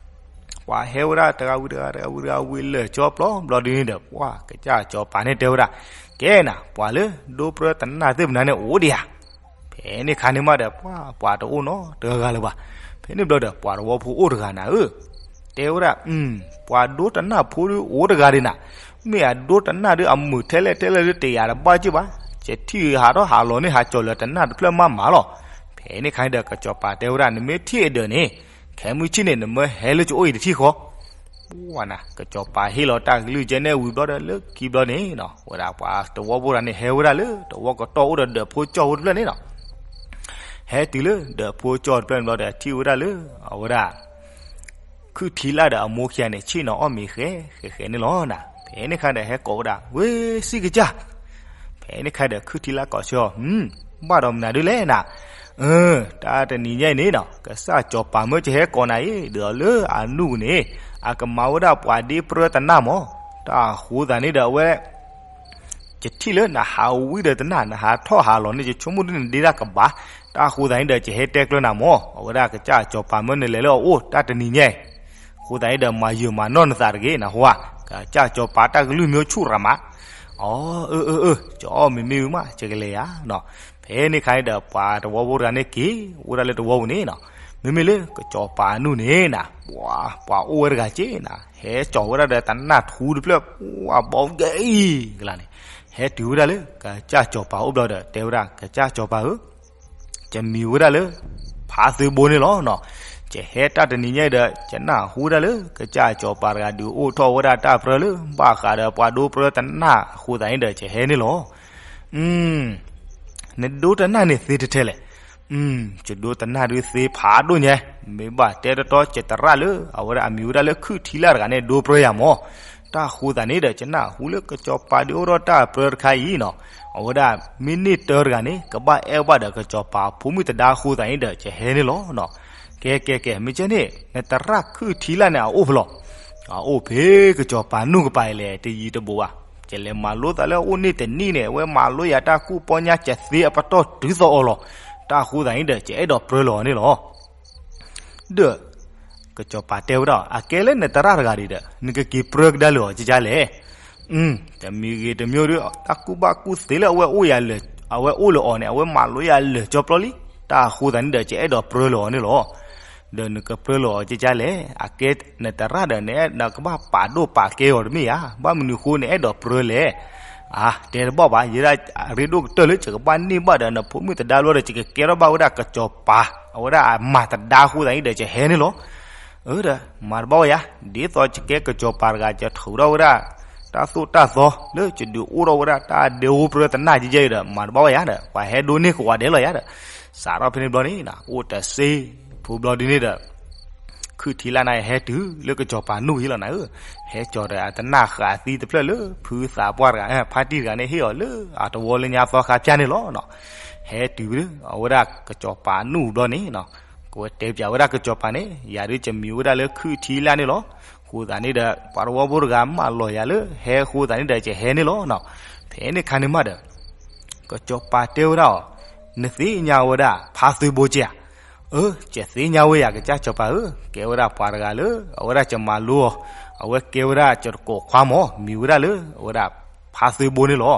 ပှၤဟဲဝဲဒၣ်တဂၤဝံၤတဂၤ တဂၤဝံၤတဂၤ ဝံၤလၢာ်ကၠီပျီဘျီဒုန့ၣ်ဒီး ပှၤ ကစၢ်စီၤပၤန့ၣ်တဲဝဲဒၣ်, ကဲနၤ ပှၤလၢဒိပြၢတနၢ်သ့ၣ်မနုၤန့ၣ်အိၣ်ဒံးဧါ. ဖဲန့ၣ်ခါန့ၣ်မးဒီး ပှၤ ပှၤတအိၣ်နီတဂၤဂၤလၢၤဘၣ်. ဖဲန့ၣ်ဘျီဒီး ပှၤတဝီဖိအိၣ်တဂၤနၤဧၢ, တဲဝဲဒၣ်, ပှၤဒိတနၢ်ဖိဒုးအိၣ်တဂၤဒံးနၤ, မ့ၢ်အဒိတနၢ်ဒုးအမုာ်ထဲလဲၣ်ထဲလဲၣ်ဒုးတယာ်တဘၣ်က့ၢ်ဘၣ်, ယထံၣ်ဟးထီၣ်ဟးလီၤန့ၣ် ဟးကၠီၤလၢတနၢ်တဖျၢၣ်မးမးလီၤ. ဖဲန့ၣ်ခါန့ၣ်ဒီး ကစီၤပၤတဲဝဲဒၣ် နမ့ၢ်ထံၣ်အဒၢးန့ၣ် ခဲမုၢ်ဆ့ၣ်န့ၣ် နမၢဟဲလၢကအိၣ်အံၤတထံၣ်ဃီ. ပှၤနၤ ကစီၤပၤဟ့ၣ်လီၤတၢ်ကလုၢ်ကဲန့ၣ်ဝံၤဘျီဒီး လၢခံဘျီန့ၣ်နီၤ ဝဲဒၣ်ပှၤတဝီဖိတဂၤန့ၣ် ဟဲဝဲဒၣ်လၢတဝီကတီၢ်အိၣ်ဒီးဒၢးဖိကၠီဖိတဖျၢၣ်န့ၣ်နီၤ. ဟဲတုၤလၢဒၢးဖိကၠီတဖျၢၣ်န့ၣ်ဘျီဒီး ထံၣ်ဝဲဒၣ်လၢ အဝဲဒၣ် ခုၣ်ထံလၢ်ဒီးအမိၢ်ခံဂၤန့ၣ် ဆ့ၣ်နီၤအီၣ်မ့ၤဃဲဃဲဃဲန့ၣ်လီၤနၤ. ဖဲန့ၣ်ခါဒီး ဟဲကိးဝဲဒၣ် ဝ့ၢ်စံၣ်ကစၢ်. ဖဲန့ၣ်ခါဒီး ခုၣ်ထံလၢ်ကိးဆၢအီၤ, ဘၣ်ဒီးမနုၤဒုလဲၣ်နၤ. အၢ တၢ်တနံၤညါအံၤန့ၣ်နီၤ ကစၢ်စီၤပၤမၢယဟဲကိးနၤအံၤ ဒ်သိးလၢအနူၢ်ပူၤန့ၣ် အကမၤဝဲဒၣ်ပှၤဒ့ပြၢတနၢ်မး. တၢ်အဃိသတးန့ၣ်ဒီး အဝဲ ယထံၣ်လၢနဟးဝံၤဒီးတနၢ် နဟးထီၣ်ဟးလီၤန့ၣ် ယဆိကမိၣ်ဒ်နဒ့တၢ်ကဘၣ်. တၢ်အဃိသတးန့ၣ်ဒီး ယဟဲတဲကျၢၤနၤမး အဝဲဒၣ်ကစၢ်စီၤပၤမၢနလဲၤလၢအအိၣ်တၢ်တနံၤညါအံၤ. အဃိသတးန့ၣ်ဒီး မၤယၢၤမၤနီၢ်နသးတဂ့ၤ နဟူဧါ. ကစၢ်စီၤပၤတၢ်ကလုၢ်မ့ၢ်ဆူၣ်ရၤမး. အၢ အၢ အၢ ယအီၣ်မ့ၤမ့ၢ်ဝံၤမး ယကလဲၤယၤနီၤ. ဖဲန့ၣ်ခါန့ၣ်ဒီး ပှၤတဝီဖိတဂၤန့ၣ်က့ၤ အိၣ်ဒၣ်လၢတဝီပူၤန့ၣ်နီၤ. မ့မ့ၢ်လၢကစီၤပၤအနူၢ်န့ၣ်နၤ ပှၤ ပှၤအိၣ်ဝဲတဂၤက့ၤနၤ ဟဲကၠီၤဝဲဒၣ်ဒီးတနၢ်ထူတဖျၢၣ် ပှၤဘီကဲအံၤကလါန့ၣ် ဟဲတုၤဝဲဒၣ်လၢကစၢ်စီၤပၤအိၣ်ဘျီဒီး တဲဝဲဒၣ် ကစၢ်စီၤပၤဧၢ ယမံၤဝဲဒၣ်လၢ ဖးသုဘိန့ၣ်လီၤနီၤ. ယဟဲတၢ်တနံၤညါအံၤဒီး ယနၢ်ဟူဝဲဒၣ်လၢ ကစၢ်စီၤပၤတဂၤဒုးအိၣ်ထီၣ်ဝဲဒၣ်တၢ်ပြၢလၢ ဘၣ်ဃးဒီးပှၤဒိပြၢတနၢ်အဃိသတးန့ၣ်ဒီး ယဟဲန့ၣ်လီၤ. နဒိတနၢ်န့ၣ်သ့ထဲထဲလဲၣ်. ယဒိတနၢ်ဒုးသ့ဖးဒိၣ်ညါ, မ့ၢ်ဘၣ်တဲတတီ ယသရၣ်လၢ အဝဲဒၣ်အမံၤဝဲဒၣ်လၢ ခုၣ်ထံလၢ်တဂၤန့ၣ် ဒိပြၢယၤမး. တၢ်ဃိသတးန့ၣ်ဒီး ယနၢ်ဟူလၢကစီၤပၤဒုးအိၣ်ထီၣ်တၢ်ပြၢတခါအံၤနီၤ, အဝဲဒၣ်မ့ၢ်န့ၢ်တၢတဂၤန့ၣ် ကဘၣ်အဲၣ်ဘၣ်ဒီးကစီၤပၤဖိမုၣ်သဒါအဃိသတးန့ၣ်ဒီး ယဟဲန့ၣ်လီၤ. ကဲ ကဲ ကဲ မ့ၢ်ကဲန့ၣ် နသရၣ်ခုၣ်ထံလၢ်န့ၣ် အအိၣ်ဖဲလဲၣ်. အအိၣ်ဖဲကစီၤပၤနူၢ်ကပၤအံၤလဲၣ် တယံၤတဘူးဘၣ်. ယလဲၤမၤလိသးလၢအအိၣ်န့ၢ်တနံၣ်န့ၣ် အဝဲမၤလိယၤတၢ်ကူၣ်ပီညါ ယသ့အပတီၢ်တုၤသိးအီၤလီၤ. တၢ်ဃိသတးန့ၣ်ဒီး ယအဲၣ်ဒိးပြၢလီၤအီၤန့ၣ်လီၤ. ဒီး ကစီၤပၤတဲဝဲဒၣ်, အကဲလၢနသရၣ်တဂၤဒံးဒီး နကက့ၤပြၢကဒါလၢအီၤကကလဲၣ်. တမံၤဂ့ၤတမံၤဒီး တၢ်ကူၣ်ဘၣ်ကူၣ်သ့လၢအဝဲအိၣ်ယၤလၢာ် အဝဲအိၣ်လၢအီၤန့ၣ် အဝဲမၤလိယၤလၢာ်ကၠီပျီလံ. တၢ်အဃိသတးန့ၣ်ဒီး ယအဲၣ်ဒိးပြၢလီၤအီၤန့ၣ်လီၤ. ဒီးနကပြၢလီၤအီၤကကလဲၣ်. အကဲနသရၣ်ဒီး နကဘၣ်ပာ်ဒိၣ်ပာ်ကဲအီၤတမ့ၢ်ဧါ. ဘၣ်မနုၤဃိနအဲၣ်ဒိးပြၢလဲၣ်. အါ တဲတဘၣ်ဘၣ်, ယဲဒၣ်အရ့ဒိၣ်ကတၢၢ်လၢယကဘၣ်န့ၢ်ဘၣ်ဒီးနဖိမုၣ်သဒါဘျီဒီး ယကကဲထီၣ်ဘၣ်ဝဲဒၣ်ကစီၤပၤ အဝဲဒၣ်အမၤသဒါအဃိသတးန့ၣ်ဒီး ယဟဲန့ၣ်လီၤ. အၢဒီး မၤတဘၣ်ဝဲယၤ, ဒ်သိးယကဲကစီၤပၤတဂၤ ယထုးထီၣ်ဝဲဒၣ် တၢ်သိၣ်တၢ်သီလၢယဒုးအိၣ်ထီၣ်ဝဲဒၣ်တၢ်ဒဲအိၣ်ပြၢတနၢ်ကဲကဲအံၤဒီး မၤတဘၣ်ဝဲယၤဒီး ပှၤဟဲဒိးန့ၢ်ကိးဂၤဒဲးလီၤယၤဒီး စးထီၣ်ဖဲန့ၣ်ဘျီန့ၣ် အိၣ်တစ့ဖိဘျီဒ်န့ၣ်ဒီး ခုၣ်ထံလၢ်န့ၣ်ဟဲတုၤလၢကစီၤပၤနူၢ်အံၤလီၤနၤဧၢ, ဟဲကၠီၤဒီးအတနၢ်ဃာ်သံတဖျၢၣ်လၢ ဖုသးပှၢ်တဂၤ ဖါတံၢ်တဂၤန့ၣ် ဟ့ၣ်အီၤလၢအတဝီလၢညါသီခါဖၠၣ်န့ၣ်လီၤ. ဟဲတုၤအဝဲဒၣ်ကစီၤပၤနူၢ်ဘျီန့ၣ် ကဝဲတဲပၠးဝဲဒၣ်ကစီၤပၤန့ၣ် ယၤဒုးကမံၤဝဲဒၣ်လၢခုၣ်ထံလၢ်န့ၣ်လီၤ. အဃိသတးန့ၣ်ဒီး ပှၤတဝီဖိတဂၤမၢလီၤယၤလၢဟဲအဃိသတးန့ၣ်ဒီး ယဟဲန့ၣ်လီၤ. ဖဲန့ၣ်ခါန့ၣ်မးဒီး ကစီၤပၤတဲဝဲဒၣ်အီၤ, နသ့ၣ်ညါဝဲဒၣ်ဖါသုဘိကဲဧါ. အၢ ယသ့ၣ်ညါဝဲယၤ ကစၢ်စီၤပၤဧၢ, ကဲဝဲဒၣ်ပှၤတဂၤလၢ အဝဲဒၣ်ယမၤလိအီၤ, အဝဲကဲဝဲဒၣ်ယတကိးခွါမး မံၤဝဲဒၣ်လၢ အဝဲဒၣ်ဖါသုဘိန့ၣ်လီၤ.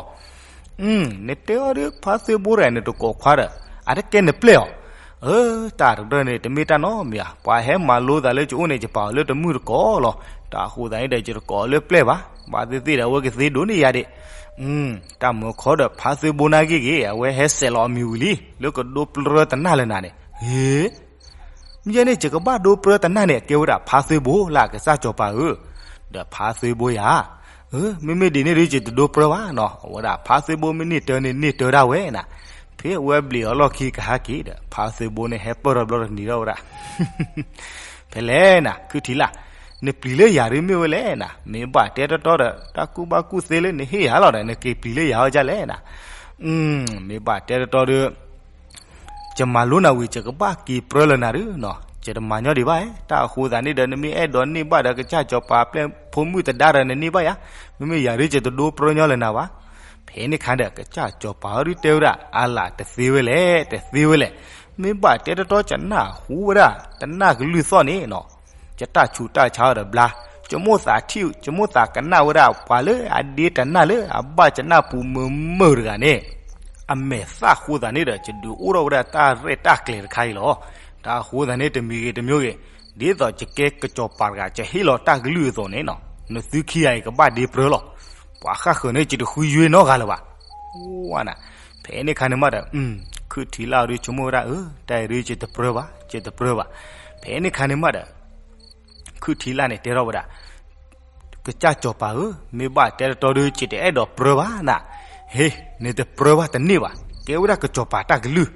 နတဲအီၤဒုး ဖါသုဘိတဂၤ နတကိးခွါဒီး အတကဲနပျဲၢ်အီၤ. အၢ တၢ်တကတၢၢ်န့ၣ် တမ့ၢ်တၢ်နီတမံၤဧါ, ပှၤဟဲမၤလိသးလၢယအိၣ်န့ၣ် ယပာ်အီၤလၢတမုၢ်တကိးလီၤ. တၢ်အဃိသတးန့ၣ်ဒီး ယတကိးအီၤလၢပျဲၢ်ဘၣ်, ဘၣ်သ့ၣ်သ့ၣ်ဒီး အဝဲကသ့ဒိးန့ၢ်ယၤဒံး. တၢ်မၢခီဒီး ဖါသုဘိနာ်က့ဂ့ၤ အဝဲဟဲစဲးလီၤအမံၤဝံၤလံ လၢကဒိပြၢတနၢ်လၢနၤန့ၣ်, ဟ့ မ့ၢ်ယဲန့ၣ် ယကဘၣ်ဒိပြၢတနၢ်န့ၣ် ကဲဝဲဒၣ်ဖါသုဘိလၢကစၢ်စီၤပၤဧၢ, ဒီးဖါသုဘိယၤ, မ့မ့ၢ်ဒ်န့ၣ်ဒီး ယတဒိပြၢဘၣ်နီၤ, အဝဲဒၣ်ဖါသုဘိမ့ၢ်န့ၢ်တၢ်န့ၣ် န့ၢ်တၢ်ဒၣ်ဝဲနၤ, ဖဲအဝဲဘျံးအီၤလီၢ်ခံကဟဲက့ၤဒီး ဖါသုဘိန့ၣ်ဟဲပၢၢ်ထီၣ်ဘျီတနံၤထီၣ်ဝဲဒၣ် ဖဲလဲၣ်နၤ ခုၣ်ထံလၢ်, နပျံၤလၢယၤဒုးမ့ၢ်ဝဲလဲၣ်နၤ, မ့ၢ်ဘၣ်တဲတတီဒီး တၢ်ကူၣ်ဘၣ်ကူၣ်သ့လၢနဟ့ၣ်ယၤလီၤဒီး နက့ၤပျံၤလၢယၤအီၤဒ်လဲၣ်နၤ, မ့ၢ်ဘၣ်တဲတတီဒီး ယမၤလိနၤဝံၤ ယကဘၣ်က့ၤပြၢလၢနၤဒုးနီၤ, ယတမၤညီဒံးဘၣ်, တၢ်အဃိသတးန့ၣ်ဒီး နမ့ၢ်အဲၣ်ဒိးန့ၢ်ဘၣ်ဒီး ကစၢ်စီၤပၤပျဲၢ်ဖိမုၣ်သဒါဒီး နန့ၢ်ဘၣ်ယၤ, မ့မ့ၢ်ယၤဒုး ယတဒိပြၢညီလၢနၤဘၣ်. ဖဲန့ၣ်ခါဒီး ကစၢ်စီၤပၤအီၤဒုးတဲဝဲဒၣ် အါလၢ်တသ့ဝဲလဲၣ် တသ့ဝဲလဲၣ်, မ့ၢ်ဘၣ်တဲတတီ ယနၢ်ဟူဝဲဒၣ် တနၢ်ကလုၢ်သီၣ်န့ၣ်နီၤ ယတၢ်ဆူးတၢ်ဆါအီၤဒီးဘျါ, ယမိၣ်သးထံၣ် ယမိၣ်သးကနၣ်ဝဲဒၣ် ပှၤလၢအဒ့တနၢ်လၢအဘၣ်ယနၢ်ပူၤမုာ်မုာ်တဂၤန့ၣ် အမဲာ်သၣ်ဃိသးန့ၣ်ဒီး ယဒုးအိၣ်ထီၣ်ဝဲဒၣ်တၢ်ရဲၣ်တၢ်ကျဲၤတခါအံၤလီၤ. တၢ်အဃိသတးန့ၣ် တမံၤဂ့ၤတမံၤဂ့ၤ, ဒ်သိးယကဲကစီၤပၤတဂၤ ယဟ့ၣ်လီၤတၢ်ကလုၢ်အသိးန့ၣ်နီၤ, နသုခံဂၤအံၤကဘၣ်ဒ့ပြၢလီၤ. ပှၤဃၣ်ဃၢၤန့ၣ် ယတဃုယွ့နီတဂၤလၢၤဘၣ်. ဝါနၤ, ဖဲန့ၣ်ခါန့ၣ်မးဒီး ခုၣ်ထံလၢ်အီၤဒုး ဆိကမိၣ်ဝဲဒၣ် အၢ တၢ်အံၤဒုး ယတပြၢဘၣ် ယတပြၢဘၣ်. ဖဲန့ၣ်ခါန့ၣ်မးဒီး ခုၣ်ထံလၢ်န့ၣ်တဲထီၣ်ဝဲဒၣ် ကစၢ်စီၤပၤဧၢ, မ့ၢ်ဘၣ်တဲတတီဒီး ယတအဲၣ်ဒိးပြၢဘၣ်နၤ. ဟ့, နတပြၢဘၣ်တန့ၢ်ဘၣ်, ကဲဝဲဒၣ်ကစီၤပၤတၢ်ကလုၢ်,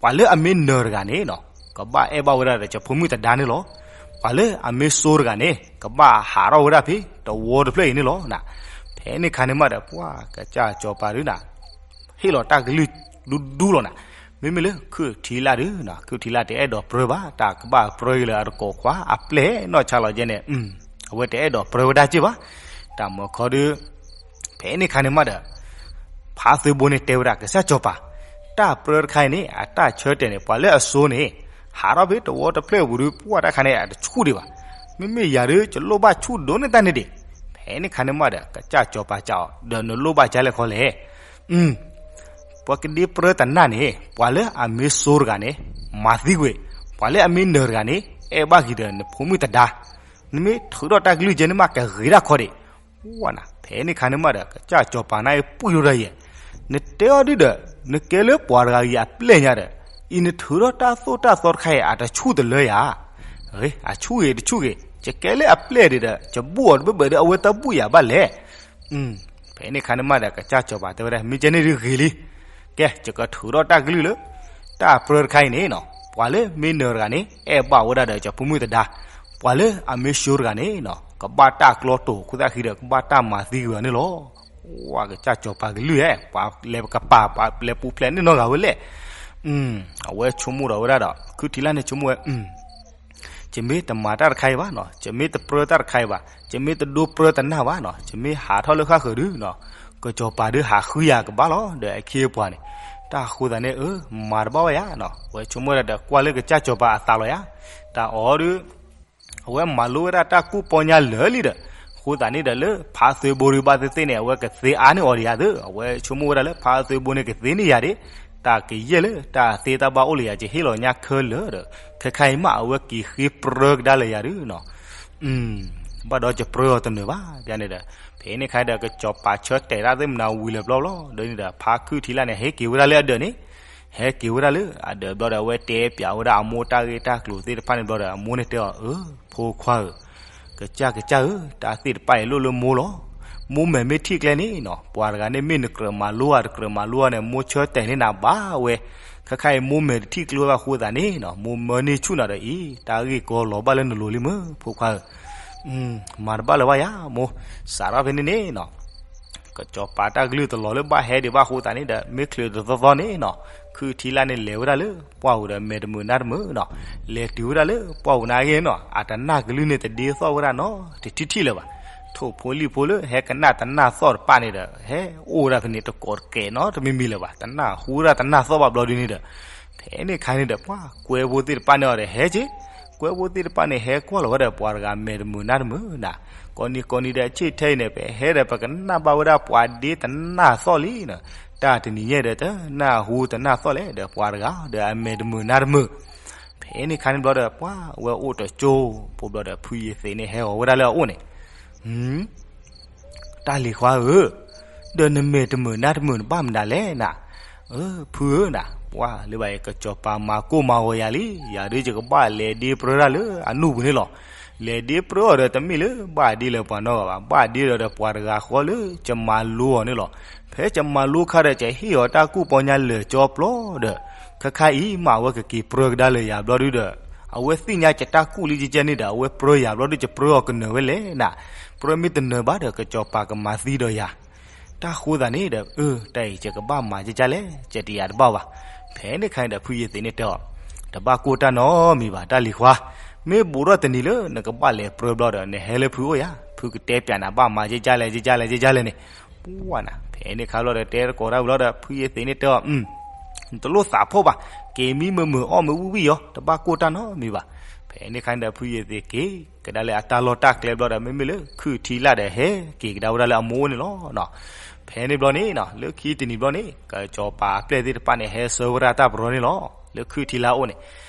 ပှၤလၢအမ့ၢ်နၢၤတဂၤန့ၣ်နီၤ, ကဘၣ်အဲၣ်ဘၣ်ဝဲဒၣ်ဒီး ယဖိမုၣ်သဒါန့ၣ်လီၤ. ပှၤလၢအမ့ၢ်စိတဂၤန့ၣ် ကဘၣ်ဟးထီၣ်ဝဲဒၣ်ဖဲ တဝီတဖျၢၣ်အံၤန့ၣ်လီၤနၤ. ဖဲန့ၣ်ခါန့ၣ်မးဒီး ပှၤကစၢ်စီၤပၤဒုးနၤ ဟ့ၣ်လီၤတၢ်ကလုၢ်ဒူဒူလီၤနၤ. မ့မ့ၢ်လၢခုၣ်ထံလၢ်ဒုးနီၤ, ခုၣ်ထံလၢ်တအဲၣ်ဒိးပြၢဘၣ်, တၢ်ကဘၣ်ပြၢက့ၤလၢအတကိးခွါ အပျဲၢ်နီၢ်ဆါလီၤယဲန့ၣ်, အဝဲတအဲၣ်ဒိးပြၢဝဲဒၣ်က့ၢ်ဘၣ်. တၢ်မၢခီဒုး ဖဲန့ၣ်ခါန့ၣ်မးဒီး ဖါသုဘိန့ၣ်တဲဝဲဒၣ် ကစၢ်စီၤပၤ, တၢ်ပြၢတခါအံၤန့ၣ် အတၢ်ဆၢတဲာ်န့ၣ် ပှၤလၢအစိန့ၣ် ဟးထီၣ်ဖဲတဝီတဖျၢၣ်ပူၤဒုး ပှၢ်တၢ်ခါန့ၣ် အတဆူၣ်ဒံးဘၣ်. မ့မ့ၢ်ယၤဒုး ယလိၣ်ဘၣ်ဆူၣ်ဒိၣ်န့ၢ်တၢ်န့ၣ်ဒံး. ဖဲန့ၣ်ခါန့ၣ်မးဒီး ကစၢ်စီၤပၤစံးအီၤ ဒီးနလိၣ်ဘၣ်ကလဲၣ်ခီလဲၣ်. ပှၤကဒ့ပြၢတနၢ်န့ၣ် ပှၤလၢအမ့ၢ်စိတဂၤန့ၣ် မၤသံကွံာ်, ပှၤလၢအမ့ၢ်နၢၤတဂၤန့ၣ် အဲၣ်ဘၣ်က့ၤဒီးနဖိမုၣ်သဒါ. နမ့ၢ်ထုးထီၣ်တၢ်ကလုၢ်ကဲန့ၣ်မး ကဂ့ၤတၢ်ခီဒံး. ဝါနၤ, ဖဲန့ၣ်ခါန့ၣ်မးဒီး ကစၢ်စီၤပၤန့ၣ်ပှံၢ်ထီၣ်တၢ်ယဲ, နတဲအီၤဒုးဒီး နကဲလၢပှၤတဂၤအံၤအပျဲၢ်ညါဒီး အံၤနထုးထီၣ်တၢ်သိၣ်တၢ်သီတခါအံၤ အတဆူၣ်တလၢယၤ. အဆူၣ်ဂ့ၤတဆူၣ်ဂ့ၤ, ယကဲလၢအပျဲၢ်ဒံးဒီး ယဘူၣ်အီၤတဘၢဘၢဒီး အဝဲတဘူၣ်ယၤဘၣ်လဲၣ်. ဖဲန့ၣ်ခါန့ၣ်မးဒီး ကစၢ်စီၤပၤတဲဝဲဒၣ် မ့ၢ်ကဲန့ၣ်ဒုးဂ့ၤလံ. ကဲ ယကထုးထီၣ်တၢ်ကလုၢ်လၢ တၢ်ပြၢတခါအံၤန့ၣ်နီၤ, ပှၤလၢမ့ၢ်နၢၤတဂၤန့ၣ် အဲၣ်ဘၣ်ဝဲဒၣ်ဒီးယဖိမုၣ်သဒါ, ပှၤလၢအမ့ၢ်စိတဂၤန့ၣ်နီၤ ကဘၣ်တၢ်ကျီတိာ်ခိၣ်သၣ်ဃံဒီး ကဘၣ်တၢ်မၤသံကွံာ်အီၤန့ၣ်လီၤ. ဝါ ကစၢ်စီၤပၤကလုၢ်ဧၢ, ပှၤလဲၤကပၤ ပှၤလဲၤပူၤဖျဲးန့ၢ်နီတဂၤဝဲလဲၣ်. အဝဲဆိကမိၣ်ဒီးဝဲဒၣ်ဒီး ခုၣ်ထံလၢ်န့ၣ်ဆိကမိၣ်ဝဲ ယမ့ၢ်တမၤတၢ်တခါအံၤဘၣ်နီၤ, ယမ့ၢ်တပြၢတၢ်တခါအံၤဘၣ်, ယမ့ၢ်တဒိပြၢတနၢ်ဘၣ်နီၤ, ယမ့ၢ်ဟးထီၣ်လၢဃၣ်ဃၢၤဒုးနီၤ, ကစီၤပၤဒုးဟးဃုယၤကဘၣ်လီၤ ဒီးအခ့အပှၤန့ၣ်. တၢ်အဃိသတးန့ၣ် အၢ မၤတဘၣ်ဝဲယၤနီၤ, အဝဲဆိကမိၣ်ဝဲဒၣ်ဒီး ကွၢ်လၢကစၢ်စီၤပၤအသးလီၤယၤ. တၢ်အီၤဒုး အဝဲမၤလိဝဲဒၣ်တၢ်ကူၣ်ပီညါလၢာ်လံဒီး အဃိသတးန့ၣ်ဒီး လၢဖါသုဘိဒုးဘၣ်သ့ၣ်သ့ၣ်န့ၣ် အဝဲကသ့အါန့ၢ်အီၤဒံးယၤသ့, အဝဲဆိကမိၣ်ဝဲဒၣ်လၢဖါသုဘိန့ၣ်ကသ့န့ၢ်ယၤဒံး, တၢ်ကယဲၢ်လၢတၢ်သ့တၢ်ဘၣ်အိၣ်လၢယၤ ယဟ့ၣ်လီၤညါခဲလၢာ်ဒီး ခဲခါအံၤမး အဝဲက့ၤဃ့ပြၢကဒါလၢယၤဒုးနီၤ. ဘၣ်ဒီးယပြၢအီၤတနၢၤဘၣ် ပန့ၣ်ဒီး, ဖဲန့ၣ်ခါဒီး ကစီၤပၤဆၢတဲာ်တၢ်သ့ၣ်မနၤဝံၤလၢၤဘျီလီၤ. ဒီးန့ၣ်ဒီး ဖါခုၣ်ထံလၣ်န့ၣ် ဟဲက့ၤဝဲဒၣ်လၢအဒၢးန့ၣ်, ဟဲက့ၤဝဲဒၣ်လၢအဒၢးဘျီဒီး အဝဲတဲပၠးဝဲဒၣ်အမိၢ်တၢ်ဂ့ၢ်တၢ်ကျိၤသ့ၣ်တဖၣ်န့ၣ်ဘျီဒီး အမိၢ်န့ၣ်တဲအီၤ, အၢ, ဖိခွါဧၢ, ကစၢ်ကစၢ်ဧၢ, တၢ်သ့ၣ်တဖၣ်အံၤလိၣ်လၢမိၢ်လီၤ. မိၢ်မဲာ်မ့ၢ်ထံၣ်ကျဲန့ၣ်နီၤ, ပှၤတဂၤန့ၣ်မ့ၢ်နကြၢးမၤလိဧါတကြၢးမၤလိဧါန့ၣ် မိၢ်ဆၢတဲာ်န့ၢ်နၤဘၣ်ဝဲ, ခဲခါအံၤမိၢ်မဲာ်တထံၣ်ကျဲဘၣ်အဃိသတးန့ၣ်နီၤ, မိၢ်မၢန့ၢ်ဆူၣ်နၤဒီးအံၤ တၢ်ဂ့ၢ်ကီလီၤဘၣ်လၢနလိၤလံမ့ၢ် ဖိခွါဧၢ. မၤတဘၣ်လၢၤဘၣ်ယၤမိၢ်, စးထီၣ်ဖဲန့ၣ်န့ၣ်နီၤ ကစီၤပၤတၢ်ကလုၢ်တလီၤလၢဘၣ်ဟဲဒံးဘၣ်အဃိသတးန့ၣ်ဒီး မ့ၢ်ချုးတသီသီန့ၣ်နီၤ, ခုၣ်ထံလၣ်န့ၣ်လဲၤဝဲဒၣ်လၢပှၢ်ပူၤဒီး မဲာ်တမုာ်နါတမုာ်နီၤ, လဲၤတုၤဝဲဒၣ်လၢပှၢ်ပူၤန့ၣ်အဂ့ၢ်နီၤ, အတနၢ်ကလုၢ်န့ၣ်တဒ့သီၣ်ဝဲဒၣ်နီတထံၣ်ထံၣ်လၢၤဘၣ်. ထိၣ်ဖိလံၣ်ဖိလၢဟဲကနၣ်တနၢ်သီၣ်တပၣ်န့ၣ်ဒီး ဟဲအိၣ်ဝဲဒၣ်ဖဲန့ၣ် တကိးတကဲးနီတမံၤမံၤလၢၤဘၣ်, တနၢ်ဟူဝဲဒၣ်တနၢ်သီၣ်ဘၣ်ဘျီဒ်န့ၣ်ဒီး, ဖဲန့ၣ်ခါန့ၣ်ဒီး ပှၤကွဲဖိသ့ၣ်တပၣ်န့ၣ်အီၤဒီးဟဲက့ၤ, ကွဲဖိသ့ၣ်တပၣ်န့ၣ် ဟဲကွၢ်လီၤဝဲဒီး ပှၤတဂၤမဲာ်တမုာ်နါတမုာ်နီၤ, ကိးနံၤကိးနံၤဒီး အဆ့ၣ်ထဲအံၤန့ၣ် ပဟဲဒီး ပကနၣ်ဘၣ်ဝဲဒၣ်ပှၤဒ့တနၢ်သီၣ်လံနီၤ, တၢ်တနံၤညါဒီး တနၢ်ဟူတနၢ်သီၣ်လဲၣ်ဒီး ပှၤတဂၤဒီးအမဲာ်တမုာ်နါတမုာ်. ဖဲန့ၣ်ခါန့ၣ်ဘျီဒီး ပှၤဝဲအိၣ်တကၠိဖိဘျီဒီး ဖုယသံးန့ၣ်ဟဲဂီၤဝဲဒၣ်လၢအအိၣ်န့ၣ်, တၢ်လံၤခွါဧၢ, ဒီးနမဲာ်တမုာ်နါတမုာ်နဘၣ်မနုၤလဲၣ်နၤ. အၢ ဖုဧၢနၤ, ပှၤလၢဘၣ်အံၤ ကစီၤပၤမၤကိၢ်မၤဂီၤယၤလံ, ယၤဒုးယကဘၣ်လဲၤဒ့ပြၢတၢ်လၢအနူၢ်ပူၤန့ၣ်လီၤ. လဲၤဒ့ပြၢအီၤဒီးတမ့ၢ်လၢဘၣ်ဒ့လၢပှၤနီတဂၤဘၣ်, ဘၣ်ဒ့ဒီးဒီးပှၤတဂၤဃီလၢယမၤလိအီၤန့ၣ်လီၤ. ဖဲယမၤလိခါဒီး ယဟ့ၣ်အီၤတၢ်ကူၣ်ပီညါလၢာ်ကၠီပျီဒီး ခဲခါအံၤမ့ၢ်အဝဲကက့ၤပြၢကဒါလၢယၤဘျီဒုဒီး အဝဲသ့ၣ်ညါယတၢ်ကူၣ်လံကဲကဲန့ၣ်ဒီး အဝဲပြၢယၤဘျီဒု ယပြၢအီၤကနၢၤဝဲလဲၣ်နၤ. ပြၢမ့ၢ်တနၢၤဘၣ်ဒီး ကစီၤပၤကမၤသံဒီးယၤ တၢ်ဃိသးန့ၣ်ဒီး အၢ တၢ်အံၤယကဘၣ်မၤကဲကဲလဲၣ်, ယတယာ်တဘၣ်ဘၣ်. ဖဲန့ၣ်ခါန့ၣ်ဒီး ဖုယသံးန့ၣ်တဲအီၤ, တဘၣ်ကိၢ်တၢ်နီတမံၤဘၣ် တၢ်လံၤခွါ, မ့ၢ်ဘူးထီၣ်တနံၤလၢနကဘၣ်လဲၤပြၢဘျီဒီး နဟဲလၢဖုအိၣ်ယၤ, ဖုကတဲပၠးနၤဘၣ်မၤကဲကဲလဲၣ် ကဲကဲလဲၣ် ကဲကဲလဲၣ်န့ၣ်. ပှၤနၤ ဖဲန့ၣ်ခါဘျီဒီး တဲတကိးတၢ်ဝံၤလီၤဒီး ဖုယသံးန့ၣ်တဲအီၤ, နတလိၣ်သးဖှီၣ်ဘၣ်, က့ၤမံမုာ်မုာ်အီၣ်မ့ၢ်ဝံၣ်ဝံၣ်အီၤ တဘၣ်ကိၢ်တၢ်နီတမံၤဘၣ်. ဖဲန့ၣ်ခါန့ၣ်ဒီး ဖုယသံးက့ၤကဒါလၢအတၢ်လီၢ်တၢ်ကျဲဘျီဒီး မ့မ့ၢ်လၢခုၣ်ထံလၣ်ဒီး ဟဲက့ၤကဒါဝဲဒၣ်လၢအမိၢ်အိၣ်န့ၣ်လီၤ. ဖဲန့ၣ်ဘျီန့ၣ်နီၤ လၢခံတနံၤဘျီန့ၣ် ကစီၤပၤအပျဲၢ်သ့ၣ်တဖၣ်န့ၣ် ဟဲဆှၢဝဲဒၣ်တၢ်ပရီန့ၣ်လီၤ. လၢခုၣ်ထံလၣ်အအိၣ်န့ၣ်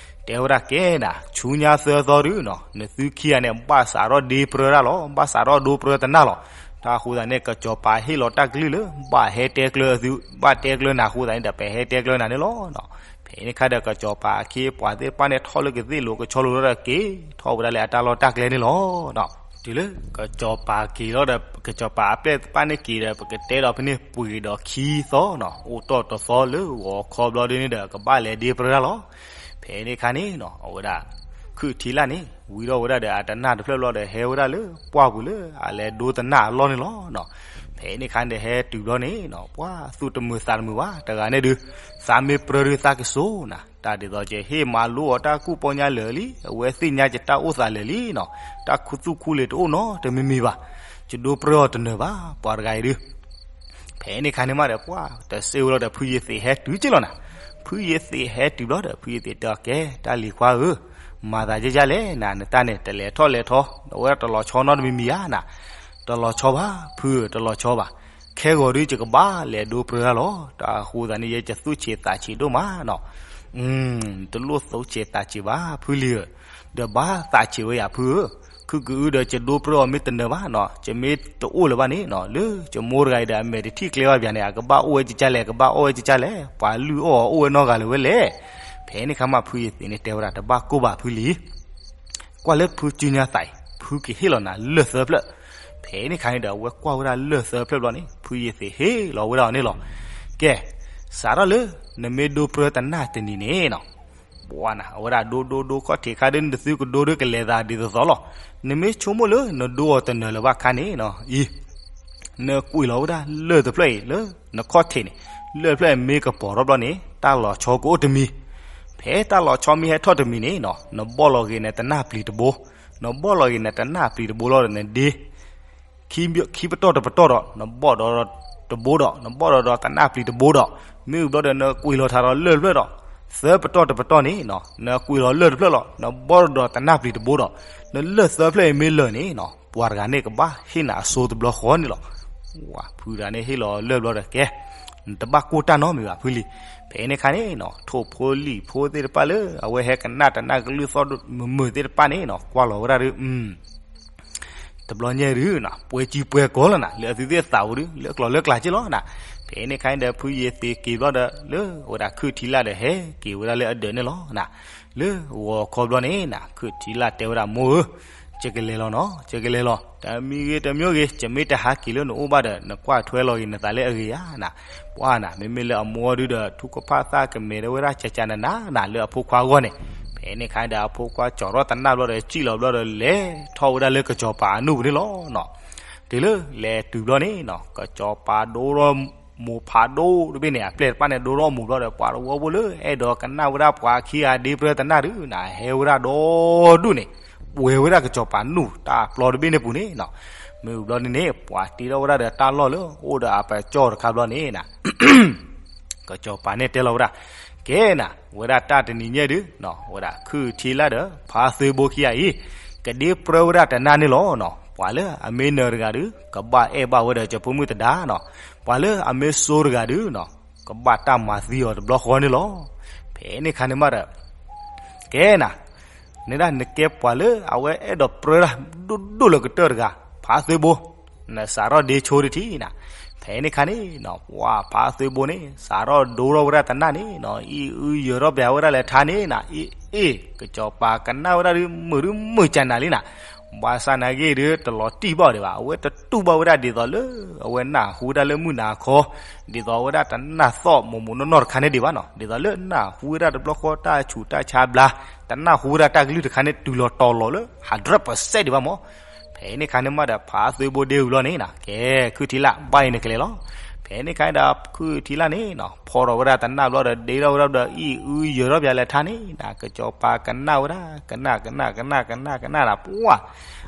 တဲဝဲဒၣ်ကဲနၤ ဆူညါသၢသီဒုနီၤ နသုခံဂၤန့ၣ် ဘၣ်စးထီၣ်ဒ့ပြၢတၢ်လီၤ. ဘၣ်စးထီၣ်ဒိပြၢတနၢ်လီၤ. တၢ်အဃိသတးန့ၣ် ကစီၤပၤဟ့ၣ်လီၤတၢ်ကလုၢ်လၢ ဘၣ်ဟဲတဲကျၢသု ဘၣ်တဲကျၢနၤအဃိသတးန့ၣ်ဒီး ပဟဲတဲကျၢနၤန့ၣ်လီၤ. ဖဲန့ၣ်ခါဒီး ကစီၤပၤအခ့အပှၤသ့ၣ်တဖၣ်န့ၣ် ထီၣ်လၢကသ့ၣ်လိၤကဆီလိၤဒီး က့ၤထီၣ်ဝဲဒၣ်လၢအတၢ်လီၢ်တၢ်ကျဲန့ၣ်လီၤ. တုၤလၢကစီၤပၤက့ၤလီၤဒီး ကစီၤပၤအပျဲၢ်သ့ၣ်တဖၣ်န့ၣ်က့ၤဒီး ပကတဲဒီးဖဲန့ၣ် ပှဲၤဒီးခံသီနီၤ အိၣ်တီၢ်တသီလၢဂီၤခီဘျီဒ်န့ၣ်ဒီး ကဘၣ်လဲၤဒ့ပြၢတၢ်လီၤ. ဖဲန့ၣ်ခါန့ၣ်နီၤ အဝဲဒၣ် ခုၣ်ထံလၣ်န့ၣ် ဝံထီၣ်ဝဲဒၣ်ဒီးအတနၢ်တဖျၢၣ်ဘျီဒီး ဟဲဝဲဒၣ်လၢပှၢ်ပူၤလၢအလဲၤဒိတနၢ်အလီၢ်န့ၣ်လီၤ. ဖဲန့ၣ်ခါန့ၣ်ဒီး ဟဲတုၤဘျီန့ၣ်နီၤ ပှၤသူၣ်တမုာ်သးတမုာ်ဘၣ် တဂၤန့ၣ်ဒုး သးမ့ၢ်ပြၢဒုးသးကစိၤနၤ တၢ်ဒ်သိးယဟ့ၣ်မၤလိအီၤတၢ်ကူၣ်ပီညါလၢာ်လံ အဝဲသ့ၣ်ညါယတၢ်အိၣ်သးလၢာ်လံနီၤ တၢ်ခူသူၣ်ခူလ့ၤတအိၣ်နီတမံၤမံၤဘၣ်. ယဒိပြၢအီၤတနၢၤဘၣ် ပှၤတဂၤအံၤဒုး ဖဲန့ၣ်ခါန့ၣ်မးဒီး ပှၤတစ့ဝဲလီၤဒီး ဖုယသံးဟဲတုၤက့ၤလီၤနၤ. ဖုယသံးဟဲတုၤဘျီဒီး ဖုယသံးတဲအီၤ ကဲ တၢ်လံၤခွါဧၢ, မၤသးကဲကဲလဲၣ်နၤ နတၢ်န့ၣ် တလဲၤထီၣ်လဲၤထီ အဝဲဒၣ်တလီၤဆီနီတမံၤမံၤဧါနၤ. တလီၤဆီဘၣ် ဖုဧၢ တလီၤဆီဘၣ်. ခဲဂီၤဒုး ယကဘၣ်လဲၤဒိပြၢတၢ်လီၤ. တၢ်အဃိသတးန့ၣ် ယဲယသူၣ်ဆံးသးဆံးဒိၣ်မးနီၤ. တလိၣ်သူၣ်ဆံးသးဆံးဘၣ် ဖုလံၤဧၢ, ဒီးဘၣ်သးဆံးဝဲယၤဖုဧၢ. ခုကအုဒီး ယဒိပြၢအီၤမ့ၢ်တနၢၤဘၣ်နီၤ, ယမ့ၢ်တအိၣ်လၢၤဘၣ်န့ၣ်နီၤ, လၢယမိၢ်တဂၤအံၤဒီး အမဲာ်တထံၣ်ကျဲဘၣ်ဘၣ်န့ၣ် အကဘၣ်အိၣ်ဝဲကကလဲၣ်, အကဘၣ်အီၣ်ဝဲကကလဲၣ်, ပှၤလုၢ်အီၣ်အီၤအိၣ်ဝဲနီတဂၤလၢၤဝဲလဲၣ်. ဖဲန့ၣ်ခါမး ဖုယသံးန့ၣ်တဲဝဲဒၣ် တဘၣ်ကိၢ်ဘၣ်ဖုလံၤ, ကွၢ်လၢဖုစုညါသးအံၤ ဖုကဟ့ၣ်လီၤနၤလၢၢ်သၢဖျၢၣ်. ဖဲန့ၣ်ခါန့ၣ်ဒီး အဝဲကွၢ်ဝဲဒၣ်လၢၢ်သၢဖျၢၣ်ဘျီန့ၣ် ဖုယသံးဟ့ၣ်လီၤဝဲဒၣ်အီၤန့ၣ်လီၤ. ကဲ, စးထီၣ်လၢ နမ့ၢ်ဒိပြၢတနၢ်တနံၤန့ၣ်နီၤ ပှၤနၤ အဝဲဒၣ်ဒိဒိဒိခီၣ်ထံးခါဒ်နသုကဒိဒ်ကလဲၤသးဒ်သိးသိးလီၤ. နမ့ၢ်ဆိကမိၣ်လၢနဒိအီၤတနၢၤလၢၤဘၣ်ခါန့ၣ်နီၤ အံၤ နကွံာ်လီၤဝဲဒၣ်လၢၢ်တဖျၢၣ်အံၤလၢနခီၣ်ထံးန့ၣ်, လၢၢ်တဖျၢၣ်အံၤမ့ၢ်ကပီၤထီၣ်ဘျီန့ၣ် တၢ်လီၤဆီကအိၣ်တမံၤ. ဖဲတၢ်လီၤဆီမ့ၢ်ဟဲထီၣ်တမံၤန့ၣ်နီၤ နဘီၣ်လီၤဂ့ၤနတနၢ်ပျံၤတဘိ, နဘီၣ်လီၤဂ့ၤနတနၢ်ပျံၤတဘိလီၤဒီးနဒ့ ခံပတီၢ်တပတီၢ်ဒီး နဘီၣ်ဒီးတဘိဒီး နဘီၣ်ဒီးဒီးတနၢ်ပျံၤတဘိဒီး မ့ၢ်ဝံၤဘျီဒီး နကွံာ်လီၤထးဒီးလၢၢ်တဖျၢၣ်ဒီး သၢပတီၢ်တပတီၢ်န့ၣ်နီၤ နကွံာ်လီၤလၢၢ်တဖျၢၣ်လီၤ နဘီၣ်ဒီးတနၢ်ပျံၤတဘိဒီး နလၢၢ်သၢဖျၢၣ်အံၤမ့ၢ်လၢာ်န့ၣ်နီၤ ပှၤတဂၤန့ၣ်ကဘၣ်ဟ့ၣ်နၤအစိတဘျီဃီန့ၣ်လီၤ. ဝၤ ဖုတဂၤန့ၣ်ဟ့ၣ်လီၤလၢၢ်ဘျီဒီး ကဲ နတဘၣ်ကိၢ်တၢ်နီတမံၤဘၣ်ဖုလံၤ. ဖဲန့ၣ်ခါန့ၣ်နီၤ ထိၣ်ဖိလံၣ်ဖိသ့ၣ်တဖၣ်လၢ အဝဲဟဲကနၣ်တနၢ်ကလုၢ်သီၣ်မုာ်မုာ်သ့ၣ်တဖၣ်န့ၣ်နီၤ ကွၢ်လီၤဝဲဒၣ်ဒီး တဘျီညါဒုးနီၤ ပှဲၤကံပှဲၤကီလီၤနၤ လၢအသုသ့ၣ်အသးပူၤဒုး လၢအကျိၤလၢအကျဲက့လီၤနၤ. ဖဲန့ၣ်ခါန့ၣ်ဒီး ဖုယ့ၤသ့းက့ၤဘျီဒီး လၢဝဲဒၣ်ခုၣ်ထံလၣ်ဒီးဟဲက့ၤဝဲဒၣ်လၢအဒၢးန့ၣ်လီၤနၤ. လၢဂီၤခီဘျီန့ၣ်နၤ ခုၣ်ထံလၣ်တဲဝဲဒၣ် မိၢ်ဧၢ, ယကလဲၤလီၤနီၤ, ယကလဲၤလီၤ. တမံၤဂ့ၤတမံၤဂ့ၤ ယမ့ၢ်တဟးက့ၤလၢနအိၣ်ဘၣ်ဒီး နကွၢ်ထွဲလီၤဂ့ၤနသးလၢအဂ့ၤဧါနၤ. ပှၤနၤ မ့မ့ၢ်လၢအမိၢ်ဒုးဒီး ထူကဖၣ်သၣ်ကမဲာ်ဒီးဝဲဒၣ်ကကနနၤနၤ လၢအဖိခွါအဂီၢ်န့ၣ်. ဖဲန့ၣ်ခါဒီး အဖိခွါကၠီၤထီၣ်တနၢ်ဘျီဒီး စံၣ်လီၤဘျီဒီး လဲၤထီၣ်ဝဲဒၣ်လၢကစီၤပၤအနူၢ်ပူၤန့ၣ်လီၤနီၤ. တုၤလၢလဲၤတုၤဘျီန့ၣ်နီၤ ကစီၤပၤဒိထီၣ်မိၢ်ဖးဒိၣ်တဘ့ၣ်န့ၣ် အပျဲၢ်တဖၣ်န့ၣ် ဒိထီၣ်မိၢ်ဘျီဒီး ပှၤတဝီဖိလၢအဲၣ်ဒိးကနၣ်ဝဲဒၣ်ပှၤခံဂၤဒ့ပြၢတနၢ်ဒုးနၤ ဟဲဝဲဒၣ်ဒီဒူၣ်န့ၣ် ပှဲၤဝဲဒၣ်ကစီၤပၤနူၢ်တၢ်ပျီတဘ့ၣ်န့ၣ်ပူၤန့ၣ်နီၤ. မ့ၢ်ဘျီန့ၣ်န့ၣ် ပှၤတ့ထီၣ်ဝဲဒၣ်ဒီးတၢ်လီၢ်လၢအိၣ်ဒီးအပၢၤကၠီတခါဘျီန့ၣ်နၤ ကစီၤပၤန့ၣ်တဲလီၤဝဲဒၣ်, ကဲနၤ ဝဲဒၣ်တၢ်တနံၤညါဒုးနီၤ ဝဲဒၣ်ခုၣ်ထံလၣ်ဒီး ဖါသွ့ဘိခံဂၤအံၤ ကဒ့ပြၢဝဲဒၣ်တနၢ်န့ၣ်လီၤနီၤ. ပှၤလၢအမ့ၢ်နၢၤတဂၤဒုး ကဘၣ်အဲၣ်ဘၣ်ဝဲဒီးကဖိမုၣ်တဒါနီၤ. ပှၤလၢအမ့ၢ်စိတဂၤဒုးနီၤ ကဘၣ်တၢ်မၤသံအီၤတဘျီဃီန့ၣ်လီၤ. ဖဲန့ၣ်ခါန့ၣ်မးဒီး ကဲနၤ န့ၣ်ဒၣ်နကဲပှၤလၢအဝဲအဲၣ်ဒိးပြၢတၢ်ဒိၣ်ဒိၣ်လၢကတၢၢ်တဂၤ ဖါသွ့ဘိ, နစးထီၣ်ဒ့ဆိတထံၣ်နၤ. ဖဲန့ၣ်ခါန့ၣ်နီၤ ပှၤဖါသွ့ဘိန့ၣ် စးထီၣ်ဒိထီၣ်ဝဲဒၣ်တနၢ်န့ၣ်နီၤ အံၣ်အုယၢၤထီၣ်ပၠးဝဲဒၣ်လဲၤထါန့ၣ်နၤ အ့ၣ်အ့ၣ် ကစီၤပၤကနၣ်ဝဲဒၣ်ဒုး မုာ်ဒုးမုာ်ကနၤလံနၤ. ဘၣ်ဆၣ်နာ်က့ဒုး တလီၤတံၢ်ဘၣ်ဒံးဘၣ် အဝဲတတူၢ်ဘၣ်ဝဲဒၣ်ဒ်သိးလၢ အဝဲနၢ်ဟူဝဲဒၣ်လၢမုၢ်နၤခီ ဒ်သိးအဝဲဒၣ်တနၢ်သီၣ်မိၢ်မိၢ်နီၢ်နီၢ်တခါန့ၣ်ဒံးဘၣ်နီၤ ဒ်သိးလၢနၢ်ဟူဝဲဒၣ်တဘျီဃီတၢ်ဆူးတၢ်ဆါဘျါ တနၢ်ဟူဝဲဒၣ်တၢ်ကလုၢ်တခါန့ၣ် တုၤလီၤတီၤလီၤလၢ hundred percent ဒံးဘၣ်မး. ဖဲန့ၣ်ခါန့ၣ်မးဒီး ဖါသွ့ဘိဒ့ဝံၤလီၤန့ၣ်နၤ ကဲ ခုၣ်ထံလၣ် ဘၣ်အံၤနကလဲၤလီၤ. ဖဲန့ၣ်ခါဒီး ခုၣ်ထံလၣ်န့ၣ်နီၤ ဖီထီၣ်ဝဲဒၣ်တနၢ်ဘျီဒီး ဒ့ထီၣ်ဝဲဒၣ်ဒီး အံၣ်အုယၢၤထီၣ်ပၠးလဲၤထါန့ၣ်နၤ ကစီၤပၤကနၣ်ဝဲဒၣ် ကနၣ် ကနၣ် ကနၣ် ကနၣ် ကနၣ်နၤ ပှၤ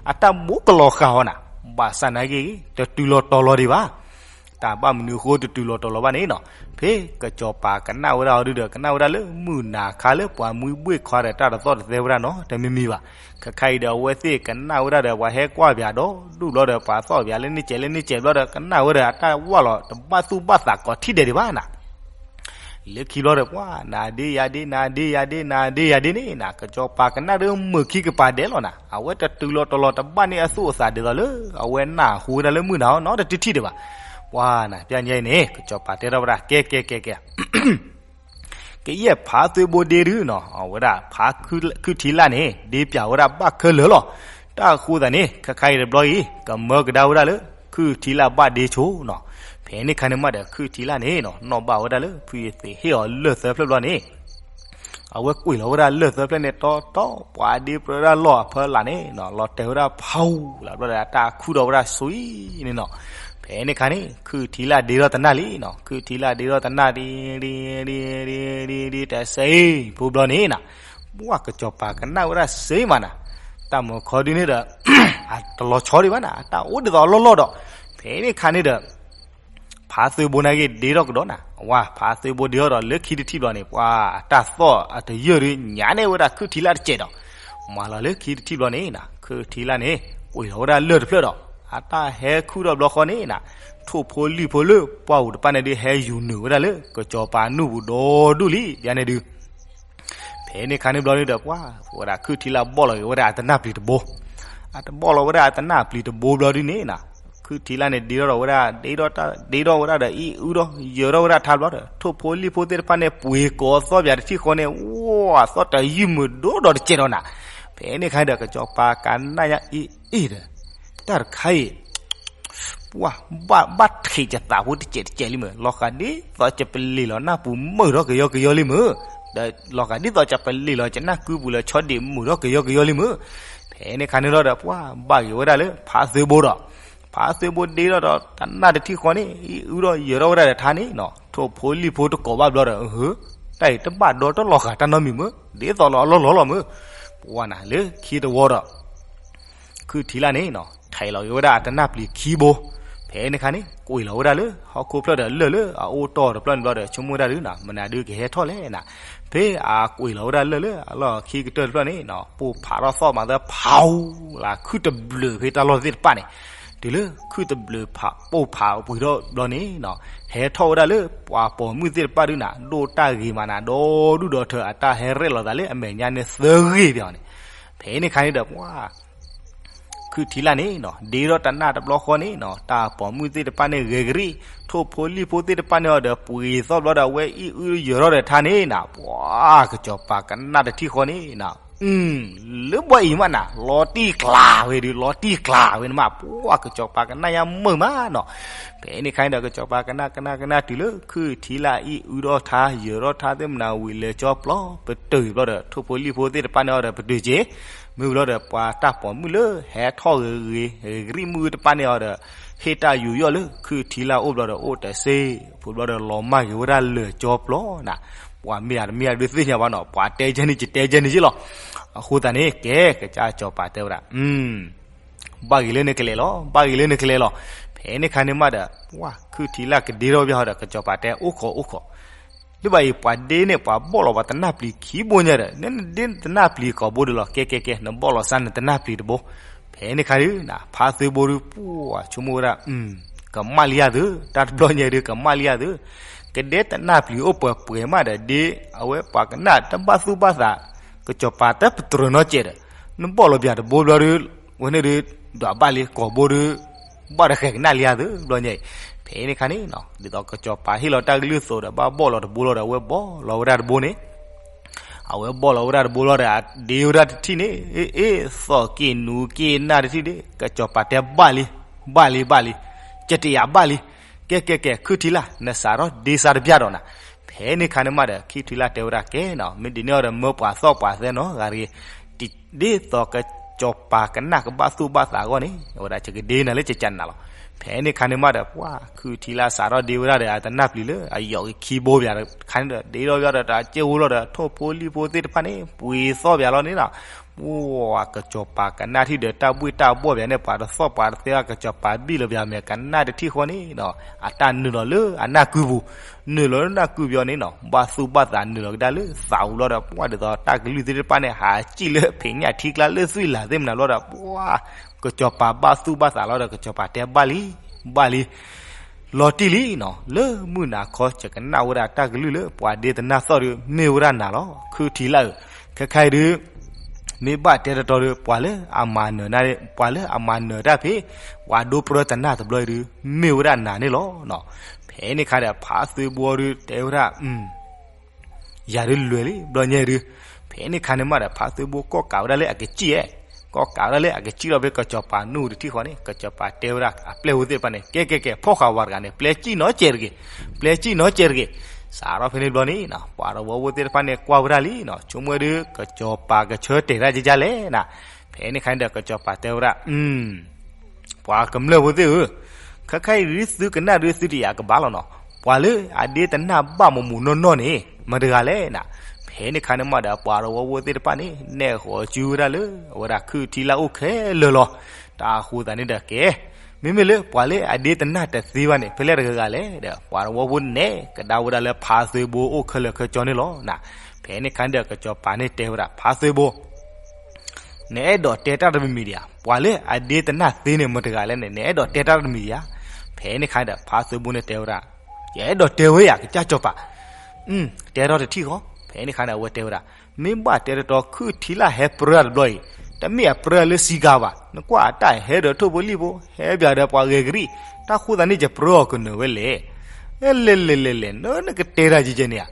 အတၢ်ဘိကလီၤဃာ်အီၤနၤ ဘၣ်ဆၣ်နာ်က့ တတုၤလီၤတီၤလီၤဒံးဘၣ် တၢ်ဘၣ်မနုၤအဃိတတုၤလီၤတီၤလီၤဘၣ်န့ၣ်နီၤ. ဖဲကစီၤပၤကနၣ်ဝဲဒၣ်အီၤဒုးဒီး ကနၣ်ဝဲဒၣ်လၢမုၢ်နၤခါလၢ ပှၤမွံဘှ့ၣ်ခွါဒီး တၢ်တသီၣ်တသဲဝဲဒၣ်နီတမံၤမံၤဘၣ်. ခဲခါအံၤဒီး အဝဲသ့ၣ်ကနၣ်ဝဲဒၣ်ဒီး ပှၤဟဲကွၢ်ပၠးဒီးဒူၣ်ဘျီဒီး ပှၤသီၣ်ပၠးလၢန့ၣ်စဲးလၢန့ၣ်စဲးဘျီဒီး ကနၣ်ဝဲဒီး အတၢ်ဝၢ်လီၤ တဘၣ်သူၣ်ဘၣ်သးကိးထံၣ်ဒဲးဒံးဘၣ်နၤ လၢခံဘျီဒီး ပှၤ နၤဒ့ယၤဒ့ နၤဒ့ယၤဒ့ နၤဒ့ယၤဒ့န့ၣ်နၤ ကစီၤပၤကနၣ်ဒီးမုာ်ခံကပၤဒဲးလီၤနၤ အဝဲတတုၤလီၤတီၤလီၤတဘၣ်န့ၢ်အသူၣ်အသးဒ်သိးလၢ အဝဲနၢ်ဟူဝဲဒၣ်လၢမုၢ်နၤအီၤနီတထံၣ်ထံၣ်ဒံးဘၣ်. ပှၤနၤ ပျၢ်ညါအံၤန့ၣ် ကစီၤပၤတဲထီၣ်ဝဲဒၣ် ကဲကဲကဲကဲ ကယဲၢ်ဖါသွ့ဘိဒ့ဒုးနီၤ အဝဲဒၣ် ဖါခုၣ်ထံလၣ်န့ၣ် ဒ့ပၠးဝဲဒၣ်ဘၣ်ခဲလၢာ်လီၤ. တၢ်အဃိသတးန့ၣ် ခဲခါအံၤတဘျီအံၤ ကမၢကဒါဝဲဒၣ်လၢ ခုၣ်ထံလၣ်ဘၣ်ဒ့ဆိနီၤ. ဖဲန့ၣ်ခါန့ၣ်မးဒီး ခုၣ်ထံလၣ်န့ၣ်နီၤ နီၣ်ဘၣ်ဝဲဒၣ်လၢ ဖုယသ့ၣ်ဟ့ၣ်အီၤလၢၢ်သၢဖျၢၣ်ဘျီန့ၣ် အဝဲကွံာ်လီၤဝဲဒၣ်လၢၢ်သၢဖျၢၣ်န့ၣ် တီတီ ပှၤဒ့ပြၢဒၣ်လီၢ်အဖီလာ်န့ၣ်နီၤ လီၤတဲာ်ဝဲဒၣ်ဖးအူလၢဘျီဒီး တၢ်ခူၣ်ထီၣ်ဝဲဒၣ်ဆူအံၤန့ၣ်နီၤ. ဖဲန့ၣ်ခါန့ၣ် ခုၣ်ထံလၣ်ဒ့ထီၣ်တနၢ်လံနီၤ ခုၣ်ထံလၣ်ဒ့ထီၣ်တနၢ် ဒ့ ဒ့ ဒ့ ဒ့ တစဲးဖိဘျီန့ၣ်နီၤ ပှၤကစီၤပၤကနၣ်ဝဲဒၣ်စ့မးနၤ တၢ်မုၢ်ခီဒုန့ၣ်ဒီး အတလီၤဆီဒံးဘၣ်နၤ အတၢ်အိၣ်ဒ်သိးအလီၢ်လီၢ်ဒီး ဖဲန့ၣ်ခါန့ၣ်ဒီး ဖါသွ့ဘိနာ်က့ဒ့ထီၣ်ကဒီးနၤ အဝဲဖါသွ့ဘိဒ့ထီၣ်ဒီး လၢခံတထံၣ်ဘျီန့ၣ် ပှၤအတၢ်သီၣ်အတယၢၢ်ဒုး ညါန့ၢ်ဝဲဒၣ်ခုၣ်ထံလၣ်တစဲးဒီး မၤလီၤလၢခံတထံၣ်ဘျီန့ၣ်နၤ ခုၣ်ထံလၣ်န့ၣ် ကွံာ်လီၤဝဲဒၣ်လၢၢ်တဖျၢၣ်ဒီး အတၢ်ဟဲခူၣ်ထီၣ်ဘျီဃီန့ၣ်နၤ ထိၣ်ဖိလံၣ်ဖိလၢပှၢ်ပူၤတဖၣ်န့ၣ်ဒုး ဟဲယူၤနုာ်ဝဲဒၣ်လၢ ကစီၤပၤနူၢ်ပူၤဒီဒူၣ်လံ ယၤန့ၣ်ဒုး ဖဲန့ၣ်ခါန့ၣ်ဘျီန့ၣ်ဒီး ပှၤဝဲဒၣ်ခုၣ်ထံလၣ်ဘီၣ်လီၤက့ၤဝဲဒၣ်အတနၢ်ပျံၤတဘိ အတဘီၣ်လီၤဝဲဒၣ်အတနၢ်ပျံၤတဘိဘျီဒုန့ၣ်နၤ ခုၣ်ထံလၣ်န့ၣ်ဒ့ထီၣ်ဒီးဝဲဒၣ် ဒ့ထီၣ်ဝဲဒၣ်ဒီး အံၣ်အုဒီး ယၢၤထီၣ်ဝဲဒၣ်ထါဘျီဒီး ထိၣ်ဖိလံၣ်ဖိသ့ၣ်တဖၣ်န့ၣ် ပှ့ၤကိးသီၣ်ပၠးတထံၣ်ဃီန့ၣ် ဝဲသီၣ်တယုၢ်မုာ်ဒိၣ်ဒီးတစဲးဒီးနၤ ဖဲန့ၣ်ခါဒီး ကစီၤပၤကနၣ်ညါအံၤအံၤဒီး တၢ်တခါအံၤ ပှၤဘၣ်ဘၣ်ထံးယသးဖိတစဲးတစဲးလံမ့ၢ် လီၤဃာ်ဒ်သိးယပလ့ၤလီၤနၢ်ပူၤမုာ်ထီၣ်ကယီကယီလံမ့ၢ် ဒီးလီၤဃာ်ဒ်သိးယပလ့ၤလီၤယနၢ်ကုပူၤလၢဆီဒံးမုာ်ထီၣ်ကယီကယီလံမ့ၢ် ဖဲန့ၣ်ခါန့ၣ်လီၤဒီး ပှၤဘၣ်ဂ့ၤဝဲဒၣ်လၢ ဖါသွ့ဘိဒီး ဖါသွ့ဘိဒ့ထီၣ်ဒီး တနၢ်တထံၣ်ဃီန့ၣ် အံၣ်အုဒီးယၢၤထီၣ်ဝဲဒၣ်ဒီးထါန့ၣ်နီၤ ထိၣ်ဖိလံၣ်ဖိတကိးဘၣ်ဘျီဒီး အဟၢ တၢ်အံၤတဘၣ်ဒီတလီၤဃာ်တၢ်နီတမံၤမ့ၢ် ဒ်သိးလီၤအလီၢ်လီၢ်လီၤမ့ၢ် ပှၤနၤလၢခံတဝီဒီး ခုၣ်ထံလၣ်န့ၣ်နီၤ ထဲးလီၤက့ၤဝဲဒၣ်အတနၢ်ပျံၤခံဘိ ဖဲန့ၣ်ခါန့ၣ် ကွံာ်လီၤဝဲဒၣ်လၢဟီၣ်ခိၣ်ဖျၢၣ်ဒီးလၢၢ်လၢအအိၣ်တီၢ်တဖျၢၣ်န့ၣ်ဘျီဒီး ဆိကမိၣ်ဝဲဒၣ်ဒုးနီၤ မနုၤဒုးကဟဲထီၣ်လဲၣ်နၤ ဖဲအကွံာ်လီၤဝဲဒၣ်လၢၢ်လၢအလီၢ်ခံကတၢၢ်တဖျၢၣ်န့ၣ်နီၤ ပိၢ်ဖးထီၣ်သီၣ်မးသၢဖးအူလၢခုၣ်တဘျုးဖဲတၢ်လီၢ်သ့ၣ်တဖၣ်န့ၣ် တုၤလၢခုၣ်တဘျုးဖးပိၢ်ဖးပှ့ၤထီၣ်ဘျီန့ၣ်နီၤ ဟဲထီၣ်ဝဲဒၣ်လၢပှၤပိာ်မုၣ်သ့ၣ်တဖၣ်ဒုးနၤ ဒိၣ်တၢ်ဂ့ၤမးနၤ ဒီဒူၣ်ဒီထၢ အတၢ်ဟဲရဲၣ်လီၤသးလၢအမဲာ်ညါန့ၣ်သၢဂ့ၢ်ပၠးအီၤန့ၣ် ဖဲန့ၣ်ခါန့ၣ်ဒီးပှၤ ခုၣ်ထံလၢ်န့ၣ်နီၤ ဒ့ထီၣ်တနၢ်တဘျီဃီန့ၣ်နီၤ တၢ်ပိာ်မုၣ်သ့ၣ်တဖၣ်န့ၣ်ဂဲၤကရံၣ်, ထိၣ်ဖိလံၣ်ဖိသ့ၣ်တဖၣ်န့ၣ်အီၤဒီး ပှ့ၤသီၣ်ဘျီဒီး အဝဲအံၣ်အုယၢၤထီၣ်ဒီးထါန့ၣ်နီၤ, ပှၤကစီၤပၤကနၣ်တထံၣ်ဃီန့ၣ်နီၤ, လၢဘီအံၤမးနၤ လီၤတံၢ်ကျါဝဲဒုး လီၤတံၢ်ကျါဝဲန့ၣ်မး ပှၤကစီၤပၤကနၣ်ညါမုာ်မးနီၤ. ဖဲန့ၣ်ခါန့ၣ်ဒီး ကစီၤပၤကနၣ်ကနၣ်ကနၣ်တုၤလၢ ခုၣ်ထံလၢ်အံၣ်အုထီၣ်ထါ ယၢၤထီၣ်ထါသ့ၣ်မနၤဝံၤ လဲၤကၠီပျီ ပတုာ်ဘျီဒီး ထိၣ်ဖိလံၣ်ဖိသ့ၣ်တဖၣ်န့ၣ်အီၤဒီး ပတုာ်က့ၤ, မ့ၢ်ဘျီဒီးပှၤတၢ်ပိာ်မုၣ်လၢဟဲထီၣ်ဂ့ၤဂ့ၤ ဂဲၤကရံၣ်မုၣ်တဖၣ်န့ၣ်အီၤဒီး ဟ့ၣ်တၢ်ယူးယီၣ်လၢ ခုၣ်ထံလၢ်အိၣ်ဘျီဒီး အိၣ်တစ့ၢ်ဖိဘျီဒီး လီၤမၢ်က့ၤဝဲဒၣ်လၢာ်ကၠီပျီနၤ, ပှၤမ့ၢ်အတမ့ၢ်အဒုးသ့ၣ်ညါဘၣ်နီၤ ပှၤတဲကဲန့ၣ် ယတဲကဲန့ၣ်က့လီၤ. အဃိသတးန့ၣ် ကဲ ကစၢ်စီၤပၤတဲဝဲဒၣ် ဘၣ်ဂ့ၤလၢနကလဲၤလီၤ ဘၣ်ဂ့ၤလၢနကလဲၤလီၤ. ဖဲန့ၣ်ခါန့ၣ်မးဒီး ပှၤခုၣ်ထံလၢ်ကဒ့ထီၣ်ဘၣ်ဒီး ကစီၤပၤတဲအိၣ်ခိးအိၣ်ခိး, လၢဘၣ်အံၤ ပှၤဒ့န့ၣ် ပှၤဘီၣ်လီၤပှၤတနၢ်ပျံၤခံဘိညါဒီး နဒ့တနၢ်ပျံၤကိာ်ဘိဒီးလီၤ. ကဲကဲကဲ နဘီၣ်လီၤစၢ်နတနၢ်ပျံၤတဘိ. ဖဲန့ၣ်ခါဒုး ဖါသုဘိဒုး ပှၤဆိကမိၣ်ဝဲဒၣ် ကမၣ်လံယၤသု, တၢ်တဘျီညါဒုး ကမၣ်လံယၤသု, ကဒ့တနၢ်ပျံၤအိၣ်ပှဲၤပှဲၤမးဒီး ဒ့အဝဲပှၤကနၣ်တဘၣ်သူၣ်ဘၣ်သး, ကစီၤပၤတပတြၢၤနီတစဲးဒီး နဘီၣ်လီၤပှၤတဘိဘျီဒုး ဝဲန့ၣ်ဒုး ဒွးဘၣ်လံ ကိာ်ဘိဒုး ဘၣ်တဃဲၤကနၣ်လံယၤသု ဘျီညါအံၤ. ဖဲန့ၣ်ခါန့ၣ် ဒ်သိးကစီၤပၤဟ့ၣ်လီၤတၢ်ကလုၢ်အသိးဒီး ဘၣ်ဘီၣ်လီၤတဘိလီၤဒီး အဝဲဘီၣ်လီၤဝဲဒၣ်တဘိန့ၣ် အဝဲဘီၣ်လီၤဝဲဒၣ်တဘိလီၤဒီး အဒ့ဝဲဒၣ်တထံၣ်န့ၣ် အ့ သီၣ်က့ၣ်နူက့ၣ်နၢ်တထံၣ်ဒ့ ကစီၤပၤတဲဘၣ်လံ, ဘၣ်လံဘၣ်လံ, ကတယၤဘၣ်လံ, ကဲကဲကဲ ခုၣ်ထံလၢ် နစးထီၣ်ဒ့စးတပျၢ်ဒီးနၤ. ဖဲန့ၣ်ခါန့ၣ်မးဒီး ခုၣ်ထံလၢ်တဲဝဲဒၣ်ကဲနီၤ မ့ၢ်ဒ်န့ၣ်အီၤဒီး မၢပှၤသီၣ်ပှၤသဲနီၤ ဂၤတဂ့ၤ, ဒ်သိးကစီၤပၤကနၣ်ကဘၣ်သူၣ်ဘၣ်သးအဂီၢ်န့ၣ် အဝဲဒၣ်ယကဒ့နၤလၢကကနၤလီၤ. ဖဲန့ၣ်ခါန့ၣ်မးဒီး ပှၤခုၣ်ထံလၢ်စးထီၣ်ဒ့ဝဲဒၣ်ဒီး အတနၢ်ပျံၤလၢအယီၤက့ၤခံဘိဘၣ်ဒီး ခါန့ၣ်ဒီး ဒ့ထီၣ်ဘၣ်ဒီး တၢ်က့ၢ်အိၣ်လီၤဒီး ထိၣ်ဖိလံၣ်ဖိသ့ၣ်တဖၣ်န့ၣ် ပှ့ၤသီၣ်ဘၣ်လီၤန့ၣ်နီၤ. ပှၤကစီၤပၤကနၣ်ထံၣ်ဒီးတၢ်ဘှ့ၣ်တၢ်ဘှီၣ်ဘၣ်န့ၣ် ပှၤတသီၣ်ပှၤတသဲဘၣ် ကစီၤပၤဘံၣ်လီၤဘၣ်မ့ၢ်ကနၣ်တထံၣ်ဃီန့ၣ်နီၤ အတၢ်နုာ်လီၤလၢအနၢ်ကုပူၤ, နုာ်လီၤလၢနၢ်ကုပူၤန့ၣ်နီၤ ဘၣ်သူၣ်ဘၣ်သးနုာ်လီၤကဒါလၢသးပူၤလီၤဒီး ပှၤဒ်သိးတၢ်ကလုၢ်သ့ၣ်တဖၣ်န့ၣ် ဟးစံၣ်လၢဖံးညၣ်ထံကျါလၢသွံၣ်လၢ်သ့ၣ်မနုၤလီၤဒီး ပှၤ ကစီၤပၤဘၣ်သူၣ်ဘၣ်သးလီၤဒီး ကစီၤပၤတဲဘၣ်လံ, ဘၣ်လံ လီၤတံၢ်လံနီၤ လၢမုၢ်နၤခီ ယကနၣ်ဝဲဒၣ်တၢ်ကလုၢ်လၢ ပှၤဒ့တနၢ်သီၣ်ဒီး မ့ၢ်ဝဲဒၣ်နၤလီၤ ခုၣ်ထံလၢ်ဧၢ, ခဲခါအံၤဒုး မ့ၢ်ဘၣ်တဲတတီဒီး ပှၤလၢအမၤနၢၤနၤ ပှၤလၢအမၤနၢၤတၢ်ဖဲ ပှၤဒိပြၢတနၢ်တဘျီအံၤဒုး မ့ၢ်ဝဲဒၣ်နၤန့ၣ်လီၤ. ဖဲန့ၣ်ခါဒီး ဖါသုဘိဒုးတဲဝဲဒၣ် ယၤဒုးလွဲၢ်လံ ဘျီညါဒုး, ဖဲန့ၣ်ခါန့ၣ်မးဒီး ဖါသုဘိကီၣ်ကးဝဲဒၣ်လၢအကစံၣ်ဧဲ, ကီၣ်ကးဝဲဒၣ်လၢအကစံၣ်လီၤဖဲကစီၤပၤနူၢ်တထံၣ်ဃီန့ၣ် ကစီၤပၤတဲဝဲဒၣ်အပျဲၢ်ဖိသ့ၣ်တဖၣ်န့ၣ် ကဲကဲကဲ ဖီၣ်ဃာ်ဝၤတဂၤန့ၣ် ပျဲစံၣ်နီတစဲးတဂ့ၤ, ပျဲစံၣ်နီတစဲးတဂ့ၤ, စးထီၣ်ဖဲန့ၣ်ဘျီန့ၣ် ပှၤတဝီဖိသ့ၣ်တဖၣ်န့ၣ် ကွၢ်ဝဲဒၣ်လံနီၤ ဆိကမိၣ်ဝဲဒုး ကစီၤပၤကဆၢတဲာ်တၢ်ကကလဲၣ်နၤ, ဖဲန့ၣ်ခါန့ၣ်ဒီးကစီၤပၤတဲဝဲဒၣ် ပှၤကမျၢၢ်ဖိသ့ၣ်ဧၢ, ခဲခါအံၤဒုးသုကနၣ်ဒုးသုတယာ်ကဘၣ်လီၤနီၤ, ပှၤလၢအဒ့တနၢ်ဘၣ်မူးမူးနီၢ်နီၢ်န့ၣ် မတၤတဂၤလဲၣ်နၤ, ဖဲန့ၣ်ခါန့ၣ်မးဒီး ပှၤတဝီဖိသ့ၣ်တဖၣ်န့ၣ် နဲၣ်ဃီၤစုဝဲဒၣ်လၢ အဝဲဒၣ်ခုၣ်ထံလၢ်အိၣ်ခဲလၢာ်လီၤ. တၢ်အဃိသတးန့ၣ်ဒီးကဲ မ့မ့ၢ်လၢပှၤလၢအဒ့တနၢ်တသ့ဘၣ်န့ၣ် ဖဲလဲၣ်တဂၤဂၤလဲၣ်ဒီး ပှၤတဝီဖိနဲၣ်ကဒါဝဲဒၣ်လၢဖါသုဘိအိၣ်ခဲလၢာ်ခဲဆ့န့ၣ်လီၤနၤ, ဖဲန့ၣ်ခါန့ၣ်ဒီးကစီၤပၤန့ၣ်တဲဝဲဒၣ် ဖါသုဘိ နအဲၣ်ဒိးတဲတၢ်တမံၤမံၤဒံးဧါ, ပှၤလၢအဒ့တနၢ်သ့န့ၣ် မတၤတဂၤလဲၣ်န့ၣ် နအဲၣ်ဒိးတဲတၢ်တမံၤဧါ, ဖဲန့ၣ်ခါဒီး ဖါသုဘိန့ၣ်တဲဝဲဒၣ်, ယအဲၣ်ဒိးတဲဝဲယၤ ကစၢ်စီၤပၤ, တဲထီၣ်တထံၣ်ဃီ, ဖဲန့ၣ်ခါန့ၣ် အဝဲတဲဝဲဒၣ်, မ့ၢ်ဘၣ်တဲတတီ ခုၣ်ထံလၢ်ဟဲပြၢတဘျီအံၤ, တမ့ၢ်အပြၢလၢစံကၤဘၣ်, နကွၢ်အတၢ်ဟဲဒီးထိၣ်ဖိလံၣ်ဖိ, ဟဲဘၣ်ဒီးပှၤဂဲၤကရံၣ်, တၢ်ဃိသတးန့ၣ် ယပြၢအီၤကနၢၤဝဲလဲၣ် လဲၣ်လဲၣ်လဲၣ်လဲၣ် နနကတဲတၢ်ကဲကဲန့ၣ်ဧါ,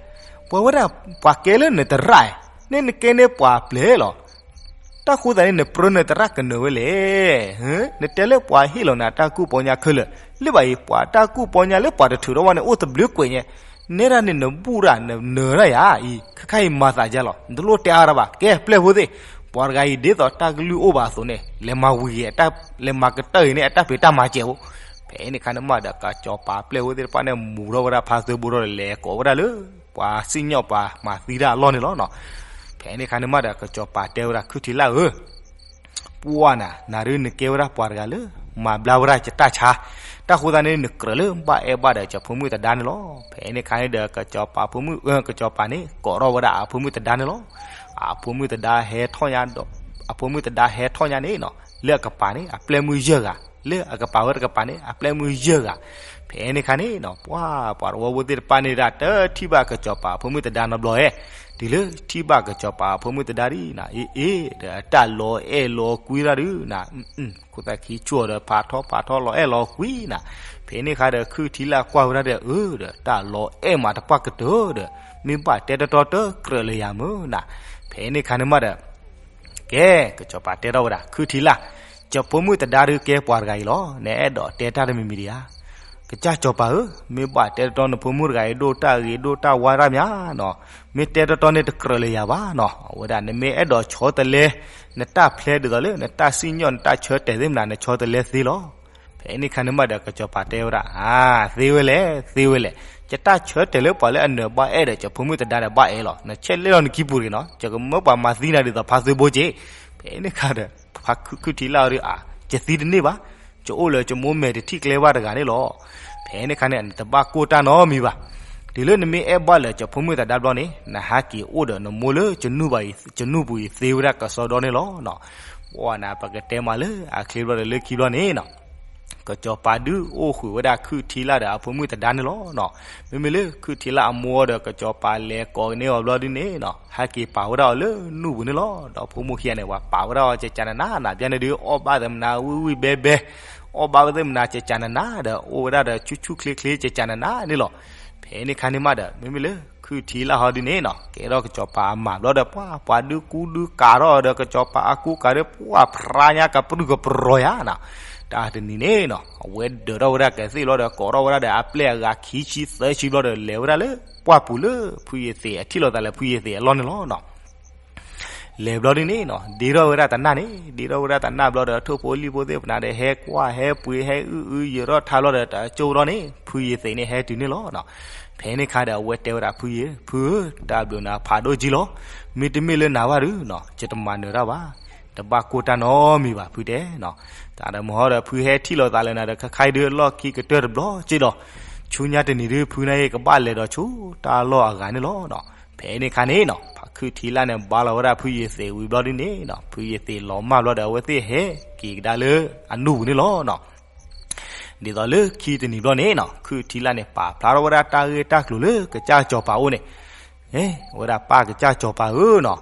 ပှၤဝဲဒၣ် ပှၤကဲလၢနသရၣ်, န့ၣ်နကဲန့ၢ်ပှၤပျဲၢ်လီၤ. တၢ်ဃိသတးန့ၣ် နပြၢနသရၣ်ကနၢၤဝဲလဲၣ်. နတဲလၢပှၤဟ့ၣ်လီၤနၤတၢ်ကူၣ်ပီညါခဲလၢာ်, လၢဘၣ်အံၤ ပှၤတၢ်ကူၣ်ပီညါလၢပှၤတထုးထီၣ်ဘၣ်န့ၣ် အိၣ်တဘျုးကွဲးညါ, နဲဒၣ်န့ၣ်နဘူၣ်တၢ် နနၢၤတၢ်ယၤအံၤ, ခဲခါအံၤမၤသးယါလီၤ, နတလိၣ်တဲအါတၢ်ဘၣ်, ကဲပျဲၢ်ဖိသ့ၣ်, ပှၤတဂၤအံၤဒ်သိးတၢ်ကလုၢ်အိၣ်ဘၣ်အသိးန့ၣ် လဲၤမၤဝံၤဂ့ၤ, လဲၤမၤကတၢၢ်ဂ့ၤန့ၣ် အတၢ်ဖံးတၢ်မၤစဲးအိၣ် ဖဲန့ၣ်ခါန့ၣ်မးဒီး ကစီၤပၤပျဲၢ်ဖိသ့ၣ်တဖၣ်န့ၣ် မူၤထီၣ်ဝဲဒၣ်ဖါသုဘိဒီး လဲၤကိးဝဲဒၣ်လၢ ပှၤစံၣ်ညီၣ်ပှၤမၤသံတၢ်အလီၢ်န့ၣ်လီၤ. ဖဲန့ၣ်ခါန့ၣ်မးဒီး ကစီၤပၤတဲဝဲဒၣ် ခုၣ်ထံလၢ်ဧၢ, ပှၢ်နၤ နၤဒုးနကဲဝဲဒၣ်ပှၤတဂၤလၢ မၤဘျါဝဲဒၣ်ယတၢ်ဆါ, တၢ်ဃိသတးန့ၣ် နကြၢးလၢဘၣ်အဲၣ်ဘၣ်ဒီး ကဖိမုၣ်သဒါန့ၣ်လီၤ. ဖဲန့ၣ်ခါန့ၣ်ဒီး ကစီၤပၤဖိမုၣ်, ကစီၤပၤန့ၣ် ကိးထီၣ်ဝဲဒၣ်အဖိမုၣ်သဒါန့ၣ်လီၤ. အဖိမုၣ်သဒါဟဲထီၣ်ညါဒီး, အဖိမုၣ်သဒါဟဲထီၣ်ညါန့ၣ်နီၤ, လၢအကပၤန့ၣ် အပျဲၢ်မုၣ်ယဲၢ်ဂၤ, လၢအကပၤဝဲတကပၤန့ၣ် အပျဲၢ်မုၣ်ယဲၢ်ဂၤ. ဖဲန့ၣ်ခါန့ၣ်နီၤ ပှၤ, ပှၤတဝီဖိသ့ၣ်တဖၣ်န့ၣ်ဒၣ် တထံၣ်ဘၣ်ကစီၤပၤဖိမုၣ်သဒါနီတဘျီဧဲ တုၤလၢထံၣ်ဘၣ်ကစီၤပၤအဖိမုၣ်သဒါဒ်နၤ အ့ၣ်အ့ၣ်ဒီး အတၢ်လီၤအဲၣ်လီၤကွံရၣ်ဒုနၤ, ခိၣ်သၣ်ခံဆူၣ်အီၤဒီး ဖးထီဖးထီလီၤအဲၣ်လီၤကွံနၤ, ဖဲန့ၣ်ခါဒီး ခုၣ်ထံလၣ်ကွၢ်ဝဲဒၣ်ဒီး အၢဒီး တၢ်လီၤအဲၣ်မးတပှၢ်ကတၢၢ်ဒီး မ့ၢ်ဘၣ်တဲတတီတကြၢးလၢယၤမုၢ်နၤ, ဖဲန့ၣ်ခါန့ၣ်မးဒီး ကဲ ကစီၤပၤတဲထီၣ်ဝဲဒၣ် ခုၣ်ထံလၣ်, ကၠီဖိမုၣ်သဒါဒုကဲပှၤတဂၤအံၤလီၤ, နအဲၣ်ဒိးတဲတၢ်တမံၤမံၤဒံးဧါ. ကစၢ်ကစီၤပၤဧၢ, မ့ၢ်ဘၣ်တဲတတီနဖိမုၣ်တဂၤအံၤ ဒိၣ်တၢ်ဂ့ၤဒိၣ်တၢ်ဝါတၢ်မးနီၤ, မ့ၢ်တဲတတီန့ၣ်တကြၢးလၢယၤဘၣ်နီၤ, အဝဲဒၣ် နမ့ၢ်အဲၣ်ဒိးဆီတလဲ နတၢ်ဖျဲဒ်သိးလၢ နတၢ်စံၣ်ညီၣ်နတၢ်ဆၢတဲာ်သ့ၣ်မနၤ နဆီတလဲသ့လီၤ. ဖဲန့ၣ်ခါန့ၣ်မးဒီး ကစီၤပၤတဲဝဲဒၣ် အါ သ့ဝဲလဲၣ် သ့ဝဲလဲၣ်, ယတၢ်ဆၢတဲာ်လၢပှၤလၢအနၢၤဘၣ်အဲၣ်ဒီး ကၠီဖိမုၣ်သဒါဒီးဘၣ်အဲၣ်လီၤ, နဆဲးလဲၤလီၤနခံပူၤတဂ့ၤနီၤ, ယကမၢပှၤမၤသံနၤဒ်သိးဖါသုဘိက့ၢ်. ဖဲန့ၣ်ခါဒီး ဖါခုၣ်ထံလၣ်အီၤဒီး အါ ယသံတန့ၢ်ဘၣ်, ယအိၣ်လၢယမိၢ်မဲာ်တထံၣ်ကျဲဘၣ်တဂၤန့ၣ်လီၤ. ဖဲန့ၣ်ခါန့ၣ် နတဘၣ်ကိၢ်တၢ်နီတမံၤဘၣ်. တုၤလၢနမ့ၢ်အဲၣ်ဘၣ်လၢကၠီဖိမုၣ်သဒါဘျီန့ၣ် နဟးက့ၤအိၣ်ဒီးနမိၢ်လၢ ကနူၢ်ပူၤအံၤသ့ဝဲဒၣ်ကစီဒီန့ၣ်လီၤ. ပှၤနၤ ပကတဲမးလၢအချ့ဘျီဒီးလၢခံဘျီန့ၣ်နီၤ, ကစီၤပၤဒုးအိၣ်ဃုာ်ဝဲဒၣ်ခုၣ်ထံလၣ်ဒီးအဖိမုၣ်သဒါန့ၣ်လီၤ. မ့မ့ၢ်လၢခုၣ်ထံလၣ်အမိၢ်ဒီးကစီၤပၤလဲၤကိးန့ၢ်အီၤဘျီဒ်န့ၣ်နီၤ, ဟဲက့ၤပာ်ဝဲဒၣ်အီၤလၢနူၢ်ပူၤန့ၣ်လီၤ. ဒီးဖိမုၣ်ခံဂၤန့ၣ် ပှၤပာ်ဝဲဒၣ်အီၤကကနနၤနၤ ဘၣ်န့ၣ်ဒုး အီၣ်ဘၣ်သ့ၣ်မနၤဝံၣ်ဝံၣ်ဘဲဘဲ, အီၣ်ဘၣ်ဝဲသ့ၣ်မနၤကကနနၤဒီး အိၣ်ဝဲဒၣ်ဒီးဆူၣ်ဆူၣ်ချ့ချ့ကကနနၤန့ၣ်လီၤ. ဖဲန့ၣ်ခါန့ၣ်မးဒီး မ့မ့ၢ်လၢခုၣ်ထံလၣ်ဟီဒ်န့ၣ်နီၤ ကဲထီၣ်ကစီၤပၤအမါဘျီဒီး ပှၤပှၤဒုးကူဒုးကၤထီၣ်ဒီး ကစီၤပၤအကူကၤဒီး ပှၤဖရါညါကပြုၢ်ကပြီၤယါနီၤ. တၢ်တနံၤန့ၣ်နီၤ အဝဲဒၢးထီၣ်ဝဲဒၣ်ကသ့ၣ်ဘျီဒီး ကိးထီၣ်ဝဲဒၣ်ဒီးအပျဲၢ်အဂၤခံဆံသၢဆံဘျီဒီး လဲၤဝဲဒၣ်လၢပှၢ်ပူၤလၢဖုယသံး အထံၣ်လိာ်သးလၢဖုယသံးအလီၢ်န့ၣ်လီၤနီၤ. လဲၤဘျီဒ်န့ၣ်နီၤ ဒ့ထီၣ်ဝဲဒၣ်တနၢ်န့ၣ် ဒ့ထီၣ်ဝဲဒၣ်တနၢ်ဘျီဒီး ထိၣ်ဖိလံၣ်ဖိသ့ၣ်ပနၤဒီး ဟဲကွၢ်ဟဲပှ့ၤ ဟဲအုၣ်အုၣ်ယၢၤထီၣ်ထါဘျီဒီး တၢ်ကၠိဘျီန့ၣ် ဖုယသံးန့ၣ် ဟဲတုၤန့ၣ်လီၤနီၤ. ဖဲန့ၣ်ခါဒီး အဝဲတဲဝဲဒၣ်ဖုယသံး ဖုဧၢ, တၢ်ဘျုးနၤဖးဒိၣ်ကံလီၤ. မ့တမ့ၢ်လၢနၤဘၣ်ဒုးနီၤ ယတမၤနၢၤတၢ်ဘၣ်. တဘၣ်ကိၢ်တၢ်နီတမံၤဘၣ် ဖုတဲနီၤ. တၢ်ဒီးမဟီဒီး ဖုဟဲထံၣ်လိာ်သးလၢနၤဒီး ခဲခါအံၤဒုး လီၢ်ခံကတၢၢ်တဘျီက့ဒီး ဆူညါတနံၤဒုး ဖုန့ၣ်ကဘၣ်လဲၤဒီးဆူတၢ်လီၢ်အဂၤန့ၣ်လီၤနီၤ. ဖဲန့ၣ်ခါန့ၣ်နီၤ ဖါခုၣ်ထံလၣ်န့ၣ် ဘါလီၤဝဲဒၣ်ဖုယသံးဝံၤဘျီဒ်န့ၣ်နီၤ ဖုယသံးလီၤမၢ်ဘျီဒီး အဝဲသ့ၣ်ဟဲက့ၤကဒါလၢအနူၢ်ပူၤန့ၣ်လီၤနီၤ. ဒ်သိးလၢခံတနံၤဘျီန့ၣ်နီၤ ခုၣ်ထံလၣ်န့ၣ် ပာ်ဖျါထီၣ်ဝဲဒၣ်တၢ်ဂ့ၢ်တၢ်ကျိၤလၢကစၢ်စီၤပၤအအိၣ်န့ၣ် ဝဲဒၣ်ပၢ်ကစၢ်စီၤပၤဧၢနီၤ,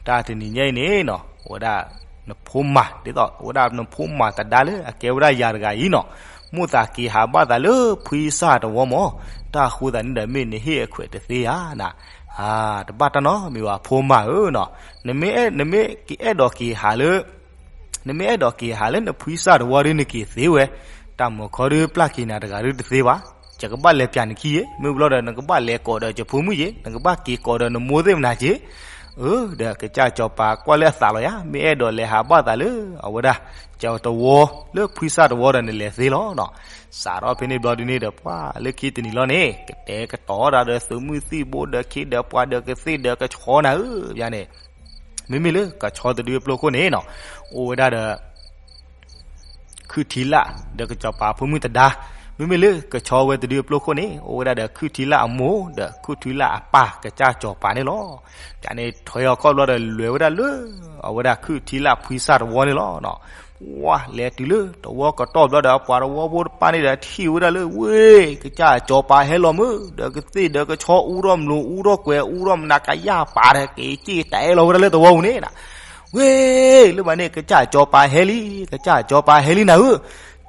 တၢ်တနံၤညါအံၤန့ၣ်နီၤ ဝဲဒၣ်နဖိမၤ ဒ်သိးဝဲဒၣ်နဖိမၤသဒါလၢအကဲဝဲဒၣ်ယၤတဂၤအံၤနီၤ, မိၣ်သးက့ၤဟးဘၣ်သးလၢဖှံစၢ်တဝီမး, တၢ်ဃိသးန့ၣ်ဒီးမ့ၢ်နဟ့ၣ်အခွဲးတသ့ဧါနၤ, တဘၣ်တၢ်နီတမံၤဘၣ် ဖိမၤဧၢနီၤ, နမ့ၢ်အဲၣ်ဒိးက့ၤဟးလၢ နမ့ၢ်အဲၣ်ဒိးက့ၤဟးလၢနဖှံစၢ်တဝီဒုးနက့ၤသ့ဝဲ, တၢ်မုာ်ခီဒုးပျၢ်က့ၤနၤတဂၤဒုးတသ့ဘၣ်, ယကဘၣ်လဲၤပျးနခံယ့ၣ်, မ့ၢ်ဘျီဒီးနကဘၣ်လဲၤကိးဒီးယဖိမုၣ်ယ့ၣ်, နကဘၣ်က့ၤကိးဒီးနမိၢ်သ့ၣ်မနၤက့ၣ်, အၢ ဒီးကစၢ်စီၤပၤကွၢ်လၢအသးလီၤယါ, မ့ၢ်အဲၣ်ဒိးလဲၤဟးဘၣ်သးလၢအဝဲဒၣ် ကၠီတဝီ လၢဖှံစၢ်တဝီဒီးနလဲၤသ့လီၤနီၤ. စးထီၣ်ဖဲန့ၣ်ဘျီဒုးန့ၣ်ဒီး ပှၤလၢခံတနံၤလီၤန့ၣ် ကတဲာ်ကတီၤဒၣ်ဒီးသုးမုၢ်သံၣ်ဘိဒီးခ့ဒီးပှၤဒီးကသ့ၣ်ဒီးကဆီနၤဧၢ, ယါန့ၣ် မ့မ့ၢ်လၢကဆီတဒုအပျိခိၣ်န့ၣ်နီၤ, အိၣ်ဝဲဒၣ်ဒီး ခုၣ်ထံလၣ် ဒီးကစီၤပၤဖိမုၣ်သဒါ, မ့မ့ၢ်လၢကဆီဝဲတဒုအပျိခိၣ်န့ၣ် အိၣ်ဝဲဒၣ်ဒီးခုၣ်ထံလၣ်အမိၢ် ဒီးခုၣ်ထံလၣ်အပၢ်ကစၢ်စီၤပၤန့ၣ်လီၤ. ယါန့ၣ်ထွဲအီၤခီၣ်ဘျီဒီးလဲၤဝဲဒၣ်လၢ အဝဲဒၣ်ခုၣ်ထံလၣ်ဖှံစၢ်တဝီန့ၣ်လီၤ. ဝါ လဲၤတုၤလၢတဝီကတီၢ်ဘျီဒီး ပှၤတဝီဖိတဖၣ်န့ၣ်ဒီးထံၣ်ဝဲဒၣ်လၢ ဝ့ ကစၢ်စီၤပၤဟဲလီၤမုၢ် ဒီးကသ့ၣ်ဒီးကဆီအူထီၣ်မလိၤအူထီၣ်ကွဲၤအူထီၣ်မနၤကယၢ်ပာ်ဒီး က့ၤက့ၣ်တအဲၣ်လီၤဝဲဒၣ်လၢတဝီပူၤန့ၣ်နၤ, ဝ့ လၢဘၣ်န့ၣ် ကစၢ်စီၤပၤဟဲလံ, ကစၢ်စီၤပၤဟဲလံနၤဧၢ,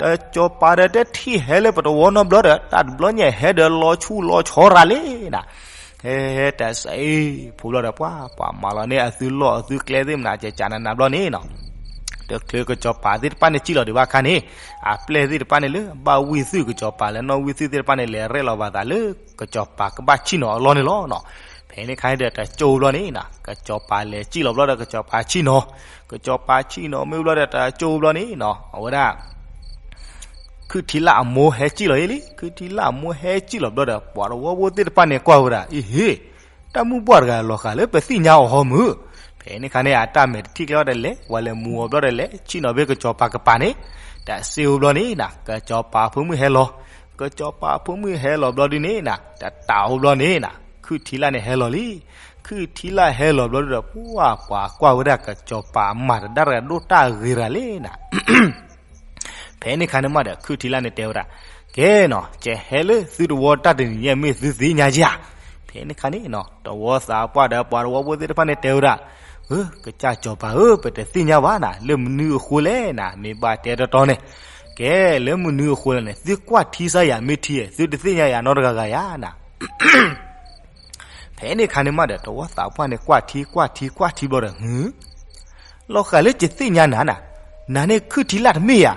တၢ်စီၤပၤဒီးတထံၣ်ဟဲလၢပတဝီနီတဘျီဒီး တၢ်တဘျီညါဟဲဒီးလီၤဆူၣ်လီၤဆီရၤလံနၤ, ဟဲဟဲတၢ်စံ ဖိဘျီဒီးပှၤ ပှၤမၤလီၤန့ၢ်အသုလီၢ်အသုကျဲသ့ၣ်မနၤ ကကနနၤဘျီန့ၣ်နီၤ, တချုးကစီၤပၤသ့ၣ်တဖၣ်န့ၣ်စံၣ်လီၤဒံးဘၣ်အခါန့ၣ် အပျဲၢ်သ့ၣ်တဖၣ်န့ၣ်လၢ ဘၣ်ဝံၣ်သုၣ်ကစီၤပၤလၢနီၣ်ဝံၣ်သုၣ်သ့ၣ်တဖၣ်န့ၣ် လဲၤရဲၣ်လီၤဘၣ်သးလၢ ကစီၤပၤကဘၣ်ဆံၣ်နီၤအလီၢ်န့ၣ်လီၤနီၤ. ဖဲန့ၣ်ခါန့ၣ်ဒီးတၢ်ကၠိဘျီန့ၣ်နီၤ ကစီၤပၤလဲၤစံၣ်လီၤဘျီဒီး ကစီၤပၤဆံၣ်နီၤ, ကစီၤပၤဆံၣ်နီၤမ့ၢ်ဘျီဒီး တၢ်ကၠိဘျီန့ၣ်နီၤ အဝဲဒၣ် ခုၣ်ထံလၣ်အမိၢ်ဟဲစံၣ်လီၤအံၤလံ, ခုၣ်ထံလၣ်အမိၢ်ဟဲစံၣ်လီၤဘျီဒီး ပှၤတဝီဖိသ့ၣ်တဖၣ်န့ၣ်ကွၢ်ဝဲဒၣ် အ့ဟ့ၣ်, တၢ်မုၣ်ပှၢ်တဂၤလီၤဃာ်လၢပသ့ၣ်ညါအီၤဟီမုၢ်, ဖဲန့ၣ်ခါန့ၣ် အတၢ်မဲာ်တထံၣ်ကျဲအီၤဒီးလဲၤ ပှၤလဲၤမူအီၤဘျီဒီးလဲၤ ဆံၣ်နီၤဖဲကစီၤပၤကပၤန့ၣ်, တၢ်စံၣ်အိၣ်ဘျီန့ၣ်နီၤ ကစီၤပၤဖိမုၣ်ဟဲလီၤ, ကစီၤပၤဖိမုၣ်ဟဲလီၤဘျီဒုန့ၣ်နီၤ တၢ်တၢ်အိၣ်ဘျီန့ၣ်နီၤ ခုၣ်ထံလၣ်န့ၣ်ဟဲလီၤလံ, ခုၣ်ထံလၣ်ဟဲလီၤဘျီဒုဒီး ပှၤပှၤကွၢ်ဝဲဒၣ်ကစီၤပၤအမၤတဒါတဂၤ ဒိၣ်တၢ်ဂ့ၤတဂၤလံနီၤ ဖဲန့ၣ်ခါန့ၣ်မးဒီး ခုၣ်ထံလၣ်န့ၣ်တဲဝဲဒၣ်, ကဲနီၤ ကဟဲလၢသုတဝီတၢ်တနံၤညါ မ့ၢ်သုသ့ၣ်ညါဧါ, ဖဲန့ၣ်ခါန့ၣ်နီၤ တဝီသးပှၢ်ဒီးပှၤတဝီဖိသ့ၣ်တဖၣ်န့ၣ်တဲဝဲဒၣ်, ဧၢ, ကစၢ်စီၤပၤဧၢ, ပတသ့ၣ်ညါဘၣ်နၤ လၢမနုၤအဃိလဲၣ်နၤ, မ့ၢ်ဘၣ်တဲတီတီန့ၣ်, ကဲ, လၢမနုၤအဃိလဲၣ်န့ၣ် သုကွၢ်ထံစၢ်ယၤ မ့ၢ်ထံ, သုတသ့ၣ်ညါယၤနီတဂၤဂၤယၤနၤ. ဖဲန့ၣ်ခါန့ၣ်မးဒီး တဝီသးပှၢ်န့ၣ် ကွၢ်ထံကွၢ်ထံကွၢ်ထံဘျီဒီး လီၤဃာ်လၢယသ့ၣ်ညါနၤနၤ, နၤန့ၣ်ခုၣ်ထံလၢ်တမ့ၢ်ဧါ.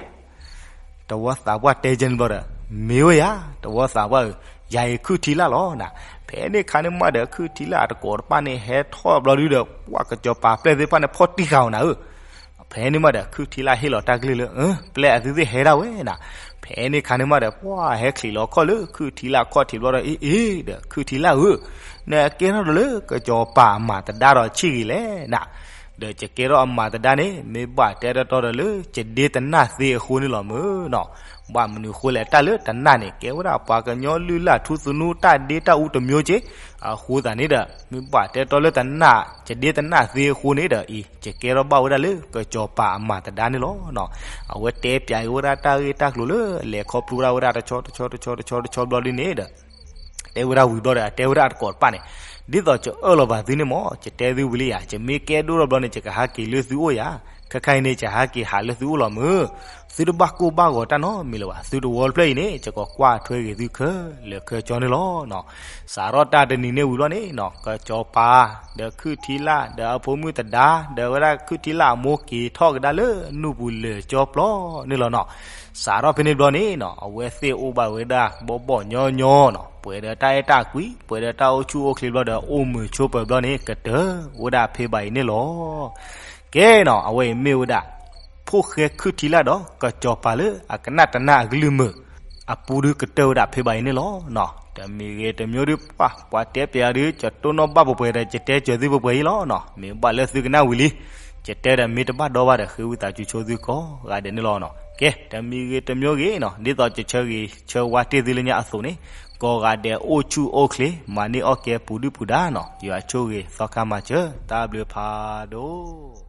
တဝီသးပှၢ်တဲကဲန့ၣ်ဘျီဒီး, မ့ၢ်ဝဲယၤ, တဝီသးပှၢ်ဧၢ, ယၤအံၤခုၣ်ထံလၢ်လီၤနၤ. ဖဲန့ၣ်ခါန့ၣ်မးဒီး ခုၣ်ထံလၢ်အတကိးတပၣ်န့ၣ် ဟဲထီၣ်ဘျီဒုဒီး ပှၤကစီၤပၤပျဲၢ်သ့ၣ်တဖၣ်န့ၣ် ဖီၣ်တံၢ်ဃာ်အီၤနၤဧၢ. ဖဲန့ၣ်မးဒီး ခုၣ်ထံလၢ်ဟ့ၣ်လီၤတၢ်ကလုၢ်လၢ အၢ ပျဲၢ်အသုသ့ၣ်ဟဲဒၣ်ဝဲနၤ. ဖဲန့ၣ်ခါန့ၣ်မးဒီး ပှၤဟဲချံးလီၤခီၣ်လၢခုၣ်ထံလၢ်ခီၣ်ထံးဘျီဒီး အ့ အ့ ဒီး ခုၣ်ထံလၢ်ဧၢ, နကဲထီၣ်ဒီးလၢကစီၤပၤအမၤတဒါဒီးဆံၣ်ဂ့ၤလဲၣ်နၤ. ဒီးယကဲထီၣ်အမၤတဒါန့ၣ် မ့ၢ်ဘၣ်တဲတီတီဒီးလၢ ယဒ့တနၢ်သ့အဃိန့ၣ်လီၤမၢ်နီၤ. ဘၣ်မနုၤအဃိလဲၣ် တၢ်လၢတနၢ်န့ၣ် ကဲဝဲဒၣ်ပှၤကညီလုၢ်လၢ်ထူသနူ တၢ်ဒ့တၢ်အူတမျိုးက့, အဃိသတးန့ၣ်ဒီး မ့ၢ်ဘၣ်တဲတီတီလၢတနၢ် ယဒ့တနၢ်သ့အဃိန့ၣ်ဒီးအံၤ ယကဲထီၣ်ဘၣ်ဝဲဒၣ်လၢကစီၤပၤအမၤတဒါန့ၣ်လီၤ. အဝဲတဲပၠးက့ၤဝဲဒၣ်တၢ်ဂ့ၢ်တၢ်ကျိၤလၢ လဲၤခီဖျိဝဲဒၣ်တဆီတဆီတဆီတဆီတဆီဘျီဒ်န့ၣ်ဒီး တဲဝဲဒၣ်ဝံၤဘျီဒီး အတဲဝဲဒၣ်အတကိးတပၣ်န့ၣ်, ဒ်သိးယအၢၣ်လီၤဘၣ်သုန့ၣ်မး ယတဲသုဝံၤလံယၤ, ယမ့ၢ်ကဲဒိၣ်ထီၣ်ဘျီန့ၣ် ယကဟးက့ၤလၢသုအိၣ်ယၤ, ခဲခါအံၤန့ၣ် ယဟးက့ၤဟးလၢသုအိၣ်လီၤမၢ်. သုတဘၣ်ကိၢ်ဘၣ်ဂီၤတၢ်နီတမံၤလၢၤဘၣ်, သုတဝီတဖျၢၣ်အံၤန့ၣ် ယကကွၢ်ထွဲက့ၤသုခဲလၢာ်ခဲဆ့န့ၣ်လီၤ. စးထီၣ်တၢ်တနံၤန့ၣ်ဝံၤဘျီန့ၣ်နီၤ ကစီၤပၤ ဒီးခုၣ်ထံလၢ် ဒီးအဖိမုၣ်သဒါ ဒီးဝဲဒၣ်ခုၣ်ထံလၢ်အမိၢ်က့ၤထီၣ်ကဒါလၢနူၢ်ပူၤလၢာ်ကၠီပျီန့ၣ်လီၤနီၤ. စးထီၣ်ဖဲန့ၣ်ဘျီန့ၣ်နီၤ အဝဲသ့ၣ်အိၣ်ဘၣ်ဝဲဒၣ်ဘီၣ်ဘီၣ်ညီညီနီၤ, ပှဲၤဒီးတၢ်အဲၣ်တၢ်ကွံ ပှဲၤဒီးတၢ်အိၣ်ဆူၣ်အိၣ်ချ့ဘျီဒီး အိၣ်မုာ်ဆိးပၢၤဘျီန့ၣ် ကတၢၢ်ဝဲဒၣ်ဖဲဘၣ်အံၤန့ၣ်လီၤ. ကဲနီၤ အဝဲအံၤမ့ၢ်ဝဲဒၣ် ဖိၣ်ဃဲခုၣ်ထံလၢ်ဒီးကစီၤပၤလၢအကနၣ်တနၢ်အကလုၢ်မုာ် အပူၤဒုကတၢၢ်ဝဲဒၣ်ဖဲဘၣ်အံၤန့ၣ်လီၤ. တမံၤဂ့ၤတမံၤဒု ပှၤ ပှၤတဲပျးဒု ယတိၢ်နီၣ်ဘၣ်ပှဲၤပှဲၤဒီး ယတဲစၢၤသုပှဲၤပှဲၤအံၤလီၤနီၤ. မ့ၢ်ဘၣ်လၢသုကနၣ်ဝံၤလံ ယတဲဒီးမ့ၢ်တဘၣ်ဒီဘၣ်ဒီး ဃ့ဝံသးစူၤဆိသုကိးဂၤဒဲးန့ၣ်လီၤနီၤ. ကဲ တမံၤဂ့ၤတမံၤဂ့ၤနီၤ ဒ်သိးယဆၢဂ့ၤဆၢဝါတ့ၢ်သုလၢညါအသိးန့ၣ် ကိးဂၤဒဲးအိၣ်ဆူၣ်အိၣ်ချ့ မၤန့ၢ်အီၣ်ကဲပူၤဒုၣ်ပူၤဒါနီၤ. ယွၤဆိၣ်ဂ့ၤသီခါမၤစၢၤ တၢ်ဘျုးဖးဒိၣ်.